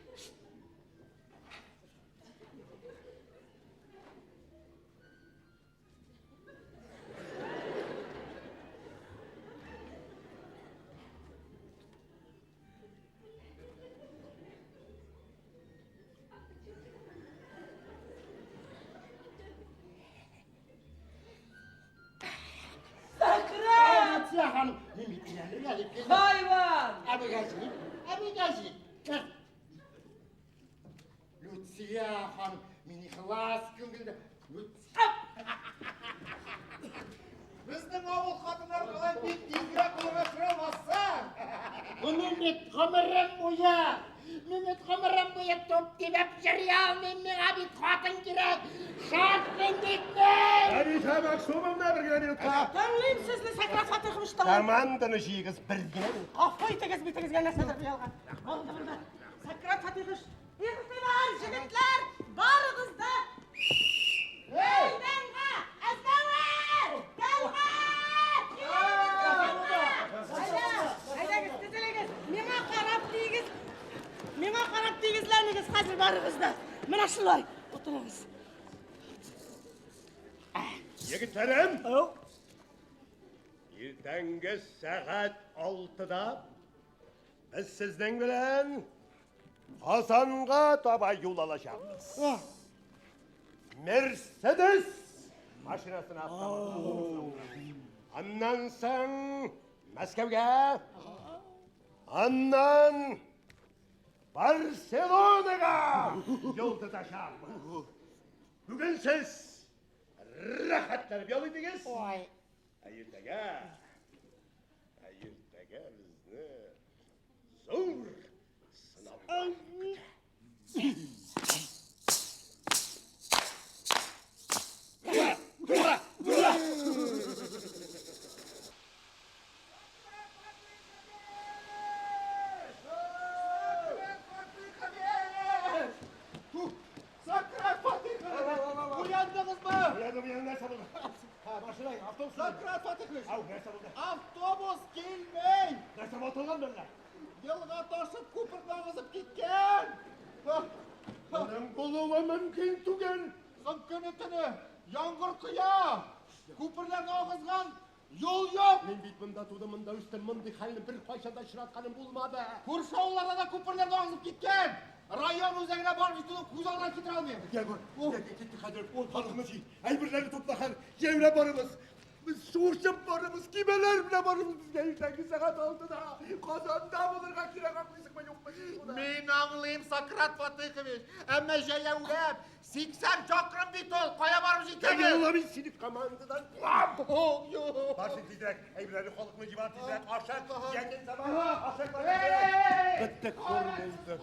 Сократ! Люция ханым, мин бит өйләнергә дип килдем. Хайван! Әбігәжик, әбігәжик. Кер. Люция ханым, мин ихлас күңелдә. Люция. Безнең авыл хатыннары болай бик тизрәк кулыңа төшерә алмассың. Моны бит гомерем буе Мин бит гомерем буе туп тибеп йөри алмыйм, миңа бит хатын кирәк. Шартмын бит мин! Хәнифә Мәгъсумовна, бер генә минутка. Тыңлыйм сезне, Сократ Фатыйхович, тыңлыйм. Команданы җыегыз бер генә минутка. Гафу итегез, битегезгә нәрсәдер буялган. Булды, булды. Сократ Фатыйхович, игътибар, җегетләр, барыгыз да мәйданга! Әзмәвер! Тәлгать! Әйдә, әйдәгез, тезелегез. Миңа карап тигез. Миңа карап тигезләнегез хәзер барыгыз да. Менә шулай. Утырыгыз. Егетләрем! Иртәнге сәгать 6-да без сезнең белән Казанга таба юл алачакбыз. Мерседес машинасына атланып. Аннан соң Мәскәүгә, аннан Барселонага юл тотачакбыз. Бүген сез рәхәтләнеп ял итегез. Ой. Ә иртәгә, ә иртәгә безне зур сынау көтә. Ура! Ура! Сократ Фатыйхович! Уяндыгызмы? Уяндым, уяндым, нәрсә булды? Һа, машина, автобус. Сократ Фатыйхович! Ау, нәрсә булды? Автобус килми! Нәрсә ватылган әллә? Елга ташып күперне агызып киткән! Моның булуы мөмкин түгел. Соң көне төне яңгыр коя! Күперләрне агызган юл юк! Мин бит монда тудым, монда үстем, мондый хәлне беркайчан да очратканым булмады. Күрше авылларда да күперләрне агызып киткән! Район үзәгенә барып җитүне күз алдына китерә алмыйм. Егор, киттек хәзер. Халыкны җый. Әйберләрне тупла хәзер. Җәяүләп барабыз. Без шуышып барабыз, көймәләр белән барабыз. Безгә иртәнге сәгать 6-да Казанда булырга кирәк, аңлыйсыңмы, юкмы син шуны? Мин аңлыйм, Сократ Фатыйхович. Әмма җәяүләп 80 чакрым бит ул, кая барып җитәбез? Алла, мин сине командадан куам. Юк, юк. Бар син тизрәк, әйберләрне халыкны җыйма тизрәк, ашык, җәйдән заман, ашык. Беттек, хур булдык.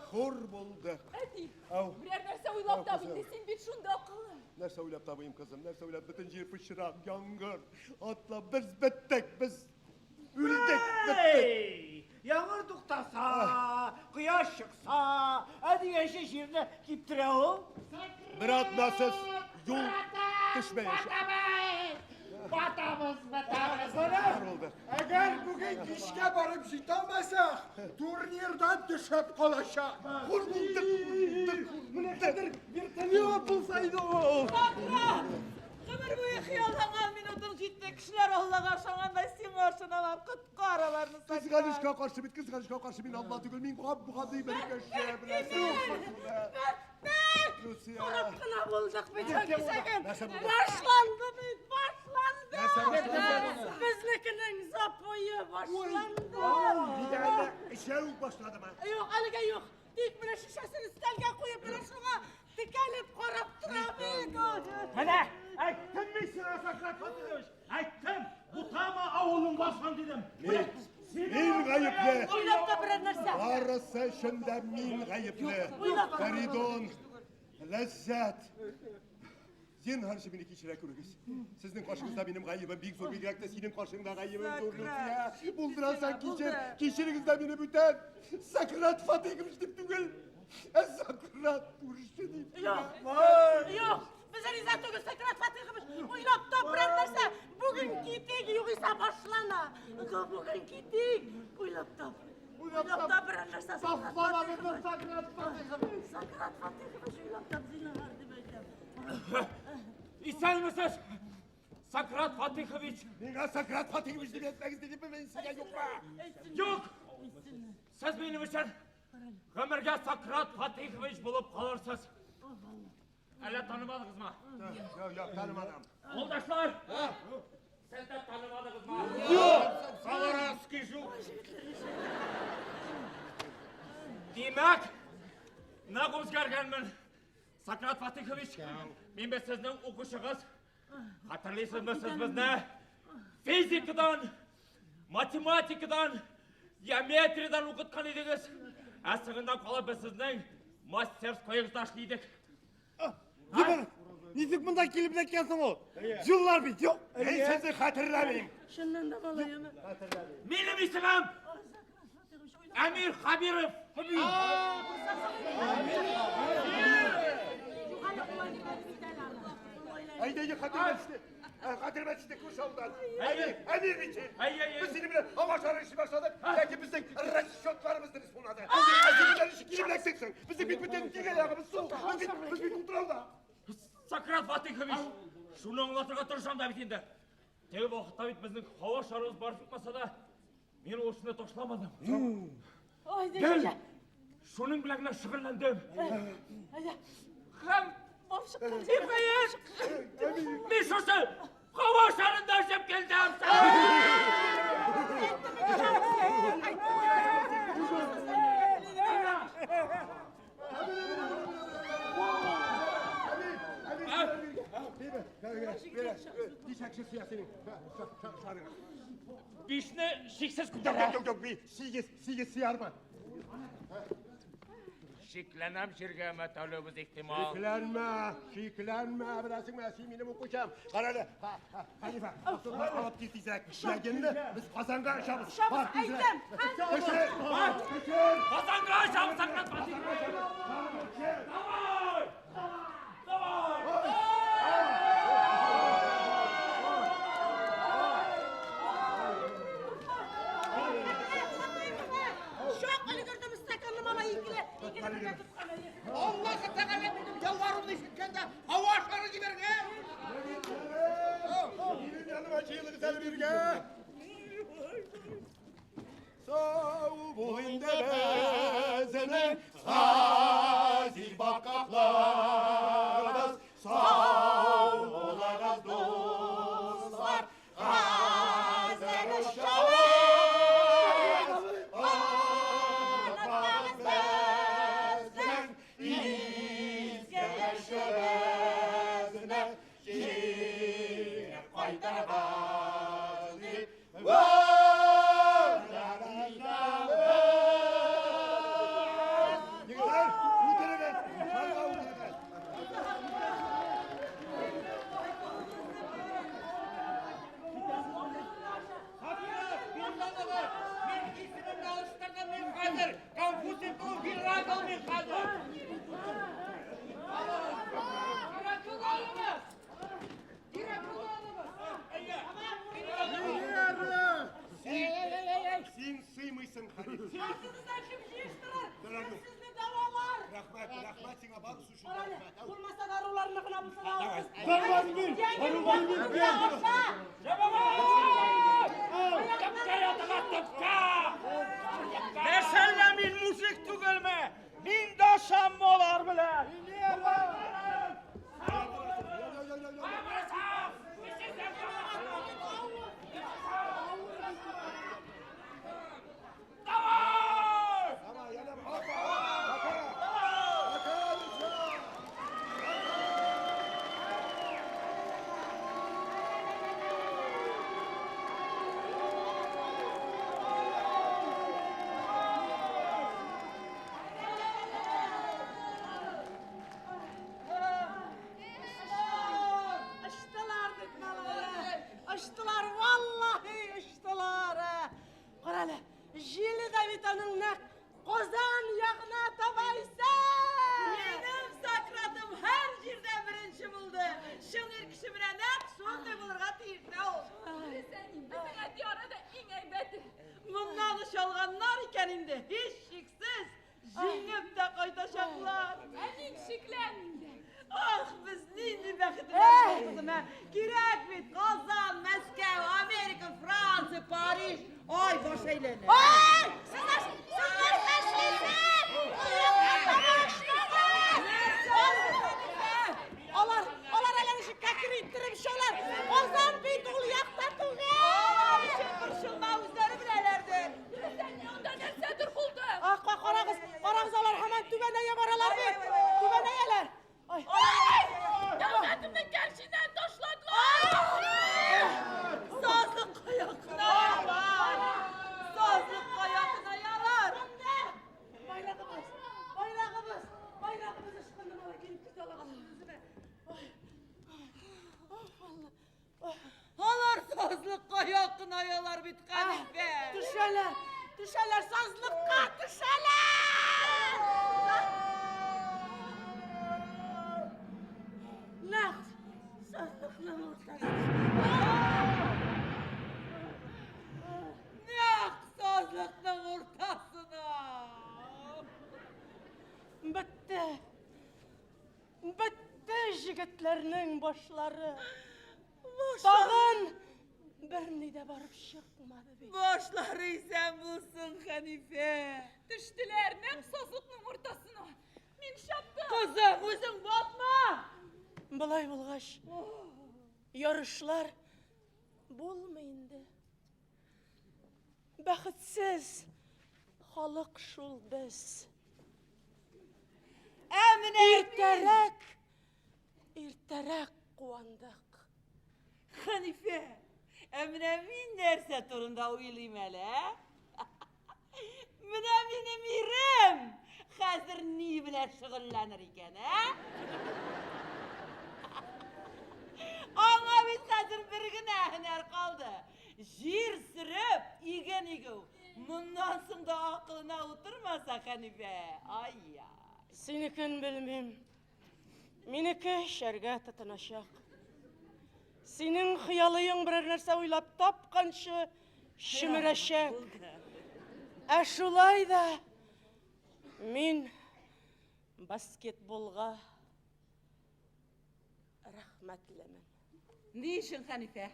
Хур булдык. Әти, Ау. берәр нәрсә уйлап Ау, тап кызым. инде, син бит шунда акыллы. Нәрсә уйлап табыйм, кызым, нәрсә уйлап, бөтен җир пычрак, яңгыр, атлап, без беттек, без үлдек, беттек. Эй, яңгыр туктаса, кояш чыкса, ә дигәнче җирне киптерә ул. Бер атнасыз юл төшмәячәк. Батабыз, батабыз. Хур булдык. Әгәр бүген кичкә барып җитә алмасак, турнирдан төшеп калачак. Хур булдык, булдык, Менә хәзер вертолет булса иде ул. Сократ! Гомер буе хыялланган минутың җитте. Кешеләр Аллага ышангандай сиңа ышаналар. Коткар аларны, Сократ. Кызганычка каршы бит, кызганычка каршы мин Алла түгел, мин гап-гади бер кеше, беләсең. Беттек! Люция. Карап кына булдык бит, кисәген. Нәрсә булды? Башланды бит, башланды. Нәрсә башланды? Безнекенең запое башланды. Нигә әллә эчә үк башладымы? Юк, әлегә юк. Тик менә шешәсен өстәлгә куеп, менә шуңа текәлеп карап тора бит. Менә, әйттем мин сиңа, Сократ Фатыйхович, әйттем. Бутама авылың башын дидем. Мин, мин гаепле. Уйлап та берәр нәрсә. Барысы өчен дә мин гаепле. Уйлап. Фәридун, Ләззәт. Зинһар өчен мине кичерә күрегез. Сезнең каршыгызда минем гаебем бик зур, бигрәк тә синең каршыңда гаебем зур, Люция. Булдырасаң кичер, кичерегез дә мине бүтән. Сократ Фатыйхович дип түгел, ә Сократ күрше дип. Юк, юк, без риза түгел, Сократ Фатыйхович. Уйлап тап берәр нәрсә. Бүген китик, югыйсә башлана. Бүген китик. Уйлап тап. Уйлап тап берәр нәрсә, Сократ Ташлама безне, Фатыйхович. Сократ Фатыйхович! Сократ Фатыйхович, уйлап тап, зинһар дип әйтәм. Исәнмесез, Сократ Фатыйхович. Миңа Сократ Фатыйхович дип әйтмәгез дидем мин сезгә, юкмы? Юк! Сез минем өчен гомергә Сократ Фатыйхович булып калырсыз. Әллә танымадыгызмы? Юк, юк, танымадым. Юлдашлар! Сез дә танымадыгызмы? Юк! Колорадский жук. Димәк, нык үзгәргәнмен. Сократ Фатыйхович, мин бит сезнең укучыгыз. Хәтерлисезме сез безне? Физикадан, математикадан, геометриядан укыткан идегез. Ә соңыннан калып без сезнең мастерскоегызда эшли идек. Җибәр. Ничек монда килеп эләккән соң ул? Юллар бит юк. Мин сезне хәтерләмим. Чыннан да малаемы? Минем исемем Әмир Хабиров. Әйдә, әйдә, хәтеремә төште. Хәтеремә төште күрше авылдан. Әмир, Әмир бит син. Без синең белән һава шары эшли башладык, ләкин безнең расчетларыбыз дөрес булмады. Ә син белән ничек килеп эләктең соң? Безнең бит бөтен тирә-ягыбыз су. Без бит утрауда. Сократ Фатыйхович, шуны аңлатырга тырышам да бит инде. Теге вакытта бит безнең һава шарыбыз барып чыкмаса да, мин ул эшне ташламадым. Ой, Гел шуның белән генә шөгыльләндем. Һәм ниһаять, мин шушы һава шарында очып килдем. Ничә кеше сыя синең шарыңа? Бишне шиксез Юк, күтәрә. юк, юк, юк, сигез, сигез сыярмы? Шикләнәм җиргә мәтәлүебез ихтимал. Шикләнмә, шикләнмә, беләсеңме, син минем укучым. Кара әле, Хәнифә, автобус алып кил тизрәк. Ләкинне без Казанга очабыз. Очабыз, Бар тизрәк. әйтәм. Төшер, бар, төшер. Казанга очабыз, Сократ Фатыйхович. Давай! Давай! Шок өлгердем стаканны малай икеле. Икеле бергә тоткан. Аллаһы Тәгалә минем ялваруымны ишеткәндә һава шары җибәргән. Минем яныма җыелыгыз әле биргә. Сау бул инде безнең газиз бакакларыбыз. Сау булыгыз, дуслар. Хәзер очабыз. Онытмагыз безнең изге эшебезне. Җиңеп кайтырбыз дип вәгъдә итәбез. Егетләр, утырыгыз, шарга утырыгыз. Мин исемемне алыштырдым, мин хәзер Конфуций түгел, Геракл мин хәзер. Син сыймыйсың, Халид. Артыгыздан кем җыештырыр? Дорогой. Кем сезне дәвалар? Рәхмәт, рәхмәт сиңа барысы өчен Кара әле, рәхмәт. булмаса даруларны гына булса да алыгыз. Дарулар бир, дарулар бир, бир. Төпкә ятыга, төпкә! Нәрсәлә мин мужик түгелме? Мин дә ашам алар белән. Очтылар бит малайлар. Очтылар, валлаһи, очтылар. Кара әле, җиле дә бит аның нәкъ Казан ягына таба исә. Минем Сократым һәр җирдә беренче булды. Чын ир кеше менә нәкъ шундый булырга тиеш тә ул. Дөрес, әни, безнең әти арада иң әйбәте. Моннан очалганнар икән инде, һичшиксез җиңеп тә кайтачаклар. Ә мин шикләнмим дә. Ах, без нинди бәхетлеләр кызым, ә? Кирәк бит Казан, Мәскәү, Америка, Франция, Париж. Ай, баш әйләнә. Ай, сез нәрсә эшлисез? Алар, алар әле ничек кәкре иттереп эчәләр. Казан бит ул якта түгел. Алар өчен борчылма, үзләре беләләрдер. Дөрес, әни, анда нәрсәдер булды. Ах, карагыз, карагыз, алар һаман түбәнәя баралар бит. Түбәнәяләр. Ай. Дәүләтемне кәршиннән ташладылар. Сазлыкка якынаялар. Сазлыкка якынаялар. Байрагы алар бит, Хәнифә. Төшәләр, төшәләр, сазлыкка төшәләр! Нәкъ сазлыкның уртасына. Нәкъ сазлыкның уртасына. Бетте. Бетте җегетләрнең башлары. Тагын берни дә барып чыкмады бит. Башлары исән булсын, Хәнифә. Төштеләр нәкъ сазлыкның уртасына. Мин чаптым. Кызым, үзең батма! Болай булгач, ярышлар булмый инде. Бәхетсез халык шул без. Ә менә иртәрәк, иртәрәк куандык. Хәнифә, ә менә мин нәрсә турында уйлыйм әле, ә? Менә минем ирем хәзер ни белән шөгыльләнер икән, ә? Аңа бит хәзер бер генә һөнәр калды. Җир сөреп, иген игү. Моннан соң да акылына утырмаса, Хәнифә, ай-яй. Синекен белмим. Минеке эчәргә тотыначак. Синең хыялыең берәр нәрсә уйлап тапканчы чөмерәчәк. Ә шулай да мин баскетболга рәхмәтлемен. Ни өчен, Хәнифә?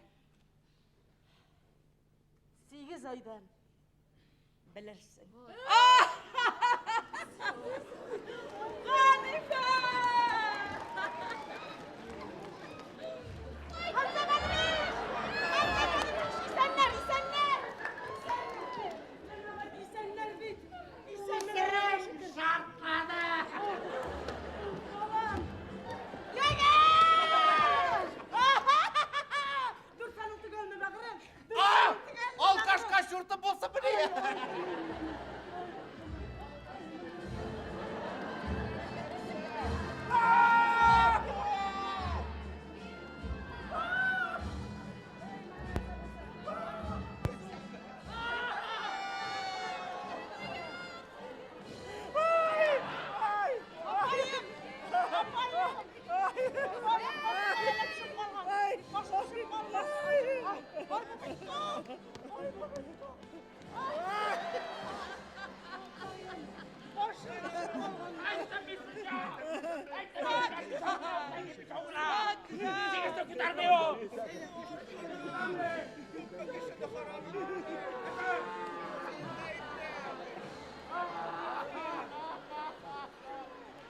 8 айдан белерсең. Хәнифә! Исәннәр, исәннәр! Исәннәр бит! Исәннәр! Шартлады! Балам! Егет! Дүрт төгәлме, бәгырем? Алкашка чуртым булсын бу!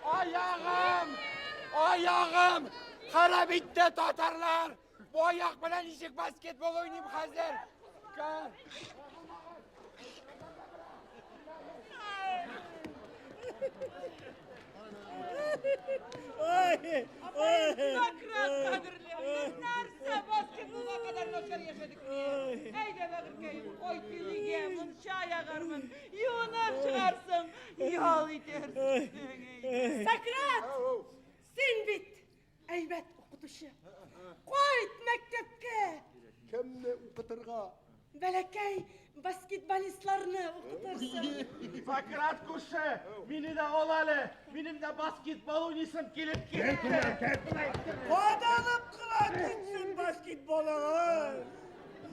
Аягым! Аягым! Харап итте татарлар! Бу аяк белән ничек баскетбол уйныйм хәзер? Сократ кадерле, без нәрсә баскетболга кадәр начар яшәдек ни? Әйдә, бәгырькәем, кайт өйгә, мунча ягармын, юынып чыгарсың, ял итәрсең. Сократ! Син бит әйбәт укытучы. Кайт мәктәпкә! Кемне укытырга? Бәләкәй баскетболистларны укытырсың. Сократ күрше, мине дә ал әле. Минем дә баскетбол уйныйсым килеп китте. Кадалып кына китсен баскетболыгыз.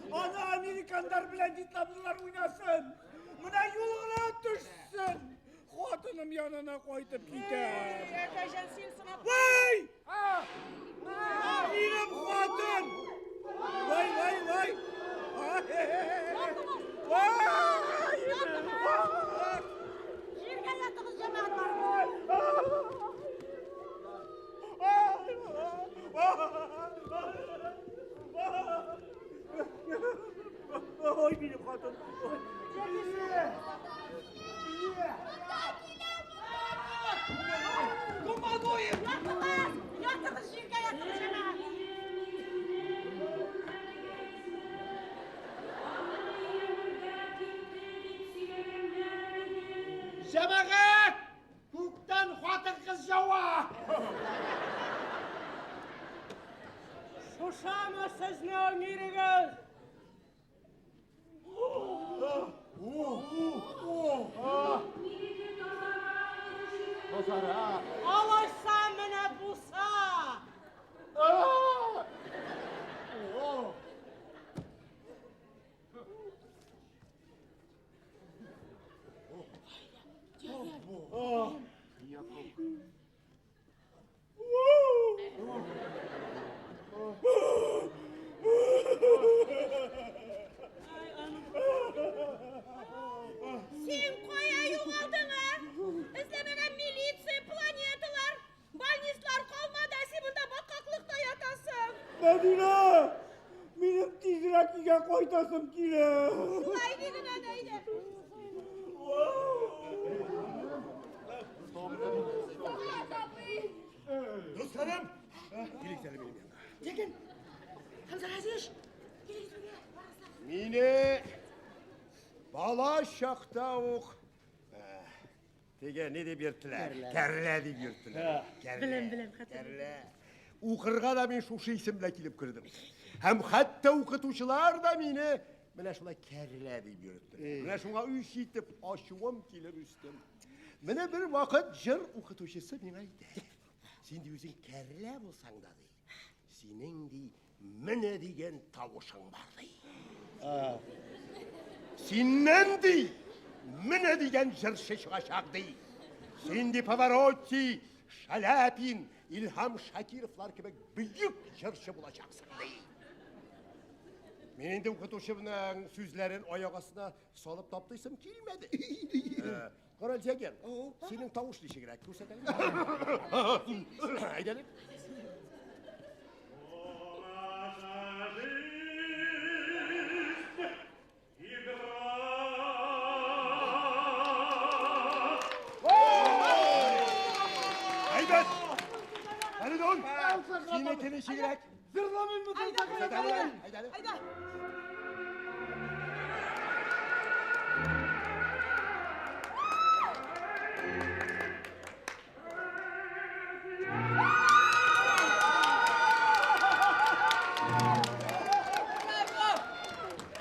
Аны американнар белән вьетнамлылар уйнасын. Менә юл гына төшсен. Хатыным янына кайтып китәм. Әкәҗан, син сынап. Вай! Минем хатын! Вай, вай, вай! Вай! Җиргә ятыгыз, җәмәгать Ой, минем хатын! Ятыгыз! Ятыгыз, җиргә ятыгыз, җәмәгать! Җәмәгать! Күктән хатын-кыз ява! Шушамы сезнең ирегез? Син кая югалдың, а? Эзләмәгән милиция, планеталар, больницалар калмады, ә син монда баткаклыкта ятасың. Мәдинә! Минем тизрәк өйгә кайтасым килә. Шулай диген әнә, әйдә. Сократ абый! Дусларым, килегез әле минем янга. Ләкин, Хәмзә Газиевич, килегез безгә. Мине бала чакта ук теге ни дип йөрттеләр? Кәрлә дип йөрттеләр. Кәрлә. Беләм, беләм, хәтерлим. Кәрлә. Укырга да мин шушы исем белән килеп кердем. Һәм хәтта укытучылар да мине менә шулай кәрлә дип йөрттеләр. Менә шуңа үч итеп ачуым килеп үстем. Менә бер вакыт җыр укытучысы миңа әйтә. Син ди үзең кәрлә булсаң да ди. Синең ди менә дигән тавышың бар ди. Синнән ди менә дигән җырчы чыгачак ди. Син ди Паваротти, Шаляпин, Илһам Шакировлар кебек бөек җырчы булачаксың ди. Мин инде укытучымның сүзләрен аяк астына салып таптыйсым килмәде. Кара, Зәгер, синең тавыш ничегрәк күрсәт әле. Әйдә әле. Әйбәт! Фәридун, синеке ничегрәк? Җырламыйммы соң, Күрсәт әле, әйдә әле. Әйдә.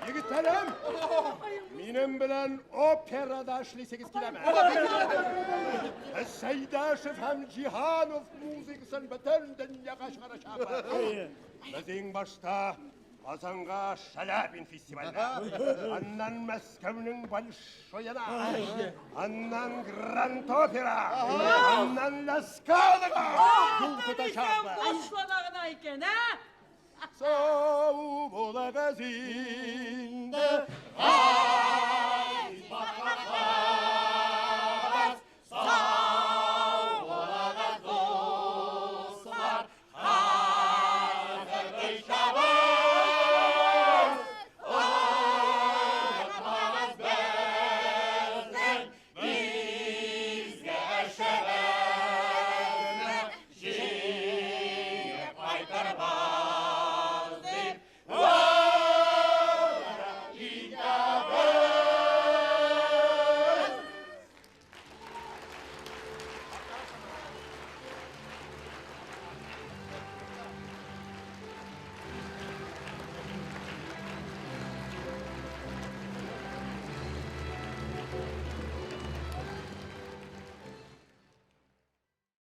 Егетләрем, минем белән операда эшлисегез киләме? Без Сәйдәшев һәм Җиһанов музыкасын бөтен дөньяга чыгарачакбыз. Без иң башта Казанга Шаляпин фестиваленә, аннан Мәскәүнең Большоена, аннан Гранд Опера, аннан Ла Скалага юл тотачакбыз. Башлана гына икән, ә? Сау булыгыз инде.